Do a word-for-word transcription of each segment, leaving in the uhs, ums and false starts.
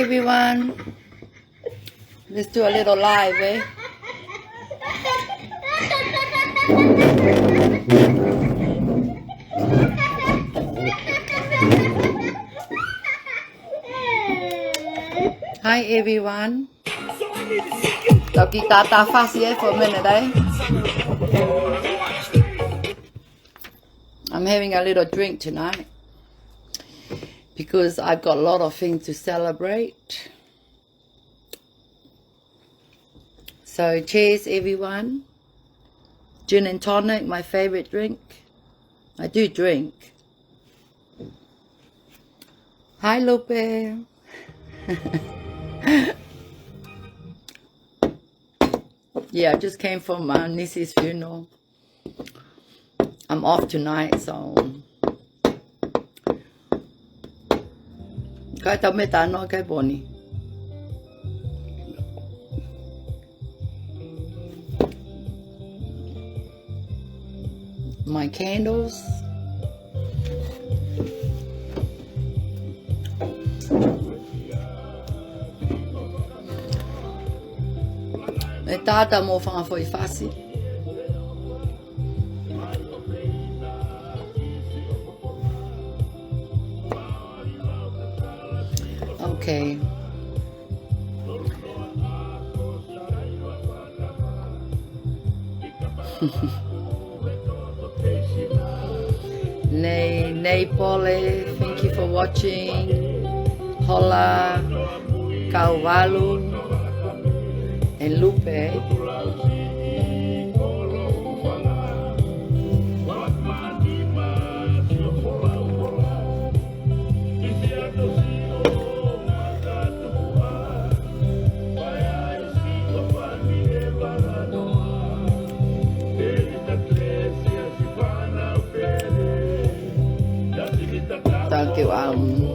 Everyone, let's do a little live, eh? Hi, everyone. Tau kiʻi tātā fasi, eh, for a minute, eh? I'm having a little drink tonight because I've got a lot of things to celebrate. So cheers, everyone. Gin and tonic, my favorite drink. I do drink. Hi, Lupe. Yeah, I just came from my niece's funeral. I'm off tonight, so. Kai tau me tano kai poni. My candles. E tata mo fanga foʻi fasi. Okay. Nei, Nei Pole, thank you for watching. Hola, Kauvalu, and Lupe. Thank you. Um,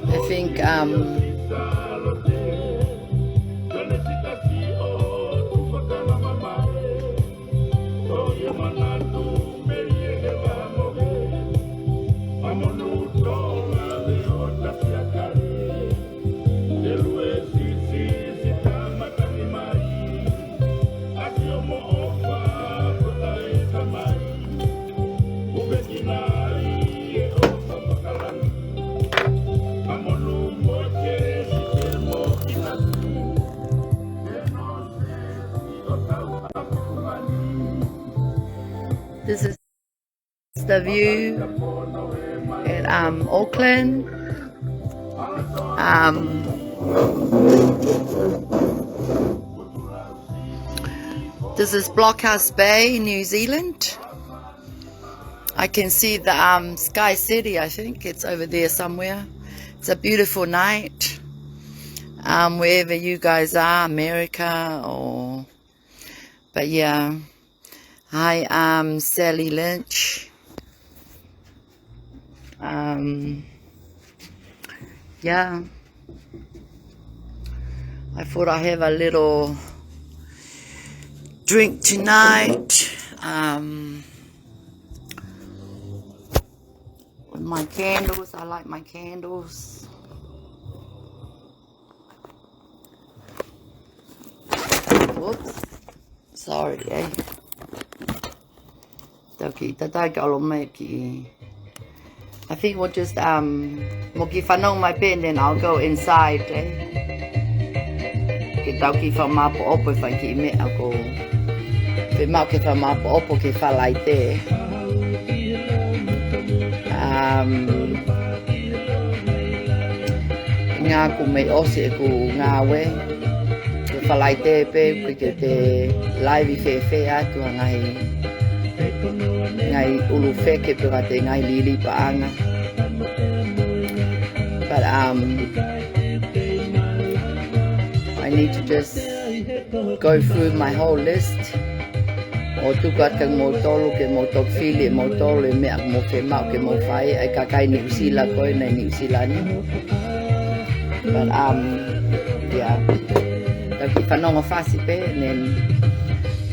I think, um, This is the view at, um, Auckland. Um, this is Blockhouse Bay, New Zealand. I can see the, um, Sky City, I think. It's over there somewhere. It's a beautiful night. Um, wherever you guys are, America or, but yeah. Hi, um, Sally Lynch. Um, yeah. I thought I'd have a little drink tonight. Um, with my candles, I like my candles. Whoops. Sorry, eh. Tau kiʻi tātā kae ʻalu mai ki. I think we'll just, um, mo kiʻi fanongo mai pē, and then I'll go inside, eh. Ke tau kiʻi fakamāʻopoʻopo e fanga kiʻi meʻa ʻoku ou fiemaʻu ke fakamāʻopoʻopo ki he Falaite. Um, Ngā kuo mei ʻosi ʻeku ngāue. Ko e Falaite pē, ʻoku ʻikai ke te live fēfē atu ha ngaahi, ngaahi ʻulu feke pe ko ha ngaahi liliu paʻanga. But, um, I need to just go through my whole list. ʻO tuku atu kia moutolu ke mou toki fili ʻe moutolu e meʻa ʻoku mou fiemaʻu ke mou fai, ʻa e kakai Niu Sila ko ē, naʻe Niu Sila ni. But, um, yeah. Tau kiʻi fanongo fasi pē, and then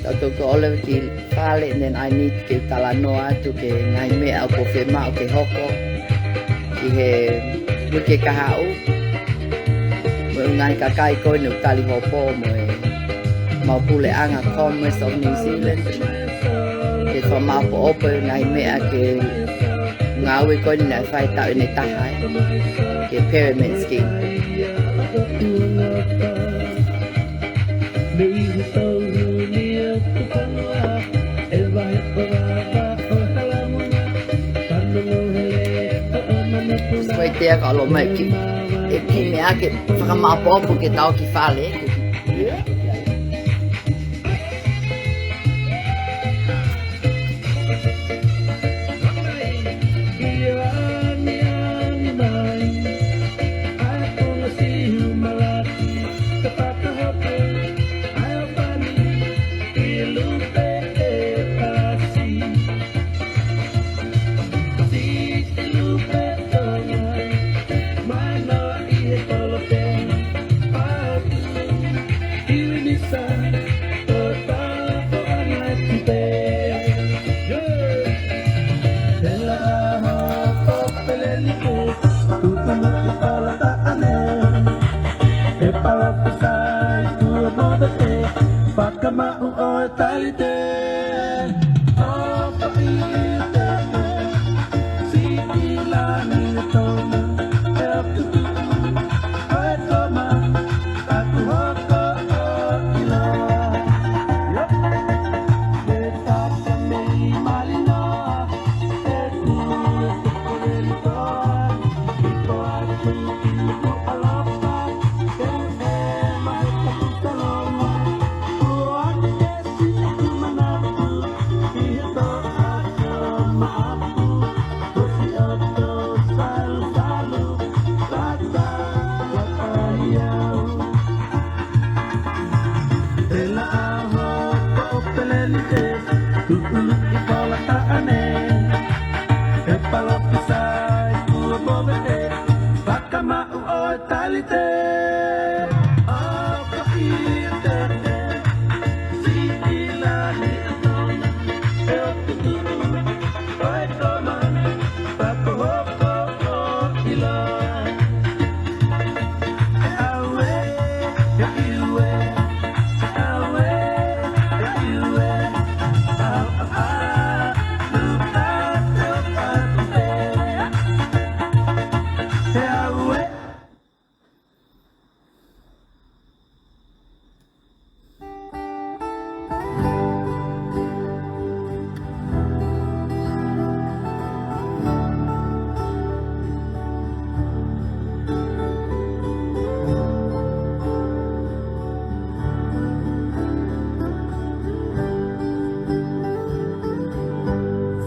tau toki ʻalu ki fale, and then I need ke talanoa atu ki he ngaahi meʻa ʻoku ou fiemaʻu ke hoko ki he Uike kahaʻu. Mo e ngaahi kakai ko eni ʻoku tali hopo mo e mau puleʻanga Commerce of New Zealand. Ke fakamaʻopoʻopo e ngaahi meʻa ke ngāue ko eni naʻe fai taʻu ʻe taha ai. Ke pyramid scheme. Ko e tea ka ʻalu mai ki, e kiʻi meʻa ke fakamaʻopoʻopo ke tau ki fale.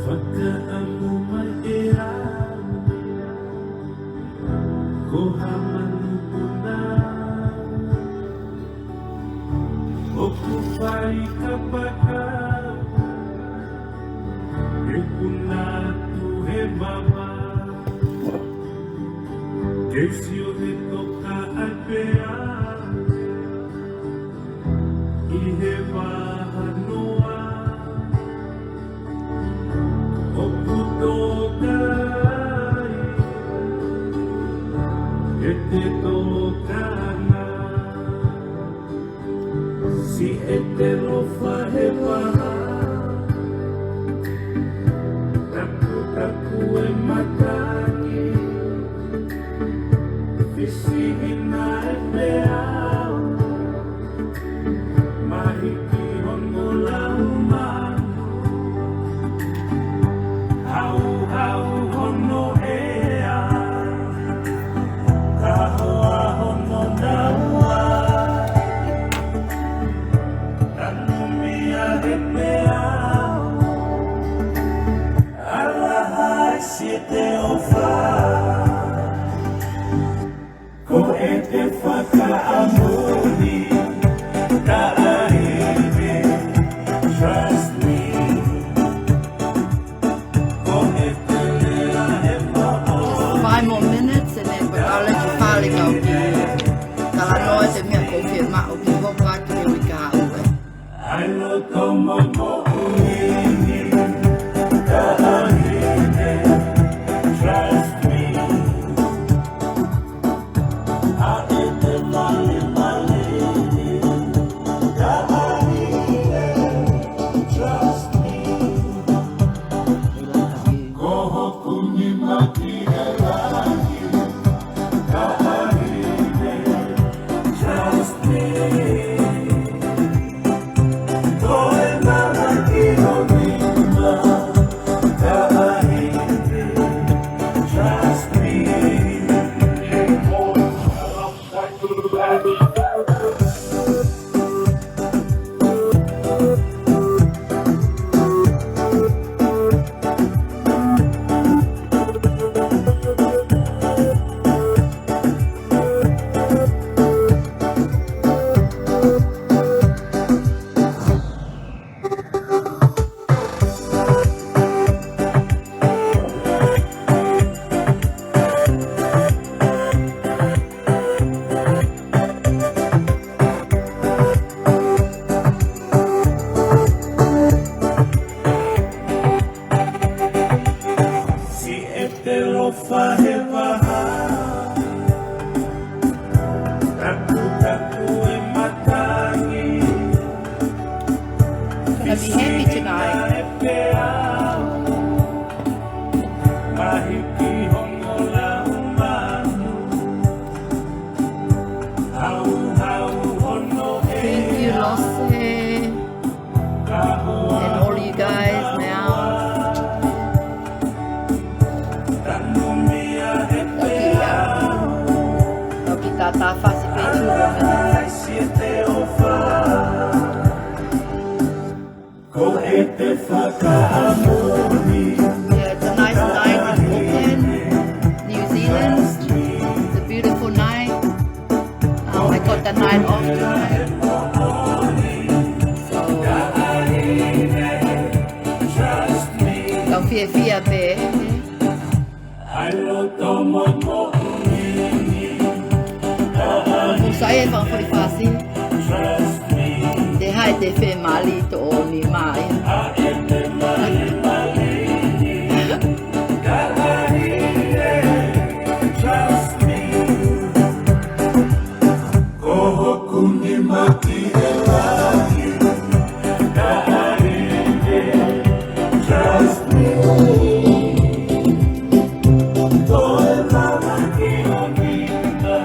Fakaʻamu mai ʻe au, ko ha manupuna ʻoku fai kapakau, ʻe puna atu he mama. Ke sio he toka ai pea ʻi he vahanoa. ʻOku toka ai ʻete tokanga. Siʻete ʻofa he vaha. Takutaku e matangi. Fisihina e peau. Mahiki hono lau manu. Hauhau hono ʻea. Kahoa hono naua. Tanumia he peau. Ala hai siʻete ʻofa. Ko ʻete fakaʻamu ni, taʻahine, trust me. Ko ʻete lea he moʻoni. Five more minutes and then we're gonna let you finally go. Talanoa ʻete meʻa ko fie maʻu ki hopa atu he uike kahaʻu. ʻAi loto mo moʻui, taʻahine, trust me. Siʻete lofa he vaha, takutaku e matangi. Gonna be happy tonight. He peau, mahiki hono lau manu. Hauhau hono e. Thank you, Lose. And all you guys now. Toki, um, toki tata fasi pe tu. Yeah, it's a nice night in Auckland, New Zealand. It's a beautiful night. Um, I got the night off tonight. So, kau fiefia pē. Musa e fanga fuli fasi. Te hai te fe mali to o ni mai. Ko hoku nima ki he langi, kaʻahine, trust me. Toe lava ki ho nima,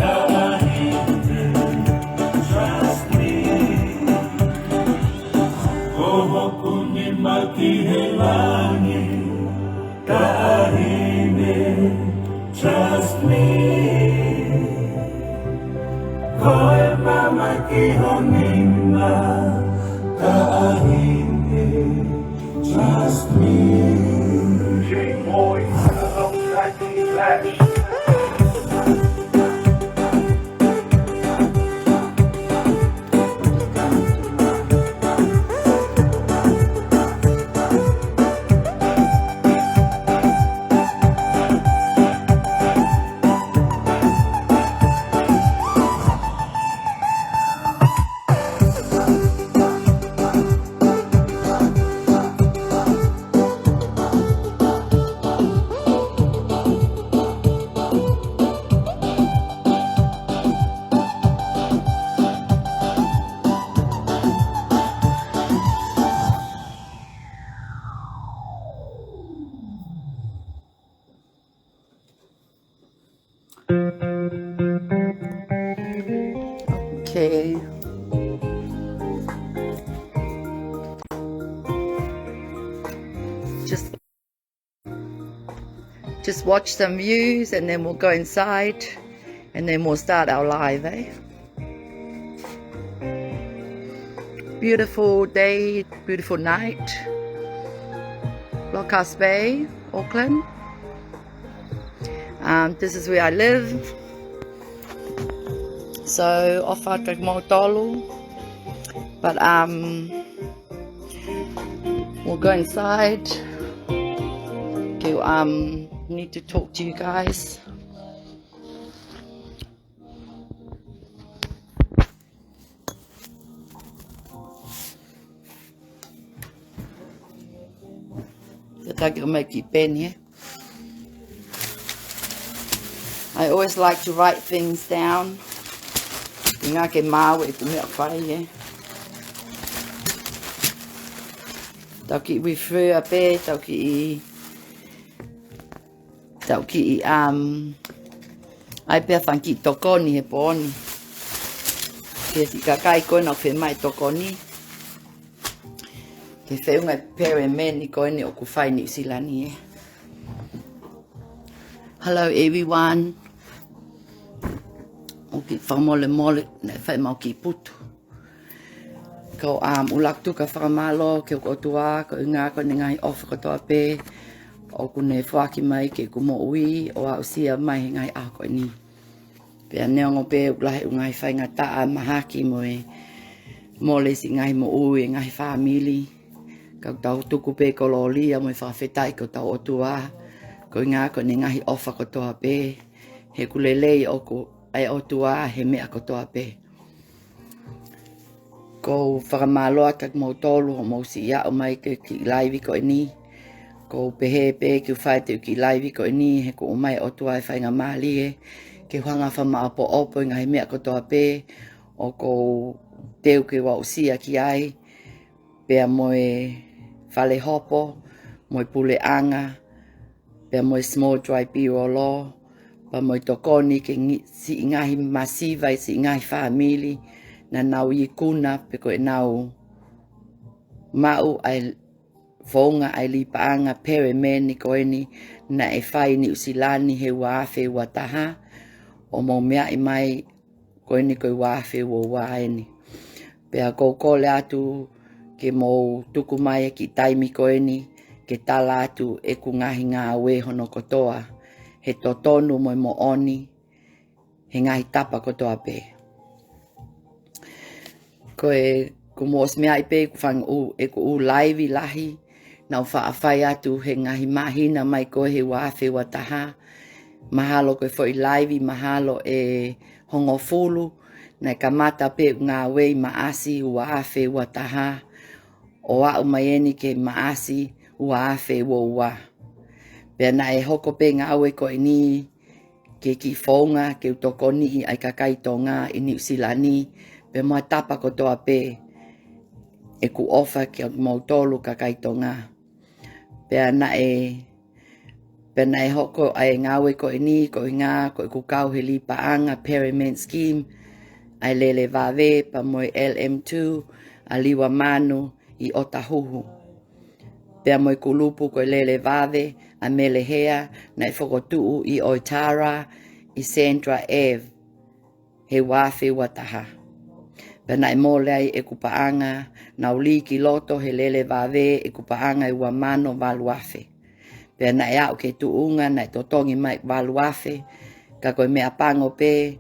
kaʻahine, trust me. Ko hoku nima ki he langi, kaʻahine, trust me. Ko e mama ki ho nima, kaʻahine, trust me. Okay. Just, just watch some views and then we'll go inside and then we'll start our live, eh? Beautiful day, beautiful night. Locust Bay, Auckland. Um, this is where I live. So, ʻofa atu kiate kimoutolu. But, um, we'll go inside. Okay, um, need to talk to you guys. Tataki ʻo mai ki peni, eh? I always like to write things down. ʻInga ke maau e tu mea fai, eh? Tau kiʻi refer pē, tau kiʻi Tau kiʻi, um, ʻai pē ha fanga kiʻi tokoni he pō ni. Ke siʻi kakai ko ena ʻoku fiemaʻu e tokoni. Ke feʻunga e pelemeni ko eni ʻoku fai Niu Sila ni ē. Hello everyone. ʻOku ou kiʻi fakamolemole, naʻe fai ʻemau kiʻi putu. Ko ʻeku ʻuluaki tuku ʻa e fakamālō ki he ʻOtua, koeʻuhi ko ʻene ngaahi ʻofa kotoa pē ʻoku ne foaki mai ki heʻeku moʻui ʻo aʻusia mai he ngaahi ʻaho ko eni. Pea neongo pē ʻoku lahi ʻeku ngaahi faingataʻa, mahaki mo e mole siʻi ngaahi moʻui e ngaahi fāmili, ka ʻoku tau tuku pē e kolōlia mo e fakafetaʻi ki hotau ʻOtua, koeʻuhi ko ʻene ngaahi ʻofa kotoa pē, he ʻoku lelei ʻoku ʻa e ʻOtua he meʻa kotoa pē. ʻOku ou fakamālō atu kiate kimoutolu hoʻomou siʻi aʻu mai ki he kiʻi laivi ko eni. ʻOku ou pehē pē ke u fai atu e kiʻi laivi ko eni he kuo ʻomai ʻe he ʻOtua e faingamālie ke u hanga ʻo fakamaʻopoʻopo e ngaahi meʻa kotoa pē ʻoku ou teu ke u aʻusia ki ai, pea mo e fale hopo, mo e puleʻanga, pea mo e small dry burial law, pea mo e tokoni ki he ngi-, siʻi ngaahi masiva ʻi siʻi ngaahi fāmili naʻa nau ikuna pe ko ʻenau maʻu ʻa e founga ʻa e lī paʻanga pelemeni ko eni naʻe fai ʻi Niu Sila ni he ua afe ua taha, ʻo mou meaʻi mai ko eni ko e ua afe ua ua eni. Pea ʻoku ou kole atu ke mou tuku mai e kiʻi taimi ko eni ke tala atu ʻeku ngaahi ngāue hono kotoa he totonu mo e moʻoni he ngaahi tapa kotoa pē. Ko e, kuo mou ʻosi meaʻi pē ʻeku fanga ʻū, ʻeku ʻū laivi lahi naʻa ku faʻa fai atu he ngaahi māhina mai ko ē he ua afe ua taha. Mahalo ko e foʻi laivi mahalo ʻe hongofulu, naʻe kamata pē ʻeku ngāue ʻi Maʻasi ua afe ua taha, ʻo aʻu mai eni ki Maʻasi ua afe ua ua. Pea naʻe hoko pē e ngāue ko eni ke kiʻi founga ke u tokoniʻi ʻa e kakai Tonga ʻi Niu Sila ni, pea mo e tapa kotoa pē ʻeku ʻofa kiate kimoutolu kakai Tonga. Pea naʻe, pea naʻe hoko ʻa e ngāue ko eni koeʻuhi ko ʻeku kau he lī paʻanga Permanent Scheme ʻa e Lele Vave pea mo e L M two ʻa Liua Manu ʻi ʻOtahuhu. Pea mo e kulupu ko e Lele Vave ʻa Mele Hea naʻe fokotuʻu ʻi ʻOitara ʻi Sandra Ave he ua afe ua taha. Pea naʻe mole ai ʻeku paʻanga, naʻa ku lī ki loto he Lele Vave ʻeku paʻanga ʻe ua mano valu afe. Pea naʻe aʻu ki he tuʻunga naʻe totongi mai valu afe, ka ko e meʻapango pē,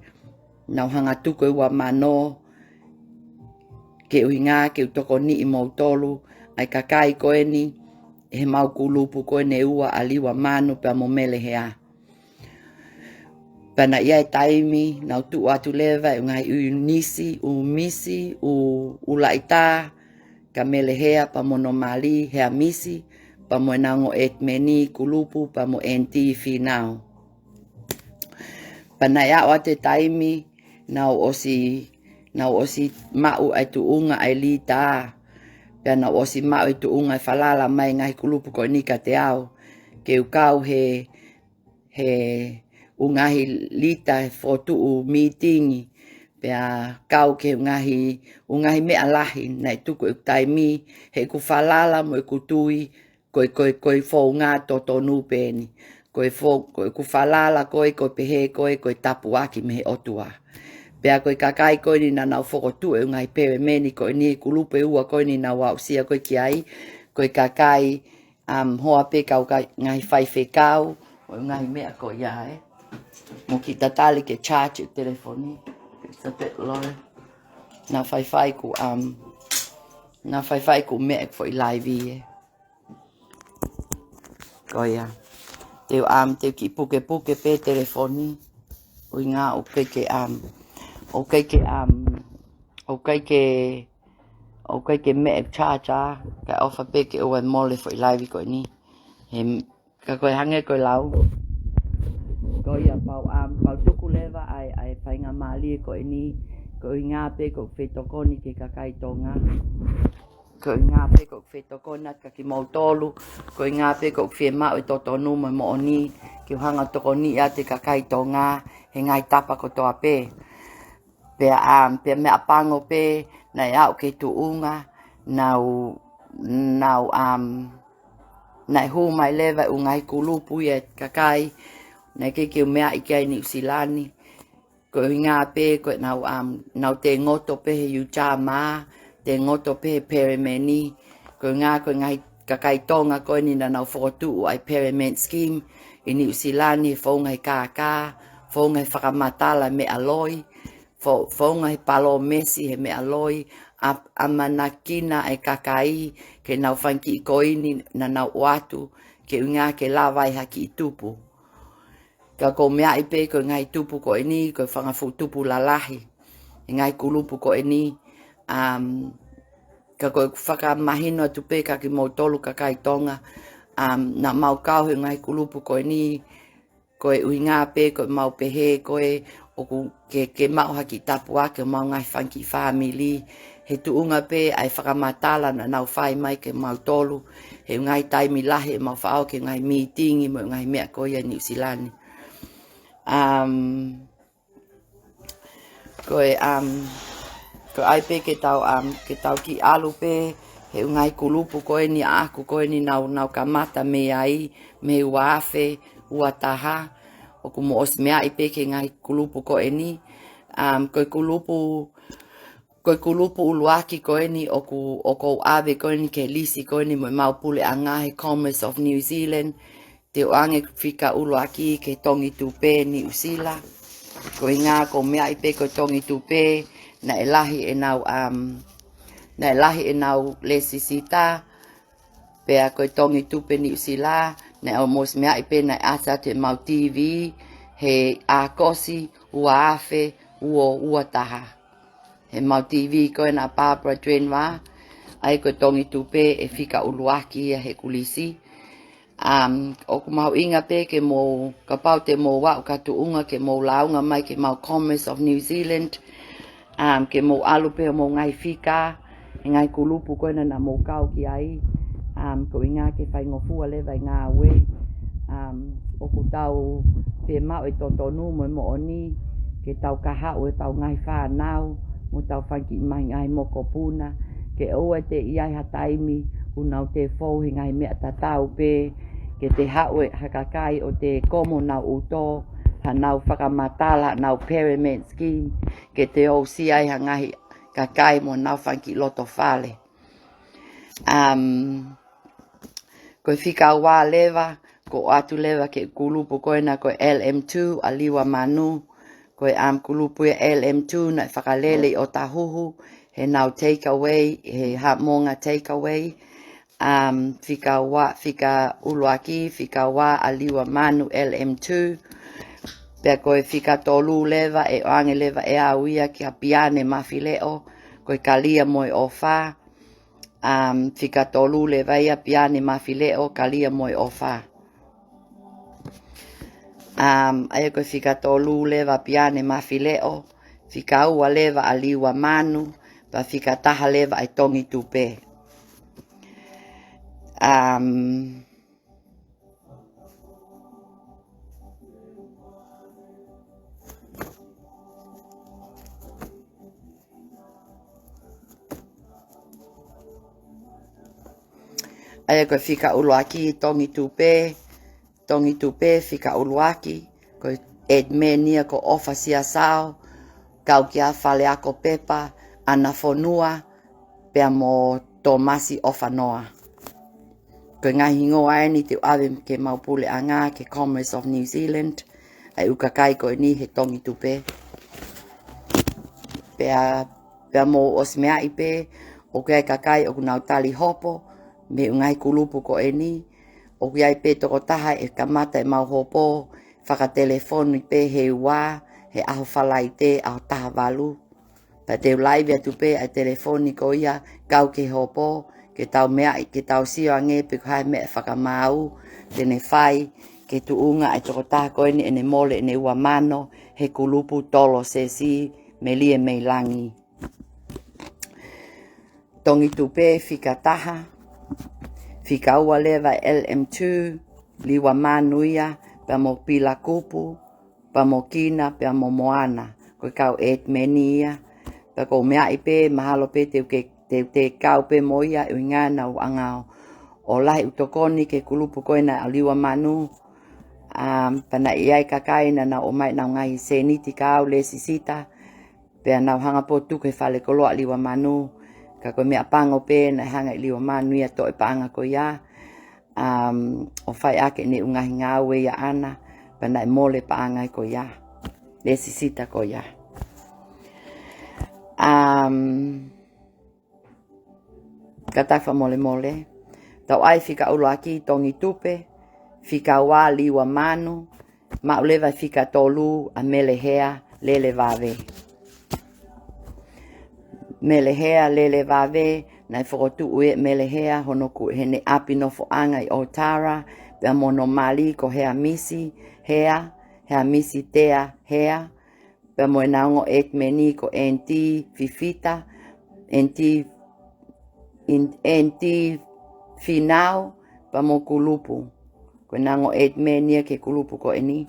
naʻa ku hanga ʻo tuku e ua mano, koeʻuhi ke u tokoniʻi kimoutolu, ʻa e kakai ko eni, ʻi heʻemau kulupu ko eni ʻe ua ʻa Liua Manu pea mo Mele Hea. Pea naʻe ʻi ai e taimi, naʻa ku tuʻu atu leva e ngaahi ʻū misi, ʻū misi, ʻū, ʻū laʻitā, kia Mele Hea pea mo hono mali, Hea Misi, pea mo ʻenau ongo ʻetimeni kulupu, pea mo ʻEniti Fīnau. Pea naʻe aʻu atu e taimi, naʻa ku ʻosi, naʻa ku ʻosi maʻu ʻa e tuʻunga ʻa e lita. Pea naʻa ku ʻosi maʻu e tuʻunga e falala mai e ngaahi kulupu ko eni kiate au, ke u kau he, he ʻū ngaahi lita he fokotuʻu mītingi. Pea kau ki he ʻū ngaahi, ʻū ngaahi meʻa lahi, naʻe tuku ʻeku taimi, he ʻeku falala mo ʻeku tui, ko e, ko e, ko e founga totonu pē eni. Ko e fo-, ko ʻeku falala ko ē, ko e pehē ko ē, ko e tāpuaki mei he ʻOtua. Pea ko e kakai ko eni naʻa nau fokotuʻu e ʻū ngaahi pelemeni ko eni, kulupu ʻe ua ko eni naʻa ku aʻusia ko ē ki ai, ko e kakai, um, hoa pē kau ka-, ngaahi faifekau, ʻo e ngaahi meʻa ko ia ē. Mou kiʻi tatali ke charge e telefoni. It's a bit low. Naʻa faifai ʻeku, um, naʻa faifai ʻeku meʻa ʻeku foʻi laivi ē. Ko ia. Te u, um, te u kiʻi pukepuke pē telefoni. ʻUhinga ʻoku ʻikai ke, um, ʻoku ʻikai ke, um, ʻoku ʻikai ke, ʻoku ʻikai ke meʻa e charger, kae ʻofa pē ke ʻoua ʻe mole e foʻi laivi ko eni. He, ka ko e hangē ko e lau. Ko ia pau, um, pau tuku leva ʻa e, ʻa e faingamālie ko eni, koeʻuhi pē ko e fetokoni ki he kakai Tonga. Koeʻuhi pē ko e fetokoni atu kia kimoutolu, koeʻuhi pē ko e fiemaʻu e totonu mo e moʻoni, ke u hanga ʻo tokoniʻi atu e kakai Tonga, he ngaahi tapa kotoa pē. Pea, um, pea meʻapango pē naʻe aʻu ki he tuʻunga, nau, nau, um, naʻe hū mai leva ʻū ngaahi kulupu ia kakai, naʻe ʻikai ke u meaʻi ki ai Niu Sila ni. Ko e ʻuhinga pē, ko ʻenau, um, nau tēngoto pē he Utah mā, tēngoto pē he Peremeni. Ko e ʻuhinga, ko e ngaahi kakai Tonga ko eni naʻa nau fokotuʻu ai Peremeni Scheme ʻi Niu Sila ni, he founga he kākā, founga he fakamatala meʻa loi, fo-, founga he palōmesi he meʻa loi, ʻa, ʻamanakina e kakai ke nau fanga kiʻi koini naʻa nau ʻoatu, ke ʻuhinga ke lava ai ha kiʻi tupu. Ka ʻoku ou meaʻi pē ko e ngaahi tupu ko eni, ko e fanga fuʻu tupu lalahi e ngaahi kulupu ko eni, um, ka ko e fakamahino atu pē kia kimoutolu kakai Tonga, um, naʻa mau kau he ngaahi kulupu ko eni, ko e ʻuhinga pē ko ʻemau pehē ko ē ʻoku ke, ke maʻu ha kiʻi tāpuaki ʻo ʻemau ngaahi fanga kiʻi fāmili, he tuʻunga pē ʻa e fakamatala naʻa nau fai mai kia mautolu he ngaahi taimi lahi ʻemau faʻao ki he ngaahi mītingi mo e ngaahi meʻa ko ia ʻi Niu Sila ni. Um, ko e, um, ko e ʻai pē ke tau, um, ke tau kiʻi ʻalu pē he ngaahi kulupu ko eni ʻaʻaku ko eni naʻa nau kamata mei ai, mei he ua afe ua taha, ʻoku mou ʻosi meaʻi pē ki he ngaahi kulupu ko eni. Um, ko e kulupu, ko e kulupu ʻuluaki ko eni ʻoku, ʻoku ou ʻave ko eni ki he lisi ko eni mo ʻemau puleʻanga he Commerce of New Zealand, te u ʻoange fika ʻuluaki ki he Tongitupe Niu Sila. Ko e ʻuhinga ʻoku ou meaʻi pē ko e Tongitupe, naʻe lahi ʻenau, um, naʻe lahi ʻenau lēsisita, pea ko e Tongitupe Niu Sila, naʻa mou ʻosi meaʻi pē naʻe ʻasi atu ʻemau TV he ʻAokosi ua afe ua ua taha. He mau TV ko ena ʻa Barbara Duenva, ʻa ia ko e Tongitupe ʻe fika ʻuluaki ia he kulisi. Um, ʻoku mahuʻinga pē ke mou, kapau te mou aʻu ki ha tuʻunga ke mou lāunga mai ki he mau Commerce of New Zealand, um, ke mou ʻalu pē ʻo mou ngaahi fika, he ngaahi kulupu ko ena naʻa mou kau ki ai, um, ko e ʻuhinga ke faingofua leva e ngāue, um, ʻoku tau fiemaʻu e totonu mo e moʻoni, ke tau kahaʻu ʻetau ngaahi fānau, mo ʻetau fanga kiʻi ngaahi mokopuna, ke ʻoua te ʻi ai ha taimi, ʻoku nau toe fou he ngaahi meʻa tatau pē, ke toe haʻu e ha kakai ʻo toe komo honau ʻuto, haʻanau fakamatala, haʻanau Peremeni Scheme, ke toe aʻusia ai ha ngaahi kakai mo ʻenau fanga kiʻi loto fale. Um, ko e fika ua leva, ʻoku ʻoatu leva ki he kulupu ko ena ko e LM two ʻa Liua Manu, ko e, um, kulupu ia LM two naʻe fakalele ʻi ʻŌtāhuhu, heʻenau takeaway, he Haʻamonga takeaway, um, fika ua, fika ʻuluaki, fika ua ʻa Liua Manu LM two, pea ko e fika tolu leva, ʻe ʻoange leva ʻe au ia kia Piane Mafileʻo, ko e Kalia mo e ʻOfa, um, fika tolu leva ia Piane Mafileʻo, Kalia mo e ʻOfa. Um, ʻa ia ko e fika tolu leva Piane Mafileʻo, fika ua leva ʻa Liua Manu, pea fika taha leva ʻa e Tongitupe. Um, ʻA ia ko e fika ʻuluaki Tongitupe, Tongitupe fika ʻuluaki, ko e admin ia ko ʻOfa Siasao, kau kia Faleako Pepa, ʻAna Fonua, pea mo Tōmasi ʻOfanoa. Ko e ngaahi hingoa eni te u ʻave ki he mau puleʻanga, ki he Commerce of New Zealand, ʻa e ʻū kakai ko eni he Tongitupe. Pea, pea mou ʻosi meaʻi pē, ʻoku ʻi ai e kakai ʻoku nau tali hopo, mei he ʻū ngaahi kulupu ko eni, ʻoku ʻi ai pē tokotaha ʻe kamata ʻemau hopo, fakatelefoni pē he ua, he ʻaho Falaite, ʻaho taha valu. Pea te u laivi atu pē ʻa e telefoni ko ia, kau ki he hopo, ke tau meaʻi, ke tau sio ange pe ko e hā e meʻa fakamaau te ne fai, ki he tuʻunga ʻa e tokotaha ko eni ʻene mole ʻene ua mano, he kulupu Tolo Sesi, Melie Meilangi. Tongitupe fika taha, fika ua leva LM two, Liua Manu ia, pea mo Pila Kupu, pea mo Kina, pea mo Moana. ko e kau ʻētimeni ia. Pea ʻoku ou meaʻi pē, mahalo pē te u ke, te u te kau pē mo ia, ʻuhinga naʻa nau anga ʻo, ʻo lahi ʻū tokoni ki he kulupu ko ena ʻa Liua Manu. Um, pea naʻe ʻi ai e kakai naʻa nau ʻomai ʻenau ngaahi sēniti kia au, lēsisita, pea nau hanga pē ʻo tuku he falekoloa ʻa Liua Manu. Ka ko e meʻapango pē naʻe hanga ʻe Liua Manu ia ʻo toʻo e paʻanga ko ia, um, ʻo fai ʻaki ʻene ʻū ngaahi ngāue ia ʻaʻana, pea naʻe mole e paʻanga ko ia, lēsisita ko ia. Um, kātaki fakamolemole. Tau ʻai fika ʻuluaki Tongi Tupe, fika ua Liua Manu, maʻu leva e fika tolu ʻa Melehea Lelevave. Melehea Lelevave, naʻe fokotuʻu ʻe Melehea hono ku-, heʻene ʻapi nofoʻanga ʻi Otara, pea mo hono mali ko Heamisi Hea, Heamisi Tea Hea, pea mo ʻena ongo ʻētimeni ko Aunty Fifita, Aunty, in-, Aunty Finau, pea mo Kulupu. Ko ʻena ongo ʻētimeni ia ki he kulupu ko eni.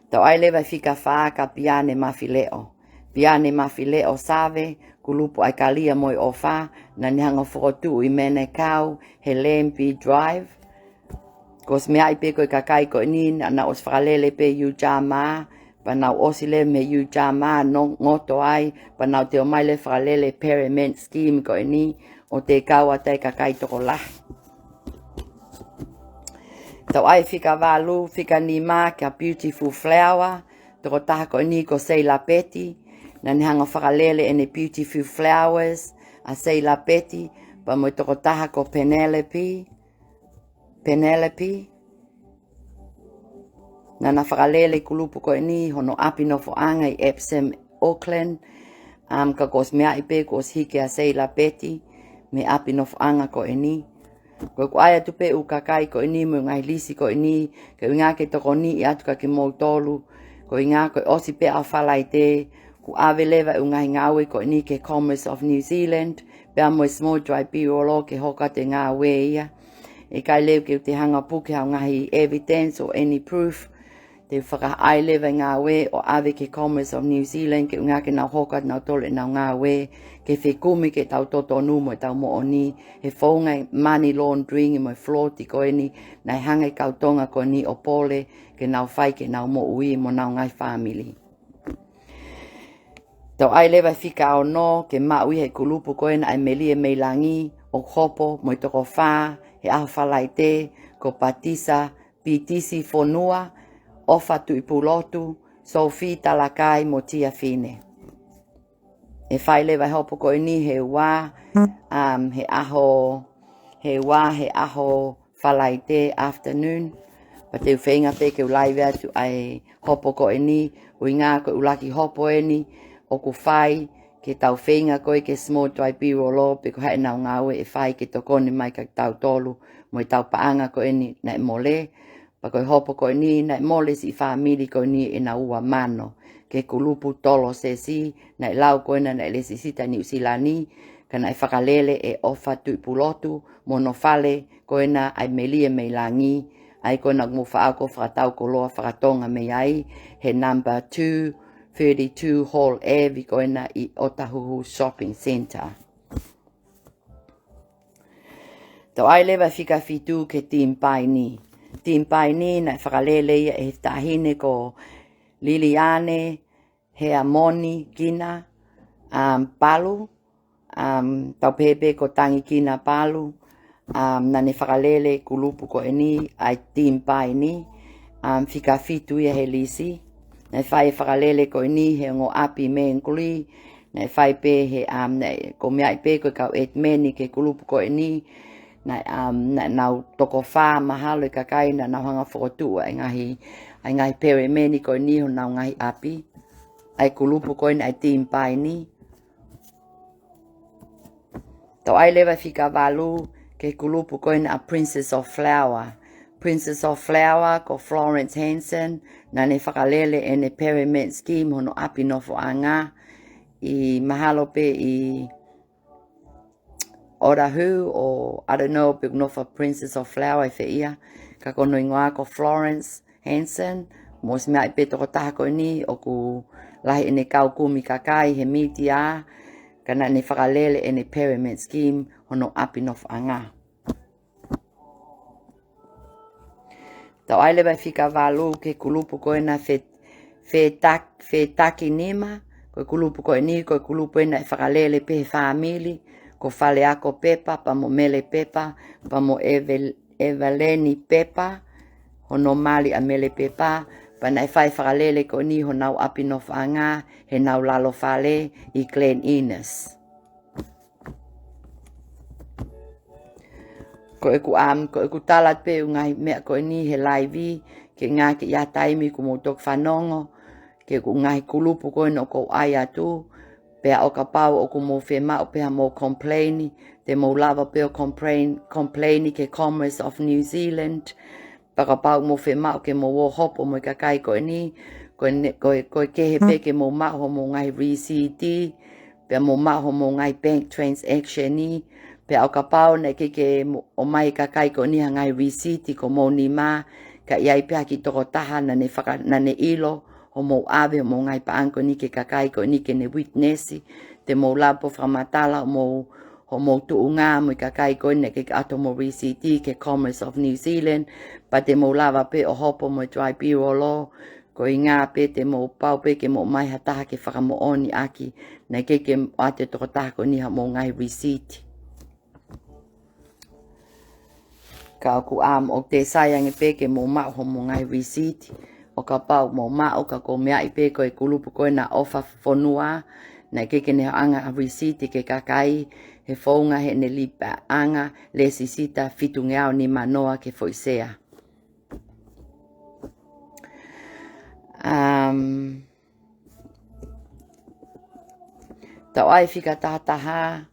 Tau ʻai leva e fika fā kia Piane Mafileʻo. Piane Mafileʻo Save, kulupu ʻa e Kalia mo e ʻOfa, naʻa ne hanga ʻo fokotuʻu ʻi Manukau, he Lamb Drive. Kuo ʻosi meaʻi pē ko e kakai ko eni, naʻa nau ʻosi fakalele pē ʻi Ujamaa, pea nau ʻosi lele mei Ujamaa, nongoto ai, pea nau toe ō mai leva ʻo fakalele e pyramid scheme ko eni, ʻo toe kau atu ai e kakai tokolahi. Tau ʻai fika valu, fika nima kia Beautiful Flower, tokotaha ko eni ko Seila Peti, naʻa ne hanga ʻo fakalele ʻene Beautiful Flowers, ʻa Seila Peti, pea mo e tokotaha ko Penelope, Penelope. Naʻa na fakalele e kulupu ko eni hono ʻapi nofoʻanga ʻi Epsom, Auckland. Um, ka kuo ʻosi meaʻi pē kuo ʻosi hiki ʻa Seila Peti mei he ʻapi nofoʻanga ko eni. Ko ʻeku ʻai atu pē ʻū kakai ko eni mo e ngaahi lisi ko eni, ke ʻuhinga ke tokoniʻi atu kia kimoutolu. Ko e ʻuhinga ko e ʻosi pē ʻaho Falaite, kuo ʻave leva e ʻū ngaahi ngāue ko eni ki he Commerce of New Zealand, pea mo e Small Tribunal ke hoko atu e ngāue ia. ʻIkai leva ke u toe hanga ʻo puke haʻo ngaahi evidence or any proof. Te u fakaʻai leva e ngāue ʻo ʻave ki he Commerce of New Zealand ke ʻuhinga ke nau hoko atu nautolu ʻenau ngāue, ke fekumi ki heʻetau totonu mo ʻetau moʻoni, he founga e money laundering mo e fraud ko eni, naʻe hanga ʻe he kau Tonga ko eni ʻo pole, ke nau fai ki heʻenau moʻui mo honau ngaahi fāmili. Tau ʻai leva e fika ono, ke maʻu ia ʻe he kulupu ko ena ʻa e Melie Mei Langi, ʻoku hopo mo e toko fā he ʻaho Falaite, ko Patisa Pitisi Fonua, ʻOfa Tuʻipulotu, Sophie Talakai mo Tia Fine. ʻE fai leva e hopo ko eni he ua, um, he ʻaho, he ua, he ʻaho Falaite afternoon. Pea te u feinga pē ke u live atu ʻa e hopo ko eni, ʻuhinga ko e ʻuluaki hopo eni ʻoku fai, ke tau feinga ko ē ke Small Tribunal pe ko e hā ʻenau ngāue ʻe fai ke tokoni mai kia kitautolu mo ʻetau paʻanga ko eni naʻe mole. Pea ko e hopo ko eni naʻe mole siʻi fāmili ko eni ʻenau ua mano, ki he kulupu Tolosesi, naʻe lau ko ena naʻe lēsisita Niu Sila ni, ka naʻe fakalele ʻe ʻOfa Tuʻipulotu mo hono fale ko ena ʻa e Melie Mei Langi, ʻa ia ko ena ʻoku mou faʻa ō ʻo fakatau koloa faka-Tonga mei ai, he number two thirty-two Hall Ave ko ena ʻi Otahuhu Shopping Centre. Tau ʻai leva e fika fitu ki he Team Paini. Team Paini naʻe fakalele ia ʻe he taʻahine ko Liliane Heamoni Kina, um, Palu, um, tau pehē pē ko Tangi Kina Palu, um, naʻa ne fakalele e kulupu ko eni ʻa e Team Paini, um, fika fitu ia he lisi. Naʻe fai e fakalele ko eni he ongo ʻapi Menguli, naʻe fai pē he, um, naʻe, ʻoku meaʻi pē ko e kau ʻētimeni ki he kulupu ko eni, naʻe, um, naʻa nau toko fā mahalo e kakai naʻa nau hanga ʻo fokotuʻu ʻa e ngaahi, ʻa e ngaahi pyramid ko eni honau ngaahi ʻapi, ʻa e kulupu ko ena ʻa e Team Paini. Tau ʻai leva e fika valu ki he kulupu ko ena ʻa Princess of Flower. Princess of Flower ko Florence Hanson, naʻa ne fakalele ʻene pyramid scheme hono ʻapi nofoʻanga ʻi, mahalo pē ʻi Otahuhu, ʻo, I don't know pe ʻoku nofo ʻa Princess of Flower ʻi fē ia, ka ko hono hingoa ko Florence Hanson, mou ʻosi meaʻi pē tokotaha ko eni ʻoku lahi ʻene kau kumi kakai he mītia, ka naʻa ne fakalele ʻene pyramid scheme hono ʻapi nofoʻanga. Tau ʻai leva e fika valu ki he kulupu ko ena fe-, fetak-, fetakinima, ko e kulupu ko eni, ko e kulupu ena ʻe fakalele pē he fāmili, ko Faleako Pepa, pea mo Mele Pepa, pea mo Evel-, Eveleni Pepa, hono mali ʻa Mele Pepa, pea naʻe fai fakalele ko eni honau ʻapi nofoʻanga, heʻenau lalo fale ʻi Glen Innes. Ko ʻeku am, ko ʻeku tala pē ʻū ngaahi meʻa ko eni he laivi, ke ngā ke ia taimi kuo mou toki fanongo, ki he ʻū ngaahi kulupu ko ena ʻoku ou ʻai atu, pea ʻo kapau ʻoku mou fiemaʻu pē haʻamou complain, te mou lava pē ʻo complain, complain ki he Commerce of New Zealand, pea kapau ʻoku mou fiemaʻu ke mou ō hopo mo e kakai ko eni, ko e ne-, ko e, ko e kehe pē ke mou maʻu hoʻomou ngaahi rīsiti, pea mou maʻu hoʻomou ngaahi bank transaction ni, pea ʻo kapau naʻe ʻikai ke mo-, ʻomai e kakai ko eni ha ngaahi rīsiti ki homou nima, ka ʻi ai pē ha kiʻi tokotaha naʻa ne faka-, naʻa ne ʻilo hoʻomou ʻave hoʻomou ngaahi paʻanga ko eni ki he kakai ko eni ke ne witness, te mou lava pē ʻo fakamatala hoʻomou, hoʻomou tuʻunga mo e kakai ko eni naʻe ʻikai ke ʻoatu hoʻomou rīsiti ki he Commerce of New Zealand, pea te mou lava pē ʻo hopo mo e tribunal, ko e ʻuhinga pē te mou pau pē ke mou ʻomai ha taha ke fakamoʻoni ʻaki, naʻe ʻikai ke ʻoatu ʻe he tokotaha ko eni haʻamou ngaahi rīsiti. Ka ʻoku am, ʻoku te sai ange pē ke mou maʻu hoʻomou ngaahi rīsiti, ʻo kapau mou maʻu, ka ʻoku ou meaʻi pē ko e kulupu ko ena ʻOfa Fonua, naʻe ʻikai ke ne hoʻanga ha rīsiti ki he kakai, he founga heʻene lipaʻanga lēsisita fitungeau nimanoa ki he foʻi sea. Um, tau ʻai fika tahataha,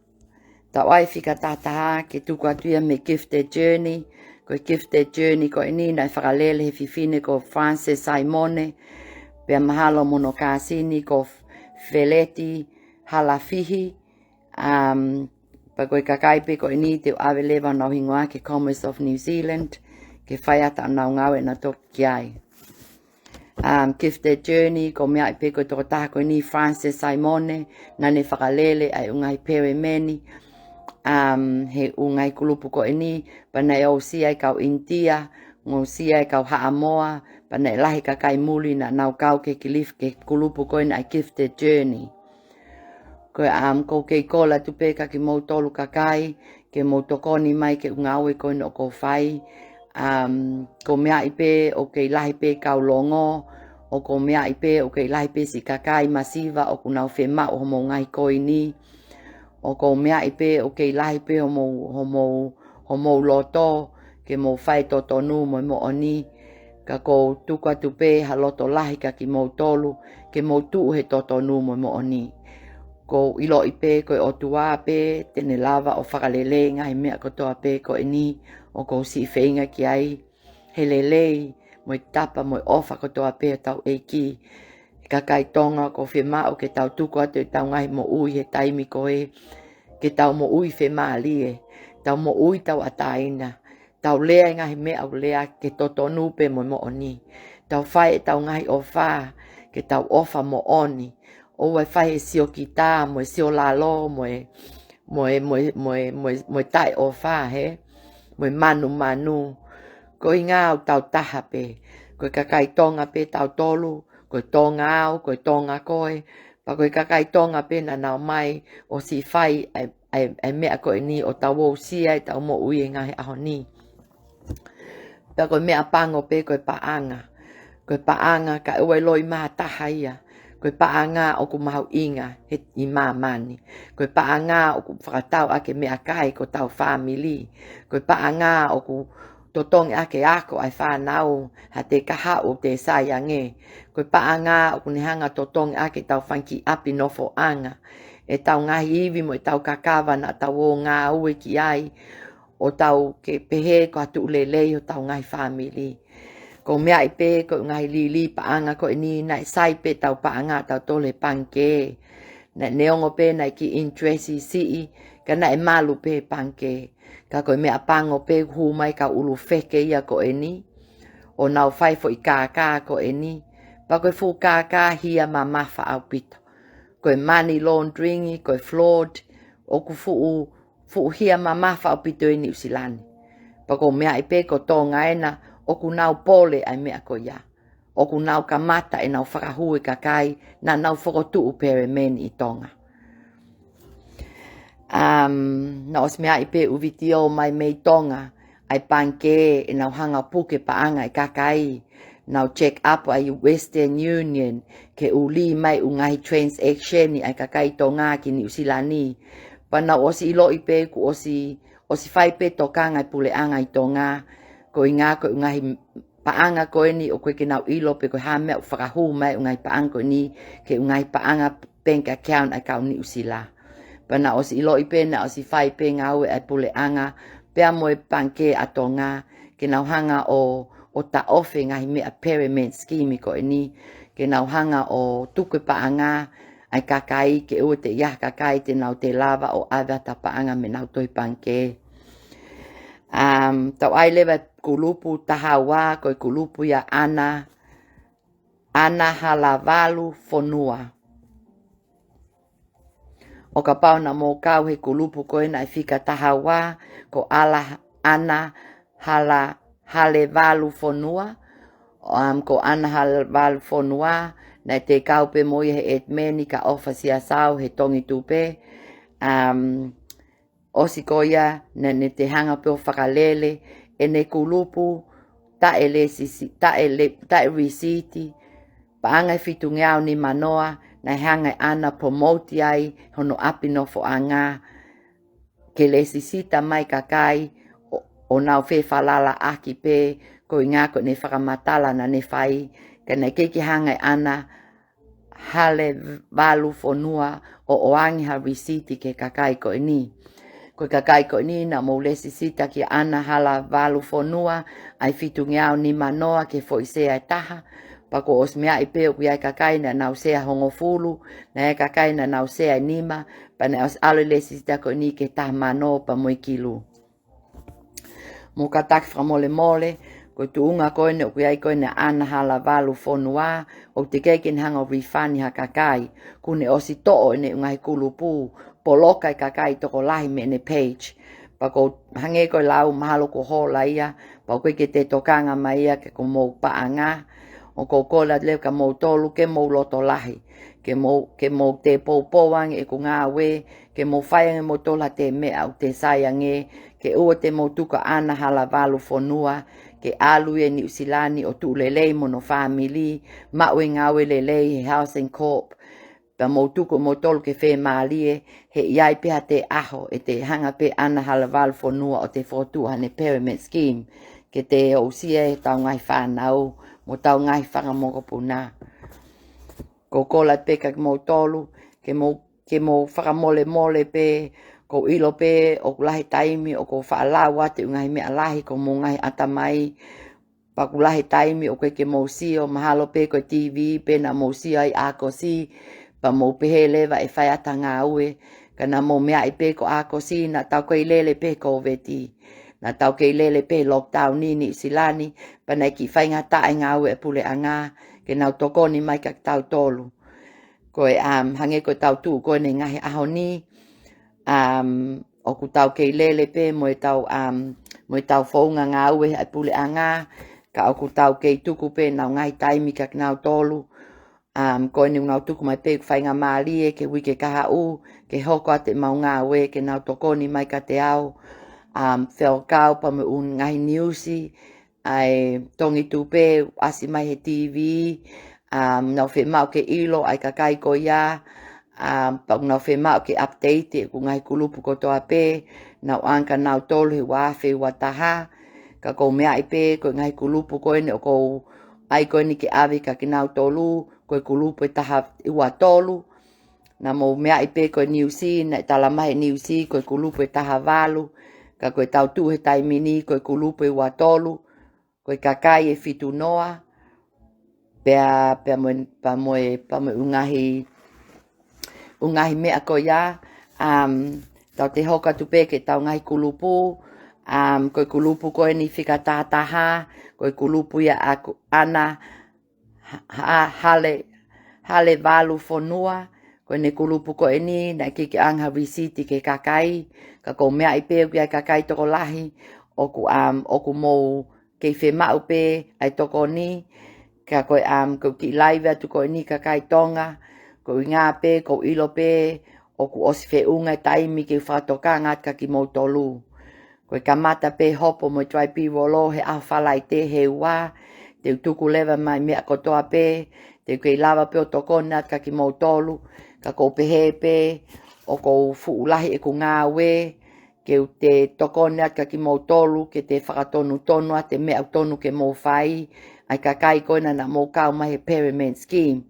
tau ʻai fika tahataha ke tuku atu ia mei he Gifted Journey, ko e Gifted Journey ko eni naʻe fakalele he fefine ko Frances Saimone, pea mahalo mo hono kāsini ko Feleti Halafihi, um, pea ko e kakai pē ko eni te u ʻave leva honau hingoa ki he Commerce of New Zealand, ke fai atu ʻenau ngāue ʻanautolu ki ai. Um, Gifted Journey, ʻoku ou meaʻi pē ko e tokotaha ko eni Frances Saimone, naʻa ne fakalele ʻa e ʻū ngaahi pyramid ni, um, he ʻū ngaahi kulupu ko eni, pea naʻe aʻusia ʻe he kau ʻInitia, aʻusia ʻe he kau Haʻamoa, pea naʻe lahi e kakai muli naʻa nau kau ki he kilif-, ki he kulupu ko ena ʻa e Gifted Journey. Ko e am, ʻoku ou kei kole atu pē kia kimoutolu kakai, ke mou tokoni mai ki he ʻū ngāue ko ena ʻoku ou fai. Um, ʻoku ou meaʻi pē ʻoku kei lahi pē kau longo, ʻoku ou meaʻi pē ʻoku kei lahi pē siʻi kakai masiva ʻoku nau fiemaʻu hoʻomou ngaahi koini. ʻOku ou meaʻi pē ʻoku kei lahi pē hoʻomou, hoʻomou, hoʻomou loto, ke mou fai e totonu mo e moʻoni, ka ʻoku ou tuku atu pē ha loto lahi kia kimoutolu, ke mou tuʻu he totonu mo e moʻoni. ʻOku ou ʻiloʻi pē ko e ʻOtua pē te ne lava ʻo fakalelei e ngaahi meʻa kotoa pē ko eni ʻoku ou siʻi feinga ki ai, he lelei mo e tapa mo e ʻofa kotoa pē ʻa hotau ʻEiki. Kakai Tonga, ʻoku fiemaʻu ke tau tuku atu ʻetau ngaahi moʻui he taimi ko ē, ke tau moʻui fiemālie, tau moʻui tauʻatāina, tau lea e ngaahi meʻa ʻoku lea ke totonu pē mo e moʻoni. Tau fai ʻetau ngaahi ʻofa, ke tau ʻofa moʻoni. ʻOua ʻe fai e siokita, mo e siolalo, mo e, mo e, mo e, mo e, mo e, mo e taʻeʻofa, hē? Mo e manumanu. Ko e ʻuhinga ʻoku tau taha pē. Ko e kakai Tonga pē tautolu, ko e Tonga au, ko e Tonga koe. Pea ko e kakai Tonga pē naʻa nau ō mai ʻo siʻi fai ʻa e, ʻa e, ʻa e meʻa ko eni ʻo tau aʻusia ʻetau moʻui he ngaahi ʻaho ni. Pea ko e meʻapango pē ko e paʻanga. Ko e paʻanga ka ʻoua ʻe loi maʻa ha taha ia. Ko e paʻanga ʻoku mahuʻinga he ʻi māmani. Ko e paʻanga ʻoku fakatau ʻaki e meʻakai ki hotau fāmili. Ko e paʻanga ʻoku totongi ʻaki e ako ʻa e fānau, ha te kahaʻu te sai ange. Ko e paʻanga ʻoku ne hanga ʻo totongi ʻaki ʻetau fanga kiʻi ʻapi nofoʻanga. ʻEtau ngaahi ivi mo ʻetau kakava naʻa tau ō ngāue ki ai, ʻo tau ke pehē ko ha tuʻu lelei hotau ngaahi fāmili. ʻOku ou meaʻi pē ko e ngaahi lili paʻanga ko eni naʻe sai pē ʻetau paʻanga ʻatautolu he pangikē. Naʻe neongo pē naʻe kiʻi interest siʻi, ka naʻe malu pē he pangikē. Ka ko e meʻapango pē hū mai e kau ʻulu feke ia ko eni, ʻo nau fai e foʻi kākā ko eni, Pea ko e fuʻu kākā hia mamafa ʻaupito. Ko e money laundering, ko e fraud, ʻoku fuʻu, fuʻu hia mamafa ʻaupito ʻi Niu Sila ni. Pea ʻoku ou meaʻi pē ko Tonga ena, ʻoku nau pole ʻa e meʻa ko ia. ʻOku nau kamata ʻenau fakahū e kakai naʻa nau fokotuʻu pelemeni ʻi Tonga. Um, naʻe ʻosi meaʻi pē ʻū vitiō mai mei Tonga, ʻa e pangikē ʻenau hanga ʻo puke paʻanga ʻa e kakai, nau check up ʻa e Western Union ke ʻuli mai ʻū ngaahi transaction ʻa e kakai Tonga ki Niu Sila ni. Pea naʻe ʻosi ʻiloʻi pē kuo ʻosi, ʻosi fai pē tokanga ʻa e puleʻanga ʻi Tonga, ko e ʻuhinga ko e ʻū ngaahi paʻanga ko eni ʻoku ʻikai ke nau ʻilo pe ko e hā e meʻa ʻoku fakahū mai ʻū ngaahi paʻanga ko eni ki he ʻū ngaahi paʻanga bank account ʻa e kau Niu Sila. Pea naʻe ʻosi ʻiloʻi pē, naʻe ʻosi fai pē ngāue ʻa e puleʻanga pea mo e pangikē ʻa Tonga ke nau hanga ʻo, ʻo taʻofi e ngaahi meʻa pyramid scheme ko eni, ke nau hanga ʻo tuku e paʻanga ʻa e kakai ke ʻoua te ʻi ai ha kakai te nau toe lava ʻo ʻave ʻenau paʻanga mei heʻenau tohi pangikē. Um, tau ʻai leva e kulupu taha ua, ko e kulupu ia ʻAna, ʻAna Halavalu Fonua. ʻO kapau naʻa mou kau he kulupu ko ena ʻa e fika taha ua, ko ʻAla, ʻAna Hala, Halevalu Fonua, um, ko ʻAna Halevalu Fonua, naʻe te kau pē mo ia he admin ka ʻofa sia sau he Tongi Tupe, um, ʻosi ko ia, naʻa ne te hanga pē ʻo fakalele ʻene kulupu taʻe lēsisi-, taʻe le-, taʻe receipti, paʻanga ʻe fitungeau nima noa, naʻe hanga ʻe ʻAna ʻo promote ai hono ʻapi nofoʻanga ke lēsisita mai kakai ʻo, ʻo nau fefalalaʻaki pē, ko e ʻuhinga ko ʻene fakamatala naʻa ne fai, ka naʻe ʻikai ke hanga ʻe ʻAna Halevalu Fonua ʻo ʻoange ha receipti ki he kakai ko eni. Ko e kakai ko eni naʻa mou lēsisita kia ʻAna Halevalu Fonua ʻa e fitungeau nima noa ki he foʻi sea ʻe taha. Pea kuo ʻosi meaʻi pē ʻoku ʻi ai e kakai naʻa nau sea hongofulu, naʻe ʻi ai e kakai naʻa nau sea ʻe nima, pea naʻe ʻosi ʻalu e lēsisita ko eni ki he taha mano pea mo e kilu. Mou kātaki fakamolemole, ko e tuʻunga ko eni ʻoku ʻi ai ko eni ʻa ʻAna Halevalu Fonua, ʻoku teʻeki ke ne hanga ʻo refund ha kakai, kuo ne ʻosi toʻo ʻene ʻū ngaahi kulupu, poloka e kakai tokolahi mei heʻene page. Pea ʻoku ou hangē ko e lau mahalo kuo hola ia, pea ʻoku ʻikai ke te tokanga mai ia ki hoʻomou paʻanga, ʻoku ou kole atu leva kia moutolu ke mou loto lahi, ke mou, ke mou toe poupou ange ʻeku ngāue, ke mou fai ange moutolu ha toe meʻa ʻoku toe sai ange, ke ʻoua te mou tuku ʻa ʻAna Halevalu Fonua ke ʻalu ia ʻi Niu Sila ni ʻo tuʻu lelei mo hono fāmili, maʻu e ngāue lelei he Housing Corp, pea mou tuku moutolu ke femālie, he ʻe ʻi ai pē ha toe ʻaho ʻe toe hanga pē ʻa ʻAna Halevalu Fonua ʻo toe fokotuʻu haʻane pyramid scheme ke toe aʻusia ʻetau ngaahi fānau mo ʻetau ngaahi fanga mokopuna. ʻOku ou kole pē kia moutolu ke mou, ke mou fakamolemole pē, ʻoku ou ʻilo pē ʻoku lahi e taimi ʻoku ou faʻa lau atu e ʻū ngaahi meʻa lahi ki homou ngaahi ʻatamai, pea ʻoku lahi e taimi ʻoku ʻikai ke mou sio, mahalo pē ko e TV pē naʻa mou sio ai ʻi ʻAokosi, pea mou pehē leva ʻe fai atu ha ngāue, ka naʻa mou meaʻi pē ko ʻAokosi naʻa tau kei lele pē he Kōviti, naʻa tau kei lele pē he lockdown ʻi Niu Sila ni, pea naʻe kiʻi faingataʻa e ngāue ʻa e puleʻanga ke nau tokoni mai kia kitautolu. Ko e, um, hangē ko ʻetau tuʻu ko eni he ngaahi ʻaho ni, um, ʻoku tau kei lele pē mo ʻetau, um, mo ʻetau founga ngāue ʻa e puleʻanga, ka ʻoku tau kei tuku pē ʻenau ngaahi taimi kia kinautolu. Um, ko eni ʻoku nau tuku mai pē ʻeku faingamālie ki he uike kahaʻu, ke hoko atu ʻemau ngāue, ke nau tokoni mai kiate au, um, fekauʻaki pea mo e ʻū ngaahi niusi ʻa e Tongi Tupe ʻasi mai he TV, um, nau fiemaʻu ke ʻilo ʻa e kakai ko ia, um, pea nau fiemaʻu ke update ʻeku ngaahi kulupu kotoa pē, naʻa nau ʻange kia nautolu he ua afe ua taha, ka ʻoku ou meaʻi pē ko e ngaahi kulupu ko eni ʻoku ou ʻai ko eni ke ʻave kia kinautolu, ko e kulupu ʻe taha ua tolu, naʻa mou meaʻi pē ko e niusi, naʻe tala mai he niusi ko e kulupu ʻe taha valu, ka ko ʻetau tuʻu he taimi ni ko e kulupu ʻe ua tolu, ko e kakai ʻe fitu noa, pea, pea mo e, pea mo e, pea mo e ʻū ngaahi, ʻū ngaahi meʻa ko ia, um, tau toe hoko atu pē ki heʻetau ngaahi kulupu, um, ko e kulupu ko eni fika taha taha, ko e kulupu ia ʻa ko ʻAna ha-, Hale, Hale Valu Fonua, ko ʻene kulupu ko eni, naʻe ʻikai ke ʻoange ha risiti ki he kakai, ka ʻoku ou meaʻi pē ʻoku ʻi ai e kakai tokolahi, ʻoku, um, ʻoku mou kei fiemaʻu pē ʻa e tokoni, ka ko e, um, ʻoku ou kiʻi laive atu ko eni kakai Tonga, ko e ʻuhinga pē, ʻoku ou ʻilo pē, ʻoku ʻosi feʻunga e taimi ke u fakatokanga atu kia kimoutolu. Ko e kamata pē hopo mo e Dry Pea Roll he ʻaho Falaite he ua, te u tuku leva mai e meʻa kotoa pē, te u kei lava pē ʻo tokoni atu kia kimoutolu, ka ʻoku ou pehē pē, ʻoku ou fuʻu lahi ʻeku ngāue, ke u te tokoni atu kia kimoutolu, ke te fakatonutonu atu e meʻa ʻoku tonu ke mou fai, ʻa e kakai ko ena naʻa mou kau mai he Pyramid Scheme.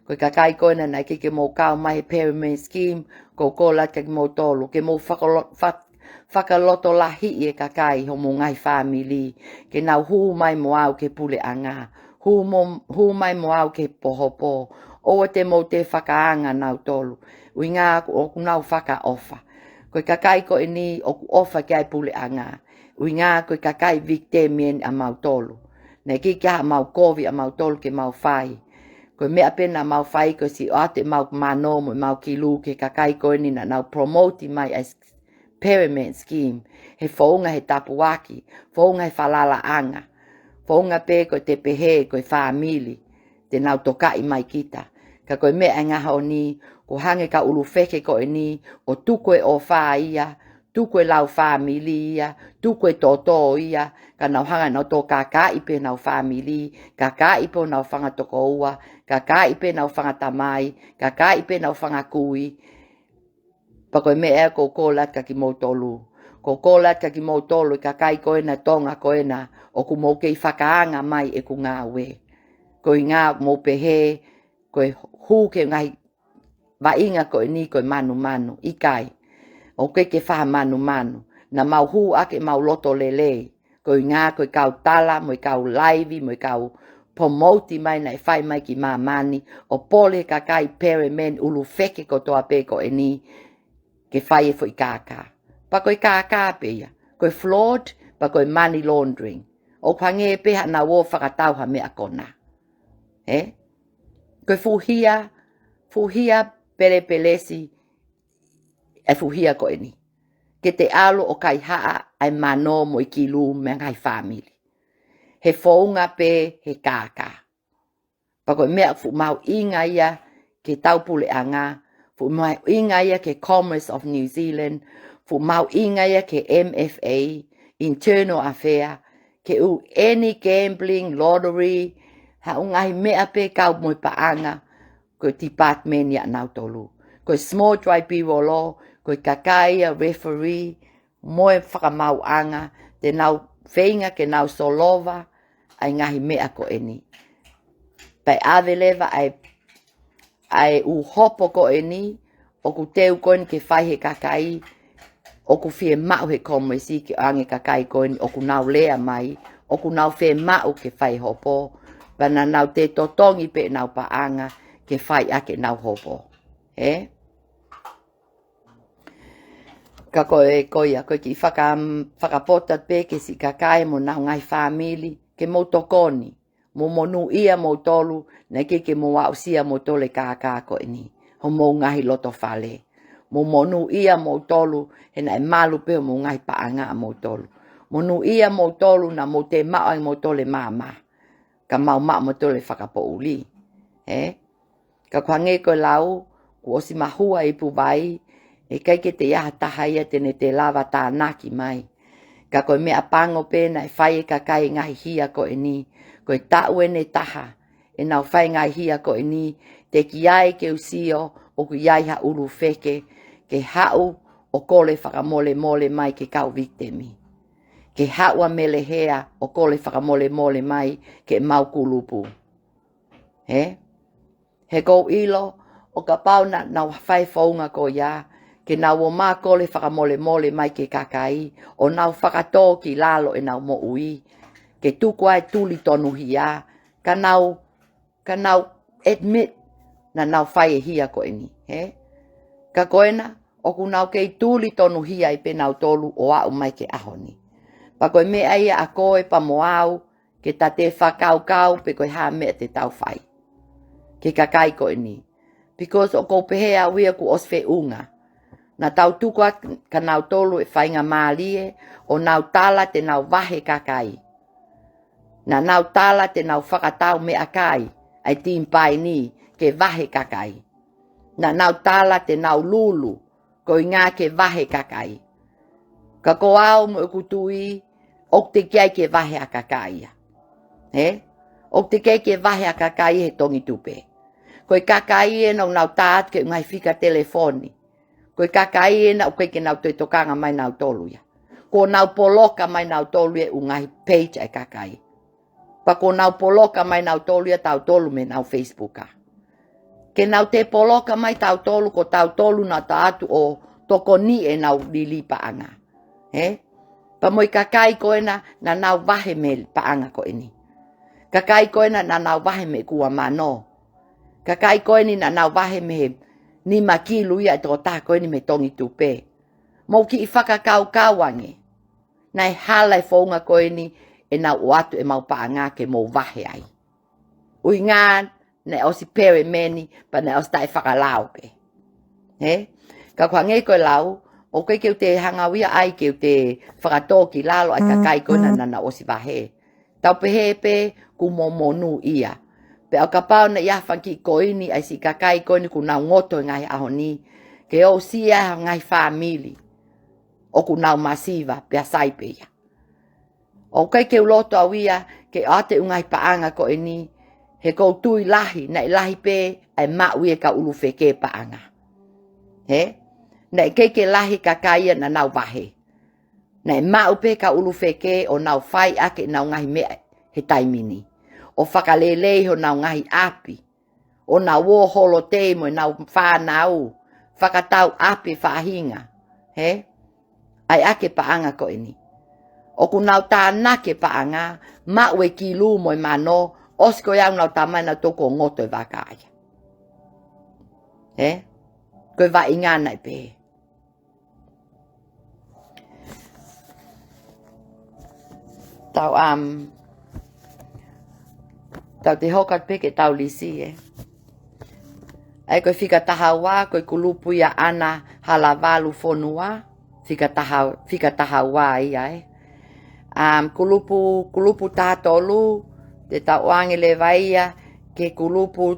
Ko e kakai ko ena naʻe ʻikai ke mou kau mai he Pyramid Scheme, ʻoku ou kole atu kia kimoutolu, ke mou fakalo-, fa-, fakalotolahiʻi e kakai homou ngaahi fāmili, ke nau hū mai mo au ki he puleʻanga, hū mo-, hū mai mo au ki he hopo, ʻoua te mou toe fakaanga nautolu, ʻuhinga ʻoku nau fakaʻofa. Ko e kakai ko eni ʻoku ʻofa ki ai e puleʻanga, ʻuhinga ko e kakai victim eni ʻamautolu. Naʻe ʻikai ke ʻi ai haʻamau kovi ʻamautolu ke mau fai. Ko e meʻa pē naʻa mau fai ko e siʻi ʻoatu ʻemau mano mo ʻemau kilu ki he kakai ko eni naʻa nau promote mai ʻa e Pyramid Scheme, he founga he tāpuaki, founga he falalaʻanga, founga pē ko e te pehē ko e fāmili, te nau tokaʻi mai kita. Ka ko e meʻa ʻi he ʻaho ni, ʻoku hangē ka ʻulu feke ko eni, ʻo tuku e ʻofa ia, tuku e lau fāmili ia, tuku e toto ia, ka nau hanga ʻe nautolu ʻo kākaaʻi pē honau fāmili, kākaaʻi pē honau fanga tokoua, kākaaʻi pē honau fanga tamai, kākaaʻi pē honau fanga kui. Pea ko e meʻa ia ʻoku ou kole atu kia kimoutolu. ʻOku ou kole atu kia kimoutolu e kakai ko ena Tonga ko ena, ʻoku mou kei fakaanga mai ʻeku ngāue. Ko e ʻuhinga ʻoku mou pehē, ko e hū ki he ngaahi vaʻinga ko eni ko e manumanu, ʻikai. ʻOku ʻikai ke fai ha manumanu. Naʻa mau hū ʻaki ʻemau loto lelei. Ko e ʻuhinga ko e kau tala, mo e kau laivi, mo e kau promote mai naʻe fai mai ki māmani, ʻo pole he kakai Pyramid ʻulu feke kotoa pē ko eni, ke fai e foʻi kākā. Pea ko e kākā pē ia. Ko e fraud, pea ko e money laundering. ʻOku hangē pē haʻanau ō ʻo fakatau ha meʻa konā. Ē? Ko e fuhia, fuhia pelepelesi, e fuhia ko eni. Ke te ʻalu ʻo kaihaʻa ʻa e mano mo e kilu mei he ngaahi fāmili. He founga pē he kākā. Pea ko e meʻa fuʻu mahuʻinga ia ki he tau puleʻanga, fuʻu mahuʻinga ia ki he Commerce of New Zealand, fuʻu mahuʻinga ia ki he M F A, Internal Affair, ke ʻū any gambling, lottery, haʻu ngaahi meʻa pē kau mo e paʻanga, ko e department ia ʻanautolu. Ko e small dry pea roll, ko e kakai ia referee, mo e fakamaauʻanga, te nau feinga ke nau solova ʻa e ngaahi meʻa ko eni. Pea ʻave leva ʻa e, ʻa e ʻū hopo ko eni, ʻoku teu ko eni ke fai he kakai, ʻoku fiemaʻu he Commerce ke ʻoange kakai ko eni, ʻoku nau lea mai, ʻoku nau fiemaʻu ke fai hopo, pea naʻa nau toe totongi pē ʻenau paʻanga, ke fai ʻaki ʻenau hopo. Ē? Ka ko e, ko ia, ko e kiʻi faka-, fakapotopoto pē ki he siʻi kakai mo honau ngaahi fāmili, ke mou tokoni, mou monūʻia moutolu, naʻe ʻikai ke mou aʻusia moutolu e kākā ko eni, homou ngaahi loto fale. Mou monūʻia moutolu, he naʻe malu pē homou ngaahi paʻanga ʻamoutolu. Monūʻia moutolu, naʻa mou toe maʻu ai moutolu e maama. Ka mau maʻu moutolu e fakapoʻuli. Ē? Ka ʻoku hangē ko e lau, kuo ʻosi mahua e ipu vai, ʻe ʻikai ke toe ʻi ai ha taha ia te ne toe lava tānaki mai. Ka ko e meʻapango pē naʻe fai e kakai e ngaahi hia ko eni, ko e taʻu eni ʻe taha, ʻenau fai e ngaahi hia ko eni, teʻeki ai ke u sio, ʻoku ʻi ai ha ʻulu feke, ke haʻu ʻo kole fakamolemole mai ki he kau vikitemi. Ke haʻu ʻa Mele Hea ʻo kole fakamolemole mai ki heʻemau kulupu. Ē? He ʻoku ou ʻilo, ʻo kapau naʻa nau fai e founga ko ia, ke nau ō mai ʻo kole fakamolemole mai ki he kakai, ʻo nau fakatō ki lalo ʻenau moʻui, ke tuku ai e tuli tonuhia, ka nau, ka nau admit naʻa nau fai e hia ko eni, ē? Ka ko ena, ʻoku nau kei tuli tonuhia ai pē nautolu ʻo aʻu mai ki he ʻaho ni. Pea ko e meʻa ia ʻa koe pea mo au, ke ta toe fakakaukau pe ko e hā e meʻa te tau fai. ki he kakai ko eni. Because ʻoku ou pehē au ia kuo ʻosi feʻunga. Naʻa tau tuku atu kia nautolu e faingamālie ʻo nau tala te nau vahe kakai. Naʻa nau tala te nau fakatau meʻakai, ʻa e Team Pioneer, ke vahe kakai. Naʻa nau tala te nau lulu, koeʻuhinga ke vahe kakai. Ka ko au mo ʻeku tui, ʻoku teʻeki ai ke vahe ʻa e kakai ia. Hē? ʻOku teʻeki ai ke vahe ʻa e kakai he tongi tupe. Ko e kakai ena ʻoku nau tā atu ki he ngaahi fika telefoni. Ko e kakai ena ʻoku ʻikai ke nau toe tokanga mai nautolu ia. Kuo nau poloka mai nautolu ia ʻi he ngaahi page ʻa e kakai. Pea kuo nau poloka mai nautolu ia tautolu mei heʻenau Facebook. Ke nau toe poloka mai tautolu, ko tautolu naʻa tau ō atu ʻo tokoniʻi ʻenau liliu paʻanga. Hē? Pea mo e kakai ko ena naʻa nau vahe mei he paʻanga ko eni. Kakai ko ena naʻa nau vahe mei he ua mano. Kakai ko eni naʻa nau vahe mei he nima kilu ia ʻa e tokotaha ko eni mei he tongi tupe. Mou kiʻi fakakaukau ange. Naʻe hala e founga ko eni ʻenau ʻoatu ʻemau paʻanga ke mou vahe ai. ʻUhinga naʻe ʻosi pelemeni, pea naʻe ʻosi taʻefakalao pē. Hē? Ka ʻoku hangē ko e lau, ʻoku ʻikai ke u toe hanga au ia ai ke u toe fakatōkilalo ʻa e kakai ko ena naʻa nau ʻosi vahe. Tau pehē pē kuo mou monūʻia. Pea ʻo kapau naʻe ʻi ai ha fanga kiʻi koini ʻa e siʻi kakai ko eni kuo nau ngoto he ngaahi ʻaho ni, ke ʻosi ʻi ai ha ngaahi fāmili ʻoku nau masiva, pea sai pē ia. ʻOku ʻikai ke u loto au ia ke ʻoatu e ngaahi paʻanga ko eni, he ʻoku ou tui lahi, naʻe lahi pē ʻa e maʻu ia ʻe he kau ʻulu feke paʻanga. Hē? Naʻe ʻikai ke lahi e kakai ia naʻa nau vahe. Naʻe maʻu pē ʻe he kau ʻulu feke ʻo nau fai ʻaki ʻenau ngaahi meʻa he taimi ni. ʻO fakalelei honau ngaahi ʻapi. ʻO nau ō holotei mo ʻenau fānau, fakatau ʻapi faʻahinga. Hē? ʻAi ʻaki e paʻanga ko eni. ʻOku nau tānaki e paʻanga, maʻu e kilu mo e mano, ʻosi ko ia ʻoku nau tā mai nautolu kuo ngoto e vaka ia. Hē? Ko e vaʻinga naʻe pehē. Tau, um, tau toe hoko atu pē ki heʻetau lisi, ē. ʻA ia ko e fika taha ua, ko e kulupu ia ʻAna Halavalu Fonua, fika taha, fika taha ua ia, ē. Um, kulupu, kulupu taha tolu, te tau ʻoange leva ia ki he kulupu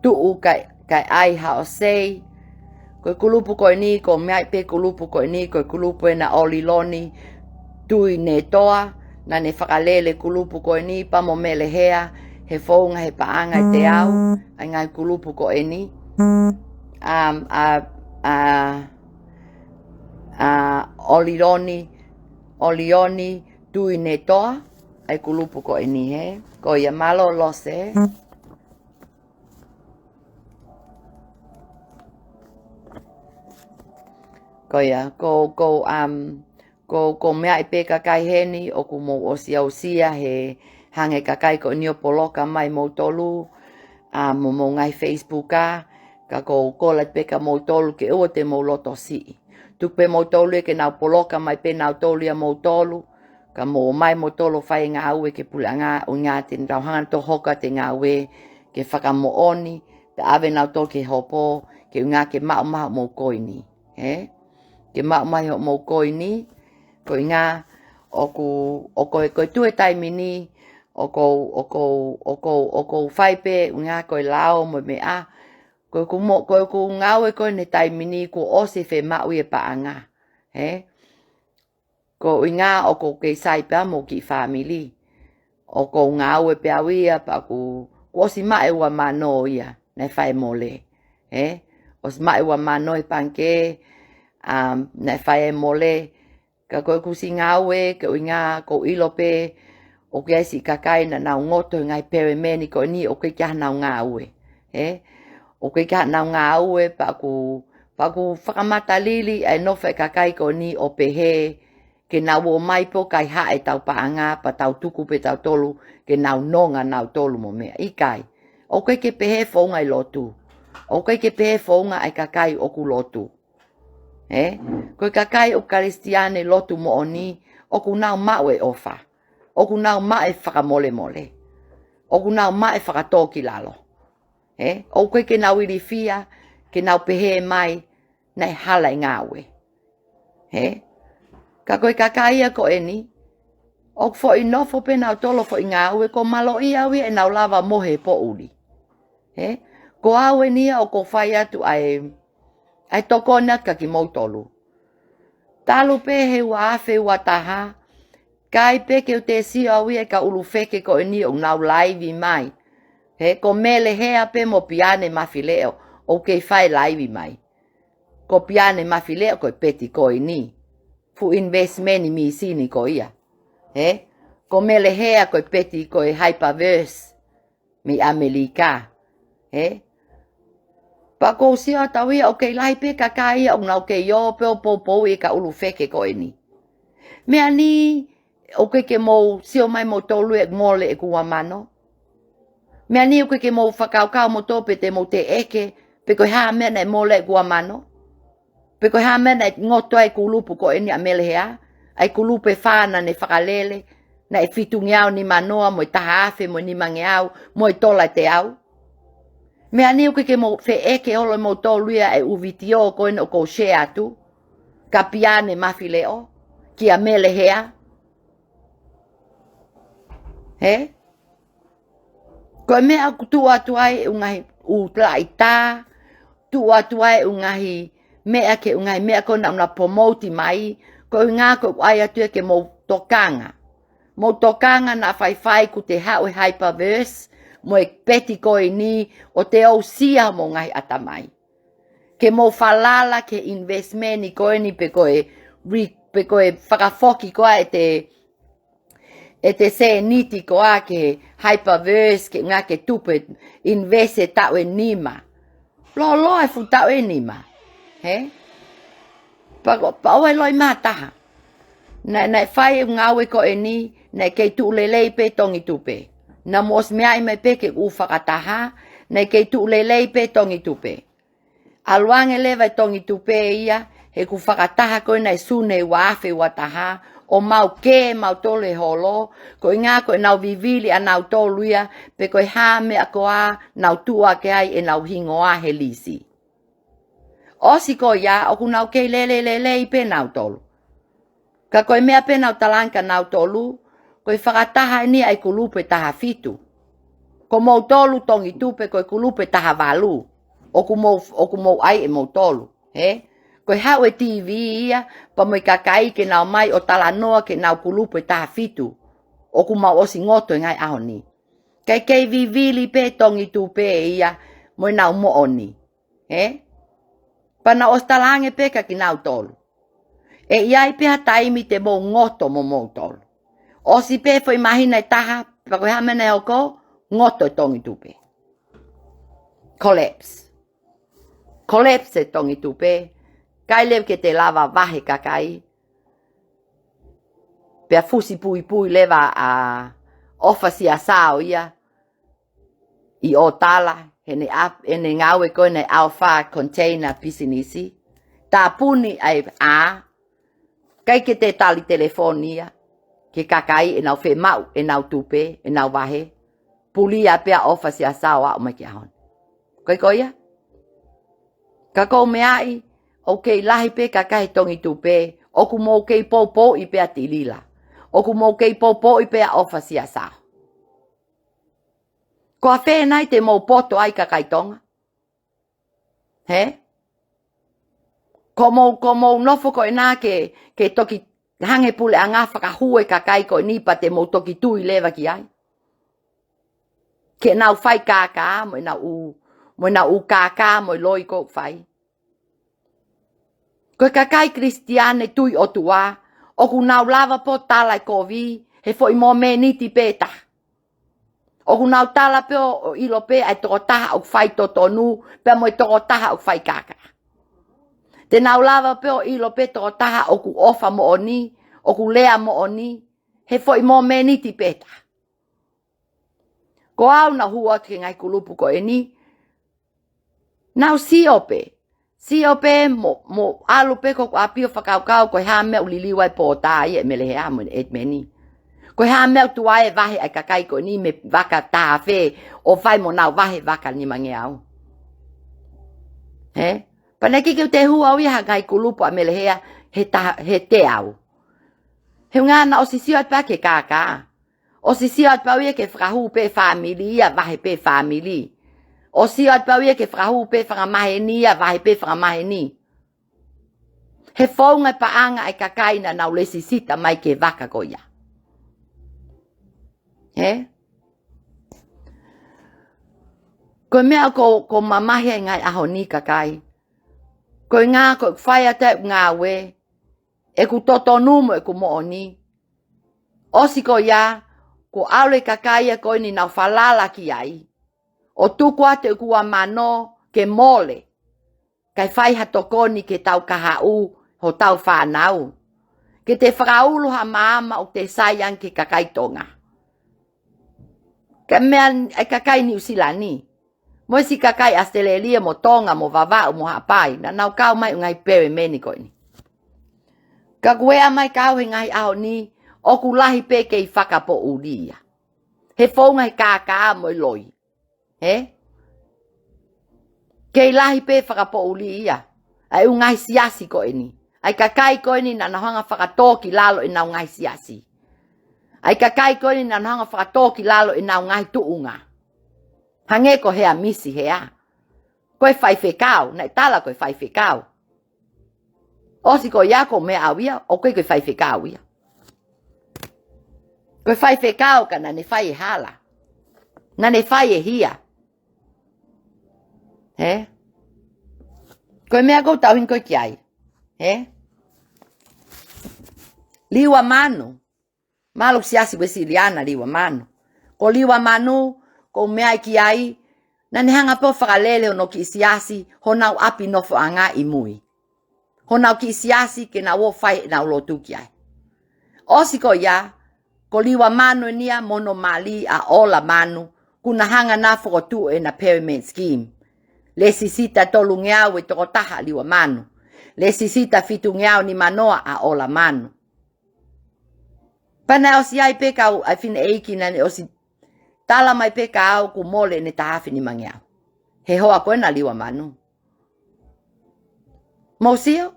Tuʻu Kae, Kae ʻAi Haʻo Sei. Ko e kulupu ko eni, ʻoku meaʻi pē kulupu ko eni, ko e kulupu ena ʻo ʻOliloni Tuinetoa, naʻa ne fakalele kulupu ko eni pea mo Mele Hea, he founga he paʻanga ʻe teau, ʻa e ngaahi kulupu ko eni. Um, ʻa, ʻa, ʻa ʻOliloni, ʻOlioni Tuinetoa, ʻa e kulupu ko eni, hē. Ko ia, mālō Lose. Ko ia, ʻoku, ʻoku, um, ʻoku, ʻoku meaʻi pē kakai heni, ʻoku mou ʻosi aʻusia he hanga ʻe he kakai ko eni ʻo poloka mai moutolu, ʻa, mo homou ngaahi Facebook, ʻa, ka ʻoku ou kole pē kia moutolu ke ʻoua te mou loto siʻi. Tuku pē moutolu ia ke nau poloka mai pē nautolu ia moutolu, ka mou ō mai moutolu ʻo fai e ngāue ki he puleʻanga, ʻuhinga te tau hanga ʻo hoko atu e ngāue ke fakamoʻoni, pea ʻave nautolu ki he hopo, koeʻuhinga ke maʻu mai hoʻomou koini, hē? Ke maʻu mai hoʻomou koini, koeʻuhinga ʻoku, ʻoku, ko e tuʻu he taimi ni, ʻoku, ʻoku, ʻoku, ʻoku fai pē, ʻuhinga ko e lao mo e meʻa, ko ʻeku mo-, ko ʻeku ngāue ko eni he taimi ni kuo ʻosi femaʻu e paʻanga, hē? Koeʻuhinga ʻoku ou kei sai pē au mo e kiʻi fāmili. ʻOku ou ngāue pē au ia pea ʻoku, kuo ʻosi maʻu e ua mano ia, naʻe fai e mole. Hē? ʻOsi maʻu e ua mano he pangikē, um, naʻe fai e mole. Ka ko ʻeku siʻi ngāue, koeʻuhinga ʻoku ou ʻilo pē, ʻoku ʻi ai e siʻi kakai naʻa nau ngoto he ngaahi pelemeni ko eni ʻoku ʻikai ke ʻi ai hanau ngāue. Hē? ʻOku ʻikai ke ʻi ai hanau ngāue, pea ʻoku, pea ʻoku fakamatalili ʻa e nofo ʻa e kakai ko eni ʻo pehē, ke nau ō mai pē ʻo kaihaʻa ʻetau paʻanga, pea tau tuku pē tautolu, ke nau nonga nautolu mo e meʻa. ʻIkai. ʻOku ʻikai ke pehē e founga ʻi lotu. ʻOku ʻikai ke pehē e founga ʻa e kakai ʻoku lotu. Hē? Ko e kakai ʻoku Kalisitiane lotu moʻoni, ʻoku nau maʻu e ʻofa. ʻOku nau maʻu e fakamolemole. ʻOku nau maʻu e fakatōkilalo. He? ʻOku ʻikai ke nau ilifia, ke nau pehē mai, naʻe hala e ngāue. He? Ka ko e kakai ia ko eni, ʻoku foʻi nofo pē nautolu foʻi ngāue, ko e mālō ia au ia ʻenau lava mohe poʻuli. He? Ko au eni ia ʻoku ou fai atu ʻa e, ʻa e tokoni atu kia kimoutolu. Talu pē he ua afe ua taha, ʻikai pē ke u toe sio au ia ki he kau ʻulu feke ko eni ʻoku nau laivi mai. He ko Mele Hea pē mo Piane Mafileʻo ʻoku kei fai laivi mai. Ko Piane Mafileʻo ko e Bitcoin. Fuʻu investment machine ko ia. He? Ko Mele Hea ko e Bitcoin, ko e Hyperverse mei ʻAmelika. He? Pea ʻoku ou sio atu au ia ʻoku kei lahi pē kakai ia ʻoku nau kei ō pē ʻo poupouʻi e kau ʻulu feke ko eni. Meʻa ni ʻoku ʻikai ke mou sio mai moutolu ʻe mole ʻeku ua mano. Meʻa ni ʻoku ʻikai ke mou fakakaukau moutolu pe te mou teʻeki, pe ko e hā e meʻa naʻe mole ʻeku ua mano. Pe ko e hā e meʻa naʻe ngoto ai e kulupu ko eni ʻa Mele Hea, ʻa e kulupu ʻe fā naʻa ne fakalele, naʻe fitungeau nimanoa mo e taha afe mo e nimangeau mo e tola ʻe teau. Meʻa ni ʻoku ʻikai ke mou feʻeke holo moutolu ia ʻe ʻū vitiō ko eni ʻoku ou share atu, kia Piane Mafileʻo, kia Mele Hea. He? Ko e meʻa ʻoku tuʻu atu ai e ʻū ngaahi ʻū laʻitā, tuʻu atu ai e ʻū ngaahi meʻa ki he ʻū ngaahi meʻa ko ena ʻoku nau promote mai, ko e ʻuhinga ko ʻeku ʻai atu ia ke mou tokanga. Mou tokanga naʻa faifai kuo te haʻu e Hyperverse, mo e Bitcoin ʻo te ousia homou ngaahi ʻatamai. Ke mou falala ki he investment ko eni pe ko e re-, pe ko e fakafoki ko ā ʻete, ʻete sēniti ko ā ki he Hyperverse ke ngā ke tupe invest e taʻu ʻe nima. Lōloa e fuʻu taʻu ʻe nima. He? Pea ko, pea ʻoua ʻe loi mai ha taha. Naʻe, naʻe fai e ngāue ko eni, naʻe kei tuʻu lelei pē Tongi Tupe. Naʻa mou ʻosi meaʻi mai pē ke u fakataha, naʻe kei tuʻu lelei pē Tongi Tupe. ʻAlu ange leva e Tongi Tupe ia, he kuo fakataha ko ena ʻi Sune ua afe ua taha, ʻo mau kē mautolu he holo, ko e ʻuhinga ko ʻenau vivili ʻanautolu ia, pe ko e hā e meʻa ko ā naʻa nau tuʻu hake ai ʻenau hingoa he lisi. ʻOsi ko ia, ʻoku nau kei lele lelei pē nautolu. Ka ko e meʻa pē naʻa ku talaange kia nautolu, ko e fakataha eni ʻa e kulupu ʻe taha fitu. Ko moutolu Tongi Tupe ko e kulupu ʻe taha valu. ʻOku mou, ʻoku mou ʻai ʻe moutolu. He? Ko e haʻu e T V ia, pea mo e kakai ke nau mai ʻo talanoa ki heʻenau kulupu ʻe taha fitu. ʻOku mau ʻosi ngoto he ngaahi ʻaho ni. Kae kei vivili pē Tongi Tupe ia, mo ʻenau moʻoni. He? Pea naʻa ku ʻosi talaange pē kia kinautolu. ʻE ʻi ai pē ha taimi te mou ngoto mo moutolu. ʻOsi pē foʻi māhina ʻe taha, pea ko e hā e meʻa naʻe hoko, ngoto e Tongi Tupe. Collapse. Collapse e Tongi Tupe. ʻIkai leva ke te lava vahe kakai. Pea fusi puipui leva ʻa ʻOfa Siaosi ia ʻi ʻŌtala, heʻene ʻap-, heʻene ngāue ko ena ʻi he Alpha Container Business. Tāpuni ai ʻa, ʻikai ke te tali telefoni ia ki he kakai ʻenau fiemaʻu ʻenau tupe, ʻenau vahe. Pulia pē ʻa ʻOfa Siaosi ʻo aʻu mai ki he ʻaho ni. Ko e ko ia? Ka ʻoku ou meaʻi, ʻoku kei lahi pē kakai Tongi Tupe, ʻoku mou kei poupouʻi pē ʻa Tilila. ʻOku mou kei poupouʻi pē ʻa ʻOfa Siaosi. Ko e fē nai te mou poto ai kakai Tonga? He? Ko mou, ko mou nofo ko ena ke, ke toki hanga ʻe he puleʻanga ʻo fakahū e kakai ko eni pea te mou toki tui leva ki ai. Ke nau fai kākā, mo ʻenau ʻū, mo ʻenau ʻū kākā, mo e loi ʻoku fai. Ko e kakai Kalisitiane tui ʻOtua, ʻoku nau lava pē ʻo tala e kovi, he foʻi mōmeniti pē taha. ʻOku nau tala pē ʻo, ʻo ʻilo pē ʻa e tokotaha ʻoku fai totonu, pea mo e tokotaha ʻoku fai kākā. Te nau lava pē ʻo ʻilo pē tokotaha ʻoku ʻofa moʻoni, ʻoku lea moʻoni, he foʻi mōmeniti pē taha. Ko au naʻa ku hū atu ki he ngaahi kulupu ko eni, naʻa ku sio pē. Sio pē mo, mo ʻalu pē ko ʻeku ʻapi ʻo fakakaukau ko e hā e meʻa ʻoku liliu ai e pōtā ia ʻe Mele Hea mo e ʻetimeni. Ko e hā e meʻa ʻoku tuai e vahe ʻa e kakai ko eni mei he vaka taha afe ʻo fai mo nau vahe vaka nimangeau? Hē? Pea naʻe ʻikai ke u toe hū au ia ha ngaahi kulupu ʻa Melehea he taha, he teau. He ʻuhinga naʻa ʻosi sio atu pē ki he kākā. ʻOsi sio atu pē au ia ke fakahū pē fāmili ia, vahe pē fāmili. ʻOsi sio atu pē au ia ke fakahū pē fakamaheni ia, vahe pē fakamaheni. He founga e paʻanga ʻa e kakai naʻa nau lēsisita mai ki he vaka ko ia. Hē? Ko e meʻa ʻoku, ʻoku mamahi ai e ngaahi ʻaho ni kakai. Ko e ʻuhinga ʻoku fai atu e ngāue, ʻoku totonu mo ʻoku moʻoni. ʻOsi ko ia, kuo ʻalu e kakai ia ko eni nau falala ki ai ʻo tuku atu e ʻū mano ke mole, kae fai ha tokoni ke tau kahaʻu hotau fānau. Ke te fakaulu ha maama ʻoku te sai ange ki he kakai Tonga. Ka meʻa ai e kakai Niu Sila ni, mo e siʻi kakai ʻAositelēlia mo Tonga mo Vavaʻu mo Haʻapai, naʻa nau kau mai e ʻū ngaahi pelemeni ko eni. Ka kuo ʻea mai kau he ngaahi ʻaho ni, ʻoku lahi pē kei fakapoʻuli ia. He founga he kākā mo e loi. Hē? Kei lahi pē fakapoʻuli ia ʻa e ʻū ngaahi siasi ko eni. ʻA e kakai ko eni naʻa nau hanga fakatō ki lalo ʻenau ngaahi siasi. ʻA e kakai ko eni naʻa nau hanga fakatō ki lalo ʻenau ngaahi tuʻunga. Hangē ko Hea Misi Hea. Ko e faifekau, naʻe tala ko e faifekau. ʻOsi ko ia ko e meʻa au ia, ʻoku ʻikai ko e faifekau ia. Ko e faifekau ka naʻa ne fai e hala. Naʻa ne fai e hia. Hē? Ko e meʻa ʻoku ou tauhi ko ē ki ai. Hē? Liua Manu. Mālō Siasi Uēsiliana Liua Manu. Ko Liua Manu, ʻoku ou meʻa ai ki ai, naʻa ne hanga pē ʻo fakalele hono kiʻi siasi, honau ʻapi nofoʻanga ʻi mui. Honau kiʻi siasi ke nau ō ʻo fai ʻenau lotu ki ai. ʻOsi ko ia, ko Liua Manu eni ia mo hono mali ʻa ʻOla Manu, kuo na hanga naʻa fokotuʻu ʻena pyramid scheme. Lēsisita tolungeau e tokotaha Liua Manu. Lēsisita fitungeau nimanoa ʻa ʻOla Manu. Pea naʻe ʻosi ʻai pē kau ʻa e fineʻeiki naʻa ne ʻosi tala mai pē kia au kuo mole ʻene taha afe nimangeau. He hoa ko ena Liua Manu. Mou sio?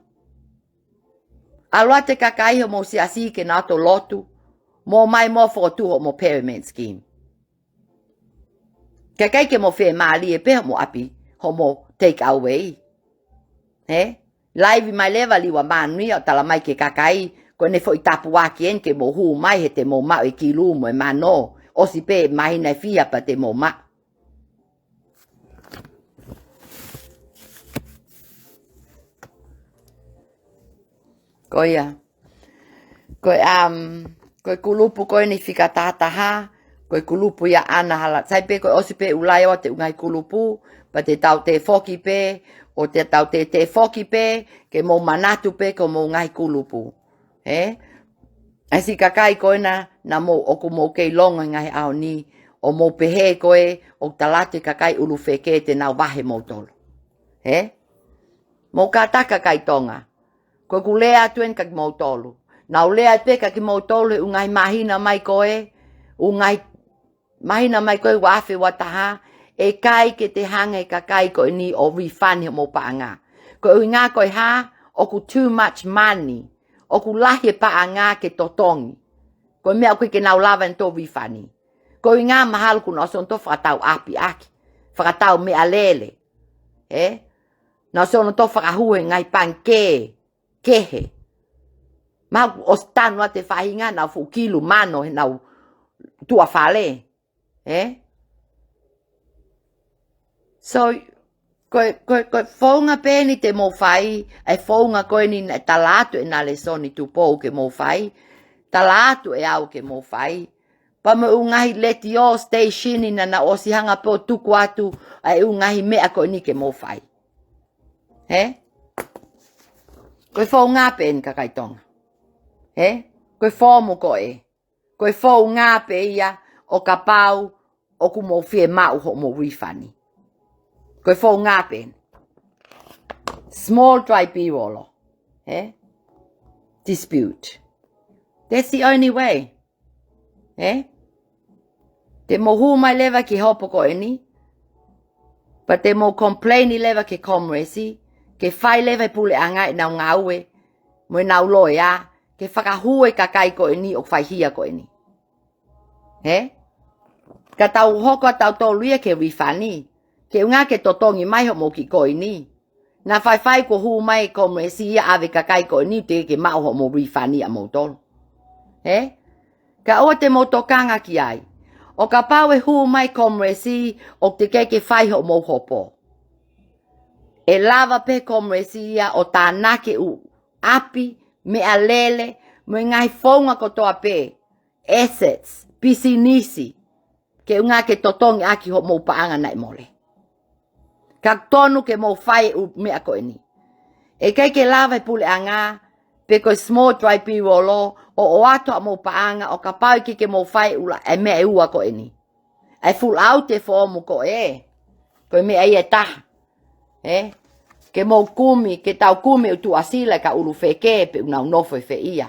ʻAlu atu e kakai hoʻomou siasi ke na ō ʻo lotu. Mo mai mo fokotuʻu hoʻomou pyramid scheme. Kae ʻikai ke mo fiemālie pē hoʻomou ʻapi, hoʻomou take away. Hē? Laivi mai leva Liua Manu ia ʻo tala mai ki he kakai, ko ʻene foʻi tāpuaki eni ke mou hū mai he te mou maʻu e kilu mo e mano, ʻosi pē māhina ʻe fiha pea te mou maʻu. Ko ia. Ko e, um, ko e kulupu ko eni fika taha taha, ko e kulupu ia ʻAna Hala. Sai pē ko e ʻosi pē ʻUlai ʻo te ʻū ngaahi kulupu, pea te tau toe foki pē, ʻo te tau toe toe foki pē, ke mou manatu pē ki hoʻomou ngaahi kulupu. Hē? ʻA e siʻi kakai ko ena naʻa mou, ʻoku mou kei longo he ngaahi ʻaho ni, ʻo mou pehē ko ē, ʻoku tala atu e kakai ʻulu feke te nau vahe moutolu. Hē? Mou kātaki kakai Tonga. Ko ʻeku lea atu eni kia kimoutolu. Naʻa ku lea pē kia kimoutolu he ʻū ngaahi māhina mai ko ē, ʻū ngaahi māhina mai ko ē ua afe ua taha, ʻe ʻikai ke te hanga he kakai ko eni ʻo refund hoʻomou paʻanga. Ko e ʻuhinga ko e hā, ʻoku too much money. ʻOku lahi e paʻanga ke totongi. Ko e meʻa ʻoku ʻikai ke nau lava ʻo refund. Ko e ʻuhinga mahalo kuo nau ʻosi ʻonautolu fakatau ʻapi ʻaki. Fakatau meʻalele. Hē? Nau ʻosi ʻonautolu fakahū he ngaahi pangikē kehe. Mahalo kuo ʻosi tanu atu e faʻahinga ʻenau fuʻu kilu mano heʻenau tuʻa fale. Hē? So, ko e, ko e, ko e founga pē eni te mou fai, ʻa e founga ko eni naʻe tala atu ʻena lēsoni Tupou ke mou fai, tala atu ʻe au ke mou fai, pea mo e ʻū ngaahi letiō station naʻa na ʻosi hanga pē ʻo tuku atu ʻa e ʻū ngaahi meʻa ko eni ke mou fai. Hē? Ko e founga pē eni kakai Tonga. Hē? Ko e foomu ko ē. Ko e founga pē ia ʻo kapau ʻoku mou fiemaʻu hoʻomou refund. Ko e founga pē eni. Small tribunal. Hē? Dispute. That's the only way. Ē? Te mou hū mai leva ki he hopo ko eni, pea te mou complain leva ki he Kōmulesi, ke fai leva ʻe he puleʻanga ʻenau ngāue, mo ʻenau loea, ke fakahū e kakai ko eni ʻoku faihia ko eni. Ē? Ka tau hoko ʻa tautolu ia ki he refund, ke ʻuhinga ke totongi mai hoʻomou kiʻi koini. Naʻa faifai kuo hū mai e Kōmulesi ia ʻave kakai ko eni teʻeki ke maʻu hoʻomou refund ʻamoutolu. Ē? Ka ʻoua te mou tokanga ki ai. ʻO kapau ʻe hū mai e Kōmulesi ʻoku teʻeki ke fai hoʻomou hopo, ʻe lava pē Kōmulesi ia ʻo tānaki ʻū ʻapi, meʻalele, mo e ngaahi founga kotoa pē, assets, pisinisi, ke ʻuhinga ke totongi ʻaki hoʻomou paʻanga naʻe mole. Ka tonu ke mou fai e ʻū meʻa ko eni. ʻE ʻikai ke lava e puleʻanga, pe ko e small tribal ʻo, ʻo ʻoatu haʻamou paʻanga, ʻo kapau ʻikai ke mou fai e ʻū la-, e meʻa ʻe ua ko eni. ʻA e full out e foomu ko ē. Ko e meʻa ia ʻe taha. Ē? Ke mou kumi, ke tau kumi ʻū tuʻasila ʻa e kau ʻulu feke pe ʻoku nau nofo ʻi fē ia.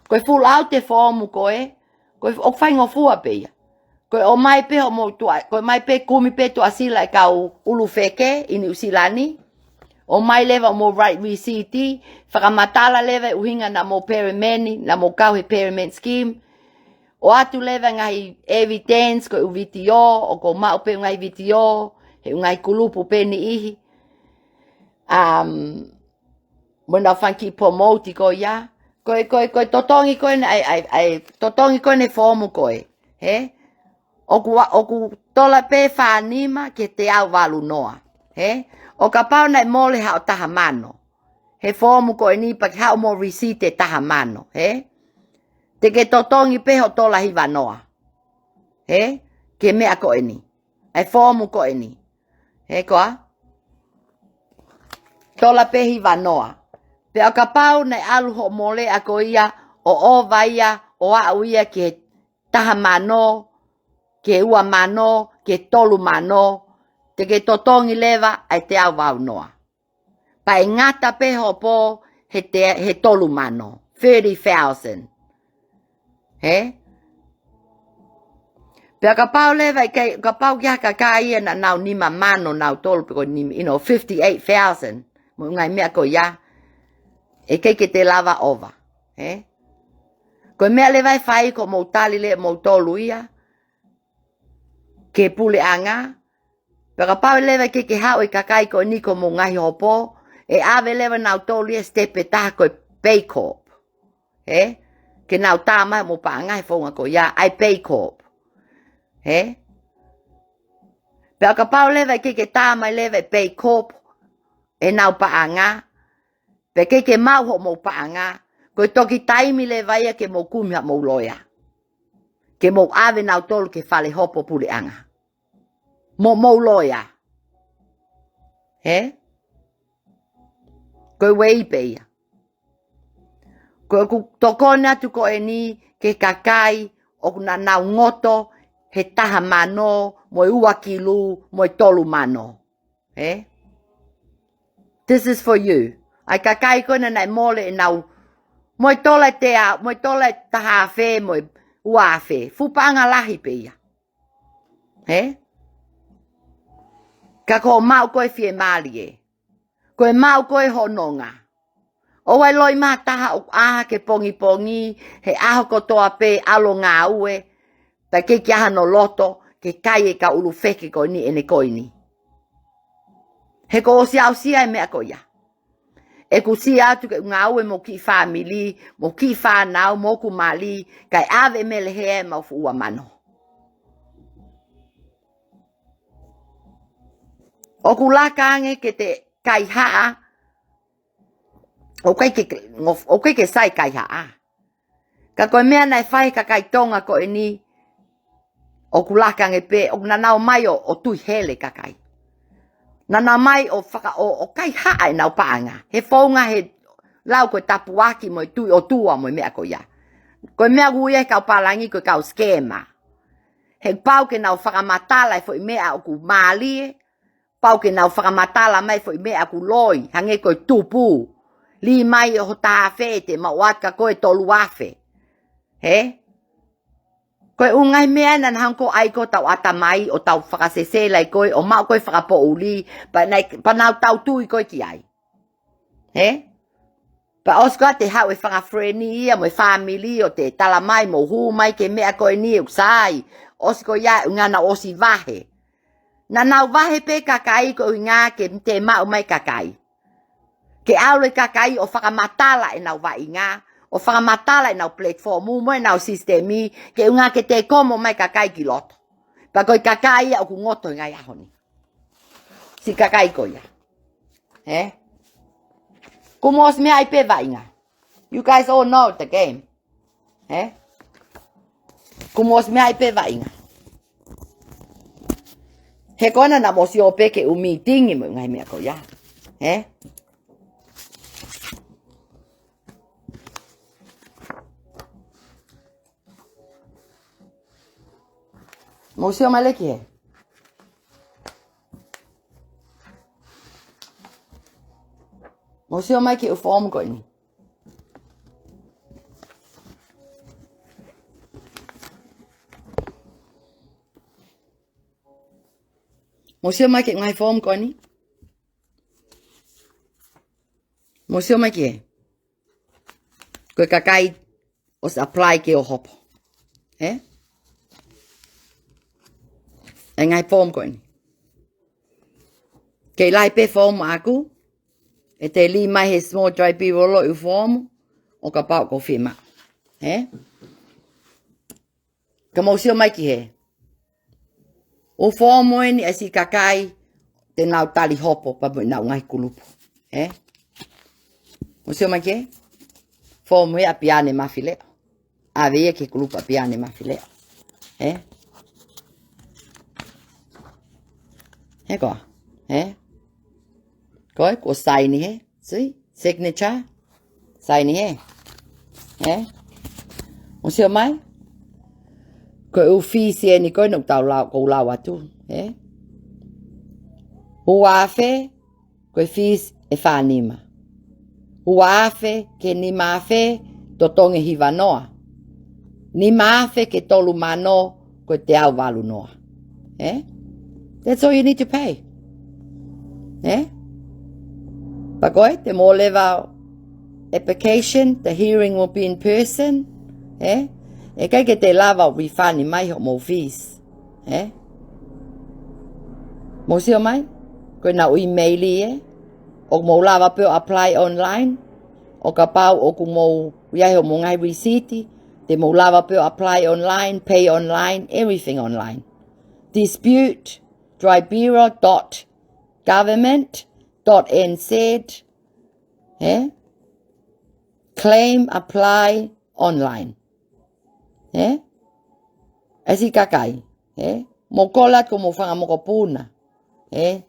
Ko e full out e foomu ko ē, ko e ʻoku faingofua pē ia. Ko e ʻomai pē hoʻomou tuʻa, ko e ʻomai pē kumi pē tuʻasila ʻa e kau ʻulu feke ʻi Nuʻusila ni. ʻOmai leva hoʻomou right receipt, fakamatala leva e ʻuhinga naʻa mou payment, naʻa mou kau he payment scheme. ʻOatu leva e ngaahi evidence, ko e ʻū vitiō, ʻoku ou maʻu pē e ngaahi vitiō he ʻū ngaahi kulupu pē niʻihi. Um, mo ʻenau fanga kiʻi promote ko ia. Ko e, ko e, ko e totongi ko eni, ʻa e, ʻa e, ʻa e totongi ko eni e foomu ko ē. Ē? ʻOku ua-, ʻoku tola pē fā nima ki he teau valu noa. Ē? ʻO kapau naʻe mole haʻo taha mano he foomu ko eni pea ke haʻu mo receipt e taha mano. Ē? Te ke totongi pē hoʻo tola hiva noa. Ē? Ki he meʻa ko eni. ʻA e foomu ko eni. Ē koā? Tola pē hiva noa. Pea ʻo kapau naʻe ʻalu hoʻo moleʻa ko ia, ʻo ova ia, ʻo aʻu ia ki he taha mano, ki he ua mano, ki he tolu mano, te ke totongi leva ʻa e teau valu noa. Pea ʻe ngata pē hoʻo pō he te-, he tolu mano, thirty thousand. Ē? Pea kapau leva ʻikai, kapau ki ha kakai ia naʻa nau nima mano nautolu pe ko e nima, you know, fifty-eight thousand. Mo e ngaahi meʻa ko ia. ʻE ʻikai ke te lava ova. Ē? Ko e meʻa leva ʻe fai ko hoʻomou tali leva ʻamoutolu ia ki he puleʻanga. Pea kapau leva ʻikai ke haʻu e kakai ko eni ki hoʻomou ngaahi hopo, ʻe ʻave leva nautolu ia step ʻe taha ko e Pay Corp. Ē? Ke nau tā mai hoʻomou paʻanga he founga ko ia, ʻa e Pay Corp. Ē? Pea kapau leva ʻikai ke tā mai leva e Pay Corp ʻenau paʻanga, pea ʻikai ke maʻu hoʻomou paʻanga, ko e toki taimi leva ia ke mou kumi haʻamou loea. Ke mou ʻave nautolu ki he fale hopo puleʻanga mo hoʻomou loea. Ē? Ko e ueʻi pē ia. Ko ʻeku tokoni atu ko eni ki he kakai ʻoku naʻa nau ngoto he taha mano, mo e ua kilu, mo e tolu mano. Ē? This is for you. ʻA e kakai ko ena naʻe mole ʻenau, mo e tola ʻe teau, mo e tola ʻe taha afe, mo e ua afe. Fuʻu paʻanga lahi pē ia. Ē? Ka ko hoʻo maʻu ko ē fiemālie. Ko e maʻu ko ē hoʻo nonga. ʻOua ʻe loi mai ha taha ʻoku ʻā hake pongipongi, he ʻaho kotoa pē ʻalu ʻo ngāue, pea ʻikai ke ʻi ai hano loto ke kai e kau ʻulu feke ko eni ʻene koini. He kuo ʻosi aʻusia e meʻa ko ia. ʻEku sio atu ki heʻeku ngāue mo e kiʻi fāmili, mo e kiʻi fānau, mo hoku mali, kae ʻave ʻe Melehea ʻemau fuʻu ua mano. ʻOku laka ange ke te kaihaʻa, ʻoku ʻikai ke, ʻoku ʻikai ke sai kaihaʻa. Ka ko e meʻa naʻe fai he kakai Tonga ko eni, ʻoku laka ange pē, ʻoku naʻa nau ō mai ʻo, ʻo tui hele kakai. Naʻa nau ō mai ʻo faka-, ʻo, ʻo kaihaʻa ʻenau paʻanga. He founga he lau ko e tapuaki mo e tui ʻOtua mo e meʻa ko ia. Ko e meʻa ʻoku ui ʻe he kau pālangi ko e kau scammer. He pau ke nau fakamatala e foʻi meʻa ʻoku mālie, pau ke nau fakamatala mai e foʻi meʻa ʻoku loi, hangē ko e tupu. Lī mai ʻe ho taha afe te mau ʻoatu kia koe tolu afe. Ē? Ko e ʻū ngaahi meʻa ena naʻa nau hanga ʻo ʻai ko ē hotau ʻatamai ʻo tau fakasesela ai ko ē ʻo maʻu ko ē fakapoʻuli, pea nau, pea nau tau tui ko ē ki ai. Hē? Pea ʻosi ko ia te haʻu e fanga friend ia mo e family ʻo te tala mai mou hū mai ki he meʻa ko eni ʻoku sai. ʻOsi ko ia ʻuhinga naʻa nau ʻosi vahe. Naʻa nau vahe pē kakai ko e ʻuhinga ke te maʻu mai kakai. Ke ʻalu e kakai ʻo fakamatala ʻenau vaʻinga, ʻo fakamatala ʻenau platform mo ʻenau system, ke ʻuhinga ke te komo mai kakai ki loto. Pea ko e kakai ia ʻoku ngoto he ngaahi ʻaho ni. Siʻi kakai ko ia. Hē? Kuo mou ʻosi meaʻi pē vaʻinga. You guys all know the game. Hē? Kuo mou ʻosi meaʻi pē vaʻinga. He ko ena naʻa mou sio pē ki he ʻū meeting mo e ngaahi meʻa ko ia. Hē? Mou sio mai leva ki hē. Mou sio mai ki he ʻū form ko eni. Mou sio mai ki he ngaahi form ko eni. Mou sio mai ki hē. Ko e kakai ʻosi apply ke ō hopo. Hē? E ngaahi form ko eni. Kei lahi pē form ʻaʻaku, ʻe te lī mai he small dry B-roll ʻo e ʻū form, ʻo kapau ʻoku fiemaʻu. Hē? Ka mou sio mai ki hē. ʻŪ form eni ʻa e siʻi kakai te nau tali hopo pea mo ʻenau ngaahi kulupu. Hē? Mou sio mai ki hē. Form ʻa Piane Mafileʻo. ʻAve ia ki he kulupu ʻa Piane Mafileʻo. Hē? Hē koā? Hē? Ko ē, kuo saini hē? See? Signature? Saini hē? Hē? Mou sio mai? Ko e ʻū fees eni ko ē naʻa tau lau, ʻoku ou lau atu. Hē? Ua afe, ko e fees ʻe fā nima. Ua afe ki he nima afe, totongi ʻe hiva noa. Nima afe ki he tolu mano, ko e teau valu noa. Hē? That's all you need to pay. Hē? Pea ko ē, te mou lava application, the hearing will be in person. Hē? ʻE ʻikai ke te lava refund mai hoʻomou fees. Hē? Mou sio mai? Ko ʻenau email ē. ʻOku mou lava pē ʻo apply online. ʻO kapau ʻoku mou ʻi ai hoʻomou ngaahi receipt, te mou lava pē ʻo apply online, pay online, everything online. Dispute, tribunal dot government dot N Z, hē? Claim, apply online. Hē? ʻE siʻi kakai, hē? Mou kole atu ki homou fanga mokopuna. Hē?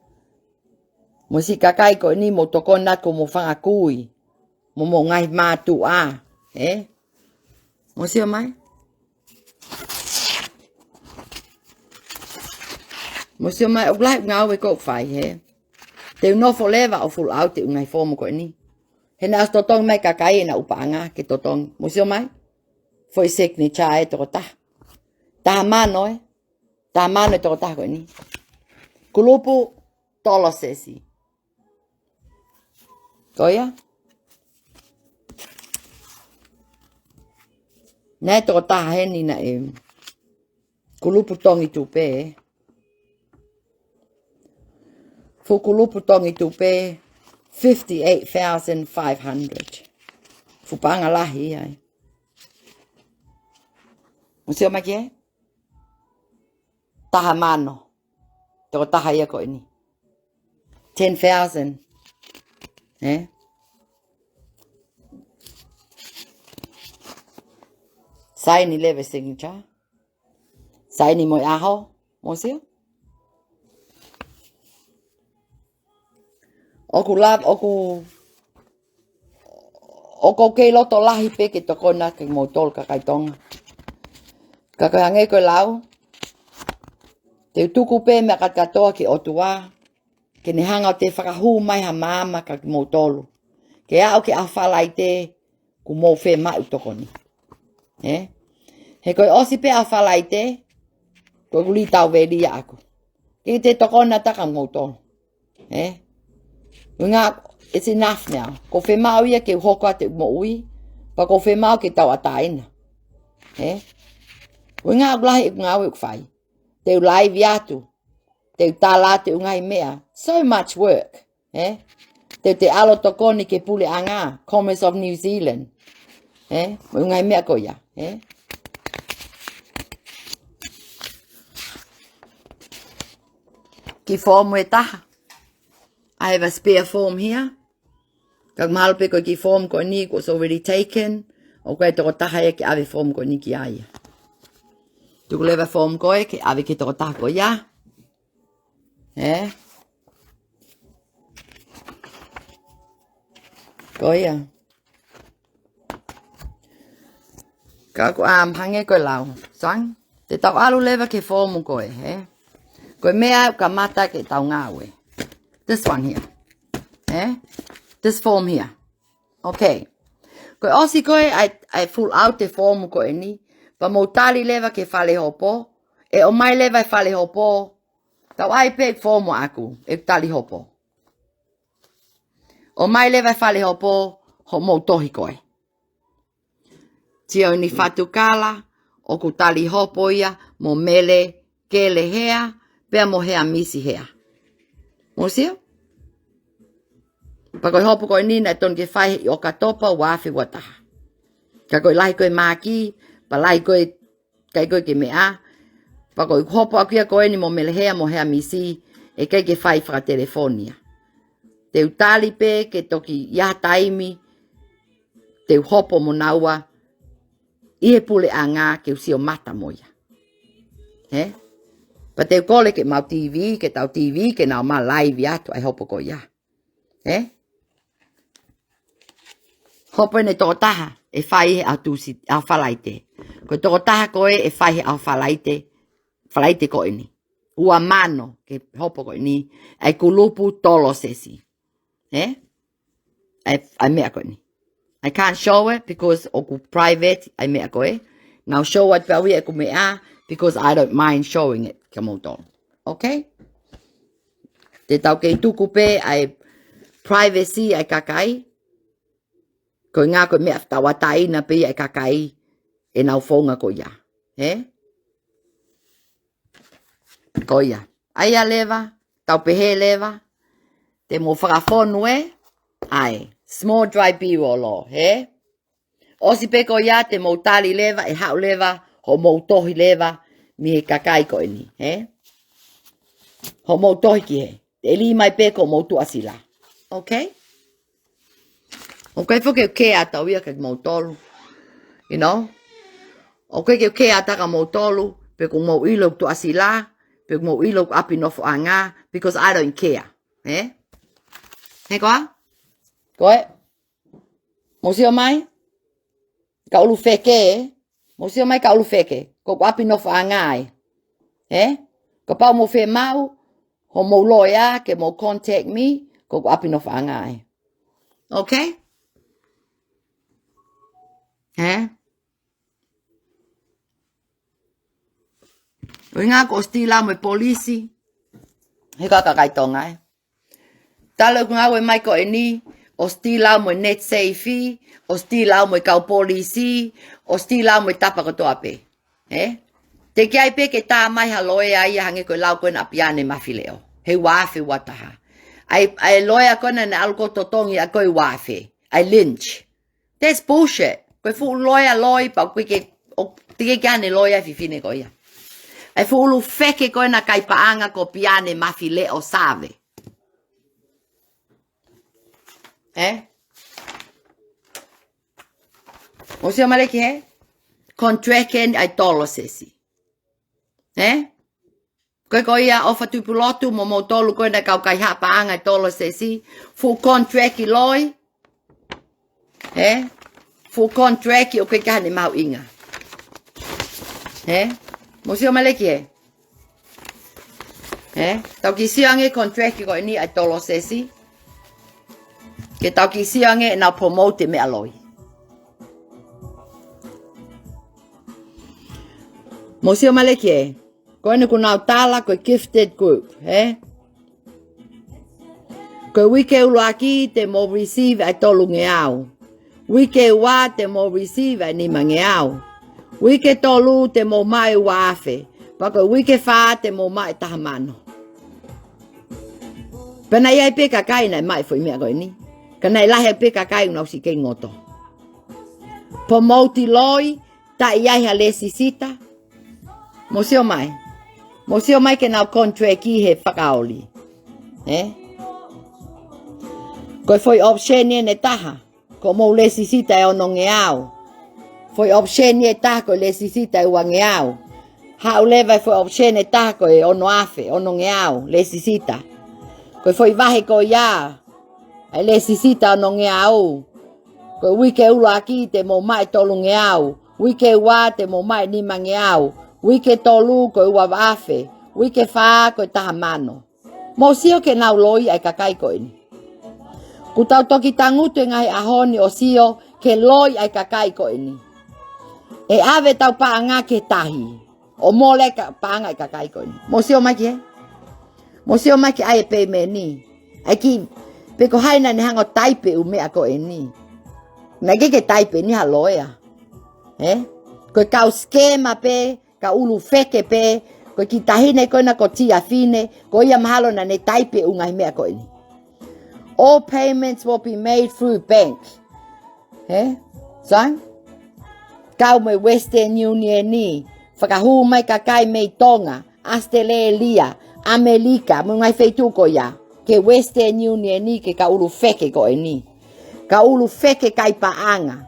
Mo e siʻi kakai ko eni mou tokoni atu ki homou fanga kui. Mo homou ngaahi mātuʻa. Hē? Mou sio mai? Mou sio mai, ʻoku lahi e ngāue ʻoku fai, hē? Te u nofo leva ʻo fill out e ʻū ngaahi form ko eni. He naʻe ʻosi totongi mai kakai ʻenau paʻanga ke totongi. Mou sio mai? Foʻi signature ʻe tokotaha. Taha mano ē. Taha mano ʻe tokotaha ko eni. Kulupu Tolosesi. Ko ia? Naʻe tokotaha heni naʻe kulupu Tongi Tupe. Fuʻu kulupu Tongi Tupe, fifty-eight thousand five hundred. Fuʻu paʻanga lahi ia ē. Mou sio mai ki hē? Taha mano. Tokotaha ia ko eni. Ten thousand. Hē? Saini leva e signature. Saini mo e ʻaho. Mou sio? ʻOku lava, ʻoku, ʻoku ou kei loto lahi pē ke tokoni atu kiate kimoutolu kakai Tonga. Ka ko e hangē ko e lau, te u tuku pē meʻa kātoa ki he ʻOtua, ke ne hanga ʻo toe fakahū mai ha maama kiate kimoutolu. Ke aʻu ki he ʻaho Falaite, kuo mou fiemaʻu tokoni. Hē? He ko e ʻosi pē ʻa Falaite, ko e kulī tau veli ia ʻaku. Ke te tokona taka moutolu. Ē? ʻUhinga, it's enough now. Ko e fiemaʻu ia ke u hoko atu e moʻui, pea ko e fiemaʻu ke tauʻatāina. Ē? ʻUhinga ʻoku lahi e ngāue ʻoku fai. Te u laivi atu. Te u tala atu e ngaahi meʻa. So much work. Ē? Te u te ʻalu tokoni ki he puleʻanga, Commerce of New Zealand. Ē? Mo e ngaahi meʻa ko ia. Ē? Kiʻi foomu ʻe taha. I have a spare form here. Ka mahalo pē ko e kiʻi form ko eni kuo it's already taken. ʻOku ʻi ai e tokotaha ia ke ʻave form ko eni ki ai. Tuku leva form ko ē ke ʻave ki he tokotaha ko ia. Ē? Ko ia. Ka ko am hangē ko e lau. Sang, te tau ʻalu leva ki he form ko ē, ē? Ko e meʻa ʻoku kamata ke tau ngāue. This one here. Ē? This form here. Okay. Ko e ʻosi ko ē ʻai, ʻai fill out e form ko eni, pea mou tali leva ki he fale hopo, ʻe ʻomai leva e fale hopo, tau ʻai pē e form ʻaku, ʻe tali hopo. ʻOmai leva e fale hopo, hoʻomou tohi ko ē. Tio ni Fatukala, ʻoku tali hopo ia, mo Mele Kele Hea, pea mo Hea Misi Hea. Mou sio? Pea ko e hopo ko eni naʻe tonu ke fai ʻi ʻOkatopa ua afe ua taha. Ka ko e lahi ko e mākī, pea lahi ko e ʻikai ko e ke meʻa, pea ko e hopo ʻaku ia ko eni mo Mele Hea mo Hea Misi, ʻe ʻikai ke fai fakatelefoni ia. Te u tali pē ke toki ʻi ai ha taimi, te u hopo mo naua, ʻi he puleʻanga ke u sio mata mo ia. Ē? Pea te u kole ke mau TV, ke tau TV, ke nau ma live atu ʻa e hopo ko ia. Ē? Hopo eni tokotaha, ʻe fai he ʻaho Tūsi-, ʻaho Falaite. Ko e tokotaha ko ē, ʻe fai he ʻaho Falaite, Falaite ko eni. Ua mano, ke hopo ko eni, ʻa e kulupu Tolosesi. Ē? ʻA e, ʻa e meʻa ko eni. I can't show it because ʻoku private ʻa e meʻa ko ē. Now show it pē au ia ʻeku meʻa because I don't mind showing it kia moutolu. Okay? Te tau kei tuku pē ʻa e privacy ʻa e kakai. Ko e ʻuhinga ko e meʻa tauʻatāina pē ia ʻa e kakai ʻenau founga ko ia. Ē? Ko ia. ʻA ia leva, tau pehē leva, te mou fakafonu ē, ʻa e small dry B-roll, ē? ʻOsi pē ko ia te mou tali leva, ʻe haʻu leva, hoʻomou tohi leva, mei he kakai ko eni, ē? Hoʻomou tohi ki hē. Te lī mai pē ko hoʻomou tuʻasila. Okay? ʻOku ʻikai foki ke u kea atu au ia kia moutolu. You know? ʻOku ʻikai ke u kea atu au kia moutolu, pe ʻoku mou ʻilo ʻeku tuʻasila, pe ʻoku mou ʻilo ʻeku ʻapi nofoʻanga, because I don't care. Ē? Hē koā? Ko ē? Mou sio mai? Ka ʻulu feke, ē? Mou sio mai ka ʻulu feke, ko ʻeku ʻapi nofoʻanga ē. Ē? Kapau mou fiemaʻu, hoʻomou loea, ke mou contact me, ko ʻeku ʻapi nofoʻanga ē. Okay? Ē? ʻUhinga ko e ʻosi tila mo e polisi, he ka kakai Tonga ē. Talu ʻeku ngāue mai ko eni, ʻosi tila mo e NetSafe, ʻosi tila mo e kau polisi, ʻosi tila mo e tapa kotoa pē. Ē? Teʻeki ai pē ke tā mai ha loea ia hangē ko e lau ko ena ʻa Piane Mafileʻo. He ua afe ua taha. ʻA e, ʻa e loea ko ena naʻe ʻalu ʻo totongi ʻa e ko e ua afe. ʻA e Lynch. That's bullshit. Ko e fuʻu loea loi pea ʻoku ʻikai ke, ʻo, teʻeki ke ʻi ai hane loea fefine ko ia. ʻA e fuʻu ʻulu feke ko ena kai paʻanga ko Piane Mafileʻo Save. Ē? Mou sio mai leva ki hē? Contract eni ʻa e Tolosesi. Ē? Ko e ko ia ʻo Fatupulotu mo moutolu ko ena kau kaihaʻa paʻanga ʻa e Tolosesi. Full contract ʻi loi. Ē? Full contract ʻoku ʻikai ke ʻi ai hane mahuʻinga. Ē? Mou sio mai leva ki hē? Ē? Tau kiʻi sio ange contract ko eni ʻa e Tolosesi. Ke tau kiʻi sio ange ʻenau promote meʻa loi. Mou sio mai leva ki he, ko eni ʻoku nau tala ko e gifted group, ē? Ko e uike ʻuluaki te mou receive ʻa e tolungeau. Uike ua te mou receive ʻa e nimangeau. Uike tolu te mou maʻu ʻe ua afe. Pea ko e uike fā te mou maʻu ʻe taha mano. Pea naʻe ʻi ai pē kakai naʻe maʻu e foʻi meʻa ko eni. Ka naʻe lahi pē kakai naʻa nau siʻi kei ngoto. Pea mou tiloi, taʻe ʻi ai ha lēsisita. Mou sio mai. Mou sio mai ki heʻenau contract ʻi he fakaoli. Ē? Ko e foʻi option ʻeni ʻe taha, ko hoʻomou lēsisita ʻe onongeau. Foʻi option ʻe taha ko e lēsisita ʻe uangeau. Haʻu leva e foʻi option ʻe taha ko e ono afe, onongeau, lēsisita. Ko e foʻi vahe ko ia, ʻa e lēsisita onongeau. Ko e uike ʻuluaki te mou maʻu e tolungeau. Uike ua te mou maʻu e nimangeau. Uike tolu ko e ua afe. Uike fā ko e taha mano. Mou sio ki heʻenau loi ʻa e kakai ko eni. Kuo tau toki tangutu he ngaahi ʻaho ni ʻo sio ki he loi ʻa e kakai ko eni. ʻE ʻave ʻetau paʻanga ki he tahi. ʻO mole ka paʻanga ʻa e kakai ko eni. Mou sio mai ki he. Mou sio mai ki he ʻai e payment ni. ʻAi ki, pe ko hai naʻa ne hanga ʻo taipe e ʻū meʻa ko eni. Naʻe ʻikai ke taipe ni ha loea. Ē? Ko e kau scammer pē, kau ʻulu feke pē, ko e kiʻi taʻahine ko ena ko Tiafine, ko ia mahalo naʻa ne taipe e ʻū ngaahi meʻa ko eni. All payments will be made through bank. Ē? Sai? Kau mo e Western Union ni, fakahū mai kakai mei Tonga, ʻAositelēlia, ʻAmelika, mo e ngaahi feituʻu ko ia. Ki he Western Union ni, ki he kau ʻulu feke ko eni. Kau ʻulu feke kai paʻanga.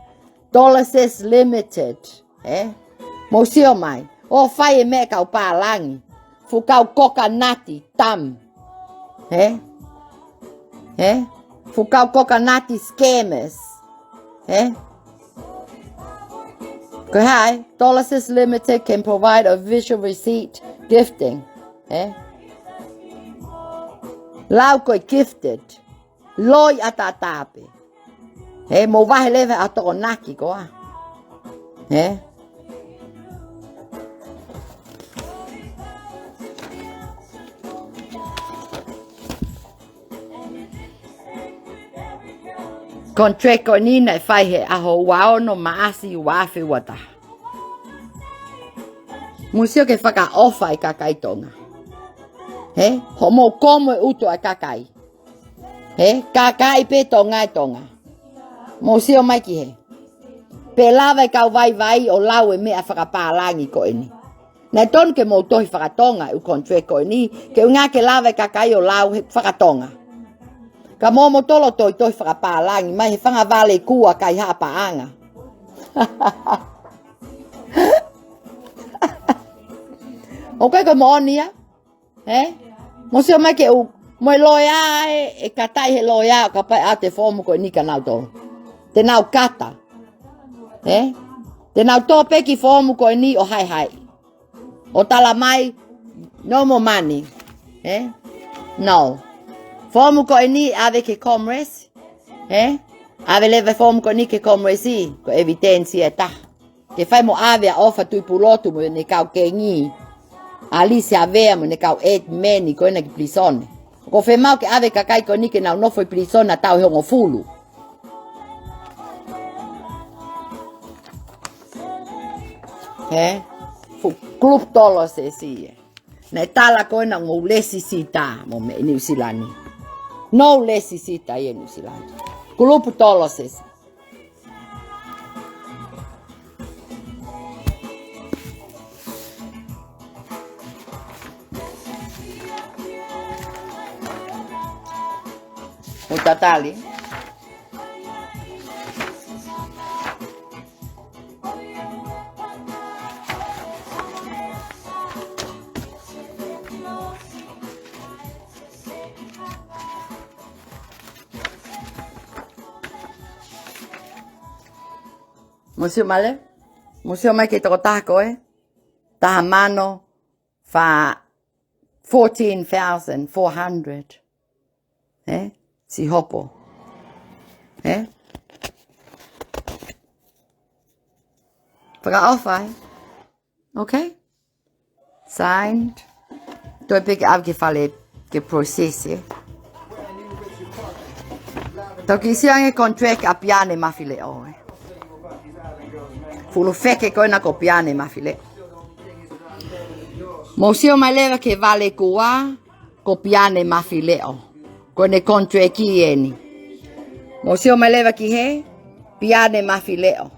Dollars Limited. Ē? Mou sio mai. ʻO fai e meʻa kau pālangi. Fuʻu kau kokanati, tam. Ē? Ē? Fuʻu kau kokanati scammers. Ē? Ko hai, Dollars Limited can provide a visual receipt gifting. Ē? Lau ko e gifted. Loi ʻataʻatā pē. Ē, mou vahe leva ʻa e Tokonaki ko ā. Ē? Contract ko eni naʻe fai he ʻaho ua ono Maʻasi ua afe ua taha. Mou sio ki he fakaʻofa ʻa e kakai Tonga. Ē? Hoʻomou komo e ʻuto ʻa e kakai. Ē, kakai pē Tonga ʻi Tonga. Mou sio mai ki he. Pe lava e kau vaivai ʻo lau e meʻa fakapālangi ko eni. Naʻe tonu ke mou tohi fakatonga e ʻū contract ko eni, ke ʻuhinga ke lava e kakai ʻo lau he fakatonga. Ka mou mou tolo tohi tohi fakapālangi, mai he fanga vale kua kai haʻa paʻanga. ʻOku ʻikai ko e moʻoni ia? Ē? Mou sio mai ki he ʻū, mo e loea ē, ʻe kata ʻe he loea ʻo kapau ʻe ʻoatu e foomu ko eni kia nautolu. Te nau kata. Ē? Te nau tō pē ki he foomu ko eni ʻo haehae. ʻO tala mai, no more money. Ē? No. Foomu ko eni ʻave ki he Commerce. Ē? ʻAve leva e foomu ko eni ki he Commerce, ko e evidence ia ʻe taha. Ke fai mo ʻave ʻa ʻOfa Tuʻipulotu mo ʻene kau kengi. ʻAlisi Havea mo ʻene kau ʻetimeni ko ena ki pilīsone. ʻOku fiemaʻu ke ʻave kakai ko eni ke nau nofo ʻi pilīsone ʻa e taʻu ʻe hongofulu. Ē? Fuʻu kulupu tolo sesi ē. Naʻe tala ko ena ʻoku mou lēsisita mo meʻa ʻi Nuʻu Sila ni. Mou lēsisita ʻi Nuʻu Sila ni. Kulupu tolo sesi. ʻO tatali. Mou sio mai leva. Mou sio mai ki he tokotaha ko ē. Taha mano, fā, fourteen thousand four hundred. Ē? Siʻi hopo. Ē? Fakaʻofa, ē? Okay? Signed. Toe pē ke ʻave ki fale ke process, ē. Tau kiʻi sio ange contract ʻa Piane Mafileʻo, ē. Fuʻu ʻulu feke ko ena ko Piane Mafileʻo. Mou sio mai leva ki he vale kua, ko Piane Mafileʻo. Ko ʻene contract eni. Mou sio mai leva ki he Piane Mafileʻo.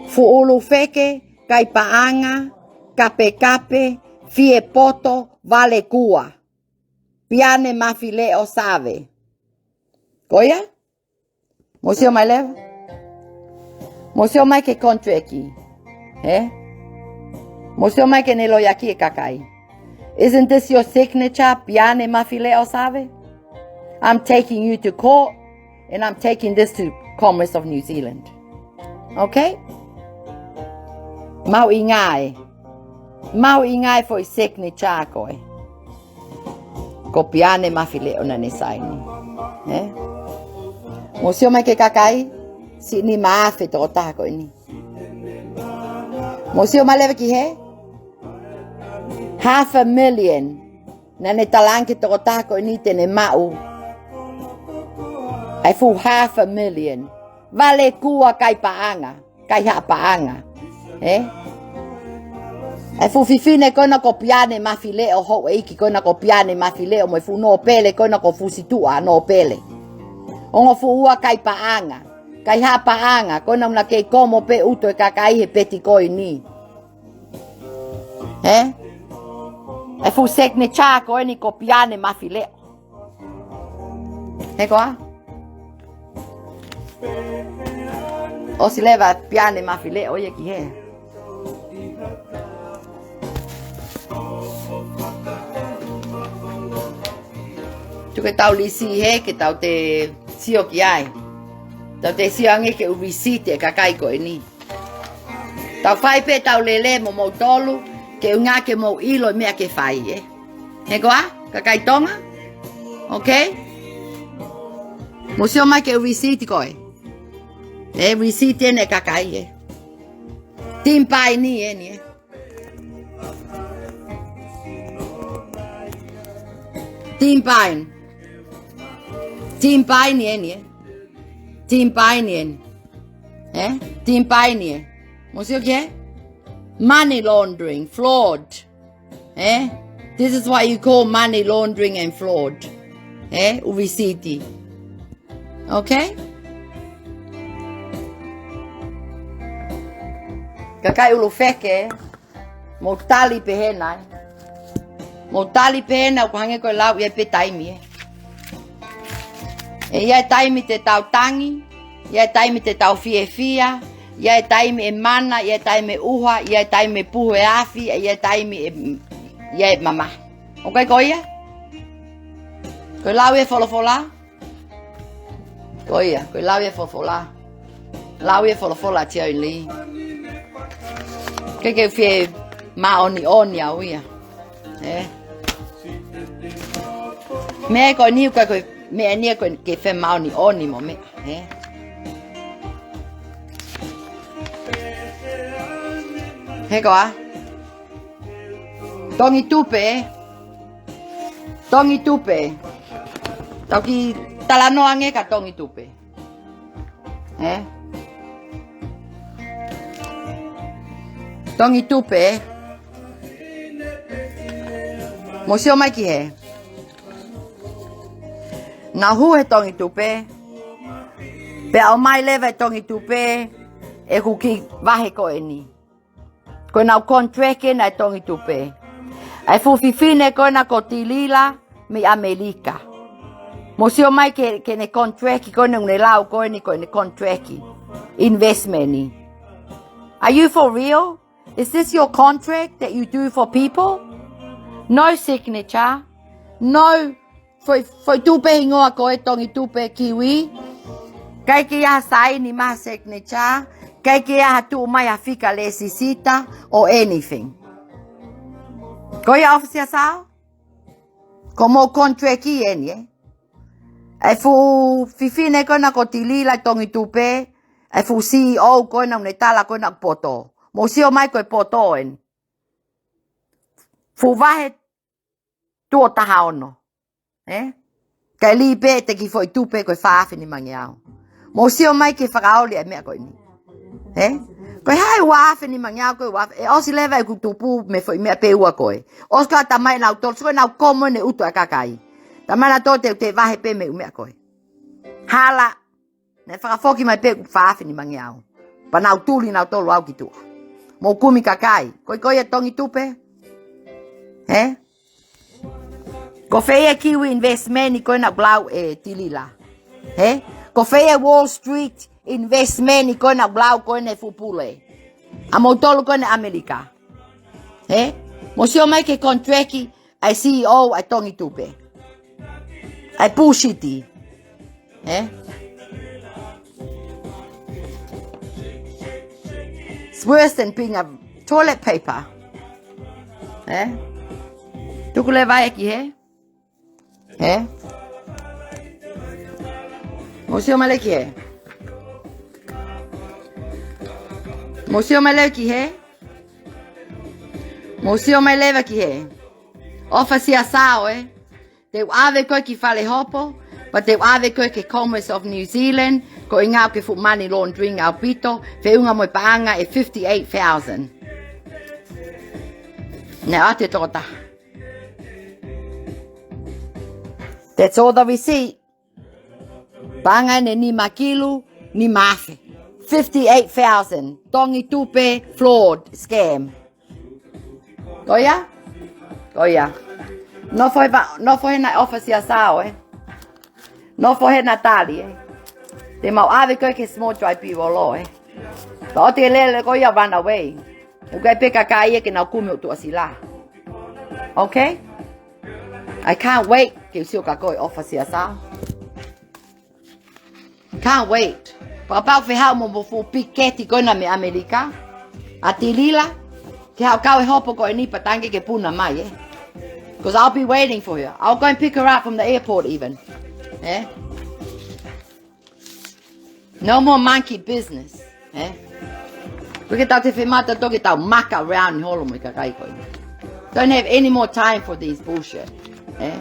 Fuʻu ʻulu feke, kai paʻanga, kapekape, fie poto, vale kua. Piane Mafileʻo Save. Ko ia? Mou sio mai leva. Mou sio mai ki he contract. Ē? Mou sio mai ki heʻene loea ki he kakai. Isn't this your signature, Piane Mafileʻo Save? I'm taking you to court and I'm taking this to Commerce of New Zealand. Okay? Mahuʻinga ē. Mahuʻinga e foʻi signature ko ē. Ko Piane Mafileʻo naʻa ne saini. Ē? Mou sio mai ki he kakai, siʻi nima afe tokotaha ko eni. Mou sio mai leva ki he half a million naʻa ne talaange ki he tokotaha ko eni te ne maʻu. ʻA e fuʻu half a million. Vale kua kai paʻanga, kai haʻa paʻanga. Ē? ʻA e fuʻu fefine ko ena ko Piane Mafileʻo, houʻeiki ko ena ko Piane Mafileʻo, mo e fuʻu nōpele ko ena ko Fusituʻa Nōpele. Ongo fuʻu ua kai paʻanga, kai haʻa paʻanga, ko ena naʻa na kei komo pē ʻuto e kakai he peti ko eni. Ē? ʻA e fuʻu signature ko eni ko Piane Mafileʻo. He koā? ʻOsi leva Piane Mafileʻo ia ki hē. Tuku ke tau lisi hē, ke tau toe sio ki ai. Tau toe sio ange ki he ʻū receipt e kakai ko eni. Tau fai pē ʻetau lele mo moutolu, ke ʻuhinga ke mou ʻilo e meʻa ke fai, ē. He koā, kakai Tonga? Okay? Mou sio mai ki he receipt ko ē. Ē, receipt eni e kakai, ē. Team Pine eni, ē. Team Pine. Team Pine eni, ē. Team Pine eni. Ē? Team Pine ē. Mou sio ki hē? Money laundering, fraud. Ē? This is what you call money laundering and fraud. Ē? ʻŪ receipt. Okay? Kakai ʻulu feke. Mou tali pē hena, ē. Mou tali pē hena, ʻoku hangē ko e lau ia pē taimi, ē. ʻE ʻi ai e taimi te tau tangi, ʻi ai e taimi te tau fiefia, ʻi ai e taimi ʻe mana, ʻi ai e taimi ʻe ʻuha, ʻi ai e taimi ʻe puhu e afi, ʻi ai e taimi ʻe, ʻi ai e mamahi. ʻOku ʻikai ko ia? Ko e lau ia e folofola? Ko ia, ko e lau ia e folofola. Lau ia e folofola ʻa Jerry Lee. Ke ke fie māʻoniʻoni au ia. Ē. Meʻa ko eni ʻoku ʻikai ko e meʻa eni ko e ke fie māʻoniʻoni mo meʻa. Ē. He koā? Tongi tupe. Tongi tupe. Tau kiʻi talanoa ange ki he tongi tupe. Ē? Tongi tupe. Mou sio mai ki hē. Naʻe hū he tongi tupe. Pea ʻomai leva e tongi tupe ʻeku kiʻi vahe ko eni. Ko ʻenau contract ena e tongi tupe. ʻA e fuʻu fefine ko ena ko Tilila mei ʻAmelika. Mou sio mai ki he, ki heʻene contract ko ena ʻoku ne lau ko eni ko ʻene contract. Investment ni. Are you for real? Is this your contract that you do for people? No signature. No Foʻi, foʻi tupe hingoa ko e tongi tupe kiwi. ʻIkai ke ʻi ai ha saini mo ha signature. ʻIkai ke ʻi ai ha tuʻu mai ha fika lēsisita or anything. Ko ia ʻOfisa Sao? Ko hoʻomou contract eni, ē? ʻA e fuʻu fefine ko ena ko Tilila tongi tupe. ʻA e fuʻu C E O ko ena ʻoku ne tala ko ena ʻoku poto. Mou sio mai ko e poto eni. Fuʻu vahe tuʻo taha ono. Ē? Kae lī pē ʻete kiʻi foʻi tupe ko e fā afe nimangeau. Mou sio mai ki he fakaoli ʻa e meʻa ko eni. Ē? Ko e hā e ua afe nimangeau ko e ua afe, ʻe ʻosi leva ʻeku tupu mei he foʻi meʻa pē ua ko ē. ʻOsi ka talamai ʻe nautolu, sio ko ʻenau komo ʻene ʻuto ʻa e kakai. Talamai ʻe nautolu te u toe vahe pē mei he ʻū meʻa ko ē. Hala, naʻe fakafoki mai pē ʻeku fā afe nimangeau. Pea nau tuli nautolu au ki tuʻa. Mou kumi kakai. Ko e ko ia Tongi Tupe. Ē? Ko fē ia Kiwi investment ko ē naʻa ku lau ʻe Tilila? Ē? Ko fē ia Wall Street investment ko ē naʻa ku lau ko ē naʻe fuʻu pule? ʻA moutolu ko ē ʻi ʻAmelika. Ē? Mou sio mai ki he contract ʻa e C E O ʻa e Tongi Tupe. ʻA e bullshit. Ē? It's worse than being a toilet paper. Ē? Tuku leva ia ki hē. Ē? Mou sio mai leva ki hē. Mou sio mai leva ki hē. Mou sio mai leva ki hē. ʻOfa Siasao, ē? Te u ʻave koe ki Falehopo, pea te u ʻave koe ki he Commerce of New Zealand, ko e ʻuhinga ʻoku ke fuʻu money laundering ʻaupito, feʻunga mo e paʻanga ʻe fifty-eight thousand. Naʻe ʻoatu ʻe he tokotaha. That's all the receipt. Paʻanga ʻe nima kilu, nima afe. Fifty-eight thousand. Tongi Tupe, fraud, scam. Ko ia? Ko ia. Nofo hē, nofo hē naʻe ʻOfa Siasao, ē? Nofo hē Natali, ē? Te mau ʻave koe ki he small dry B-roll, ē? Pea ʻoua te ke lele ko ia run away. ʻOku ʻi ai pē kakai ia ke nau kumi hoʻo tuʻasila. Okay? I can't wait ke u sio kia koe ʻOfa Siasao. Can't wait. Pea kapau ʻe fehau mo hoʻo fuʻu piketi ko ena mei ʻAmelika, ʻa Tilila, ke haʻu kau he hopo ko eni pea tangi ke puna mai, ē? 'Cause I'll be waiting for her. I'll go and pick her up from the airport even. Ē? No more monkey business. Ē? ʻOku ʻikai ke tau toe fiemaʻu ke tau muck around ʻi holo mo e kakai ko ē. Don't have any more time for these bullshit. Ē?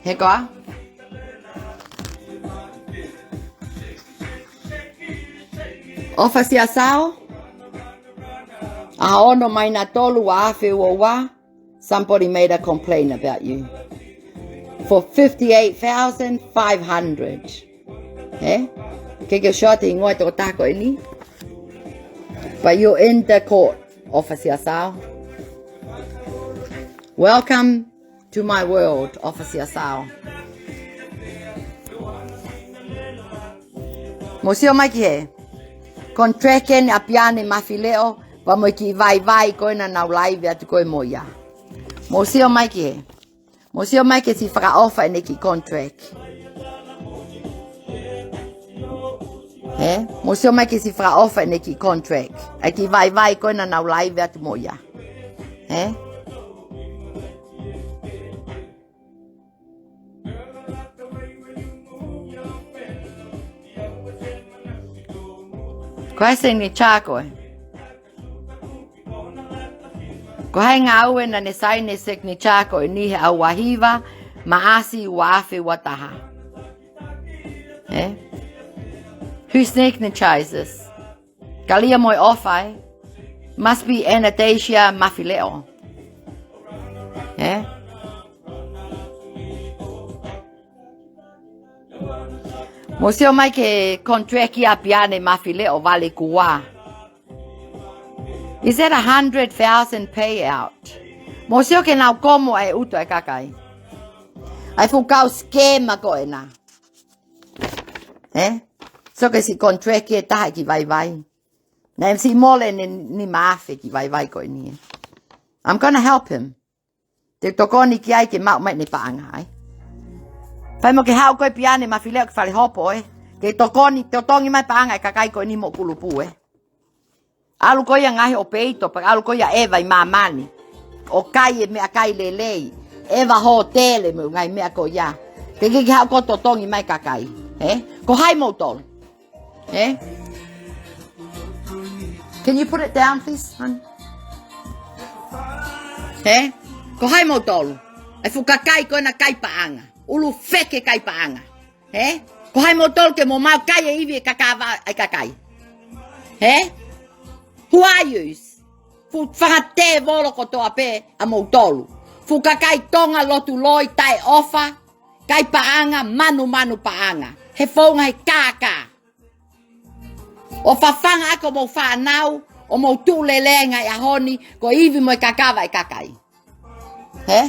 He ko ā? ʻOfa Siasao? ʻAho ono māhina tolu ua afe ua ua, somebody made a complaint about you for fifty-eight thousand five hundred. Ē? ʻIkai ke u sio atu ki he hingoa ʻo e tokotaha ko eni. But you're in the court, ʻOfa Siasao. Welcome to my world, ʻOfa Siasao. Mou sio mai ki hē. Contract eni ʻa Piane Mafileʻo, pea mo e kiʻi vaivai ko ē naʻa nau laivi atu ko ē mo ia. Mou sio mai ki hē. Mou sio mai ki he siʻi fakaʻofa ʻene kiʻi contract. Ē? Mou sio mai ki he siʻi fakaʻofa ʻene kiʻi contract. ʻA e kiʻi vaivai ko ē naʻa nau laivi atu mo ia. Ē? Ko hai signature ko ē? Ko hai ngāue naʻa ne saini e signature ko eni he ʻaho ua hiva Maʻasi ua afe ua taha? Ē? Who signatures this? Kalia mo e ʻofa, ē? Must be Anastasia Mafileʻo. Ē? Mou sio mai ki he contract ʻa Piane Mafileʻo, vale kuo ua. Is that a hundred thousand payout? Mou sio ki heʻenau komo ʻa e ʻuto ʻa e kakai. ʻA e fuʻu kau scammer ko ena. Ē? Sio ki he siʻi contract ʻe taha e kiʻi vaivai. Naʻe siʻi mole ʻene nima afe kiʻi vaivai ko eni, ē. I'm gonna help him. Te u tokoni ki ai ke maʻu mai ʻene paʻanga, ē. Fai mo ke haʻu koe Piane Mafileʻo ki Falehopo, ē. Ke tokoni, totongi mai paʻanga ʻa e kakai ko eni mo e kulupu, ē. ʻAlu ko ia ngaahi ʻopereito, pea ʻalu ko ia ʻeva ʻi māmani. ʻO kai e meʻakai lelei. ʻEva hōtele mo e ngaahi meʻa ko ia. Ke ke ke haʻu ʻo totongi mai kakai. Ē? Ko hai moutolu? Ē? Can you put it down, please, hon? Ē? Ko hai moutolu? ʻA e fuʻu kakai ko ena kai paʻanga. ʻUlu feke kai paʻanga. Ē? Ko hai moutolu ke mou maʻu kai e ivi e kakava ʻa e kakai? Ē? Who are you? Fuʻu fanga tēvolo kotoa pē ʻa moutolu. Fuʻu kakai Tonga lotu loi taʻeʻofa, kai paʻanga, manumanu paʻanga. He founga he kākā. ʻO fafanga ʻaki homou fānau, ʻo mou tuʻu lelei he ngaahi ʻaho ni, ko e ivi mo e kakava ʻa e kakai. Ē?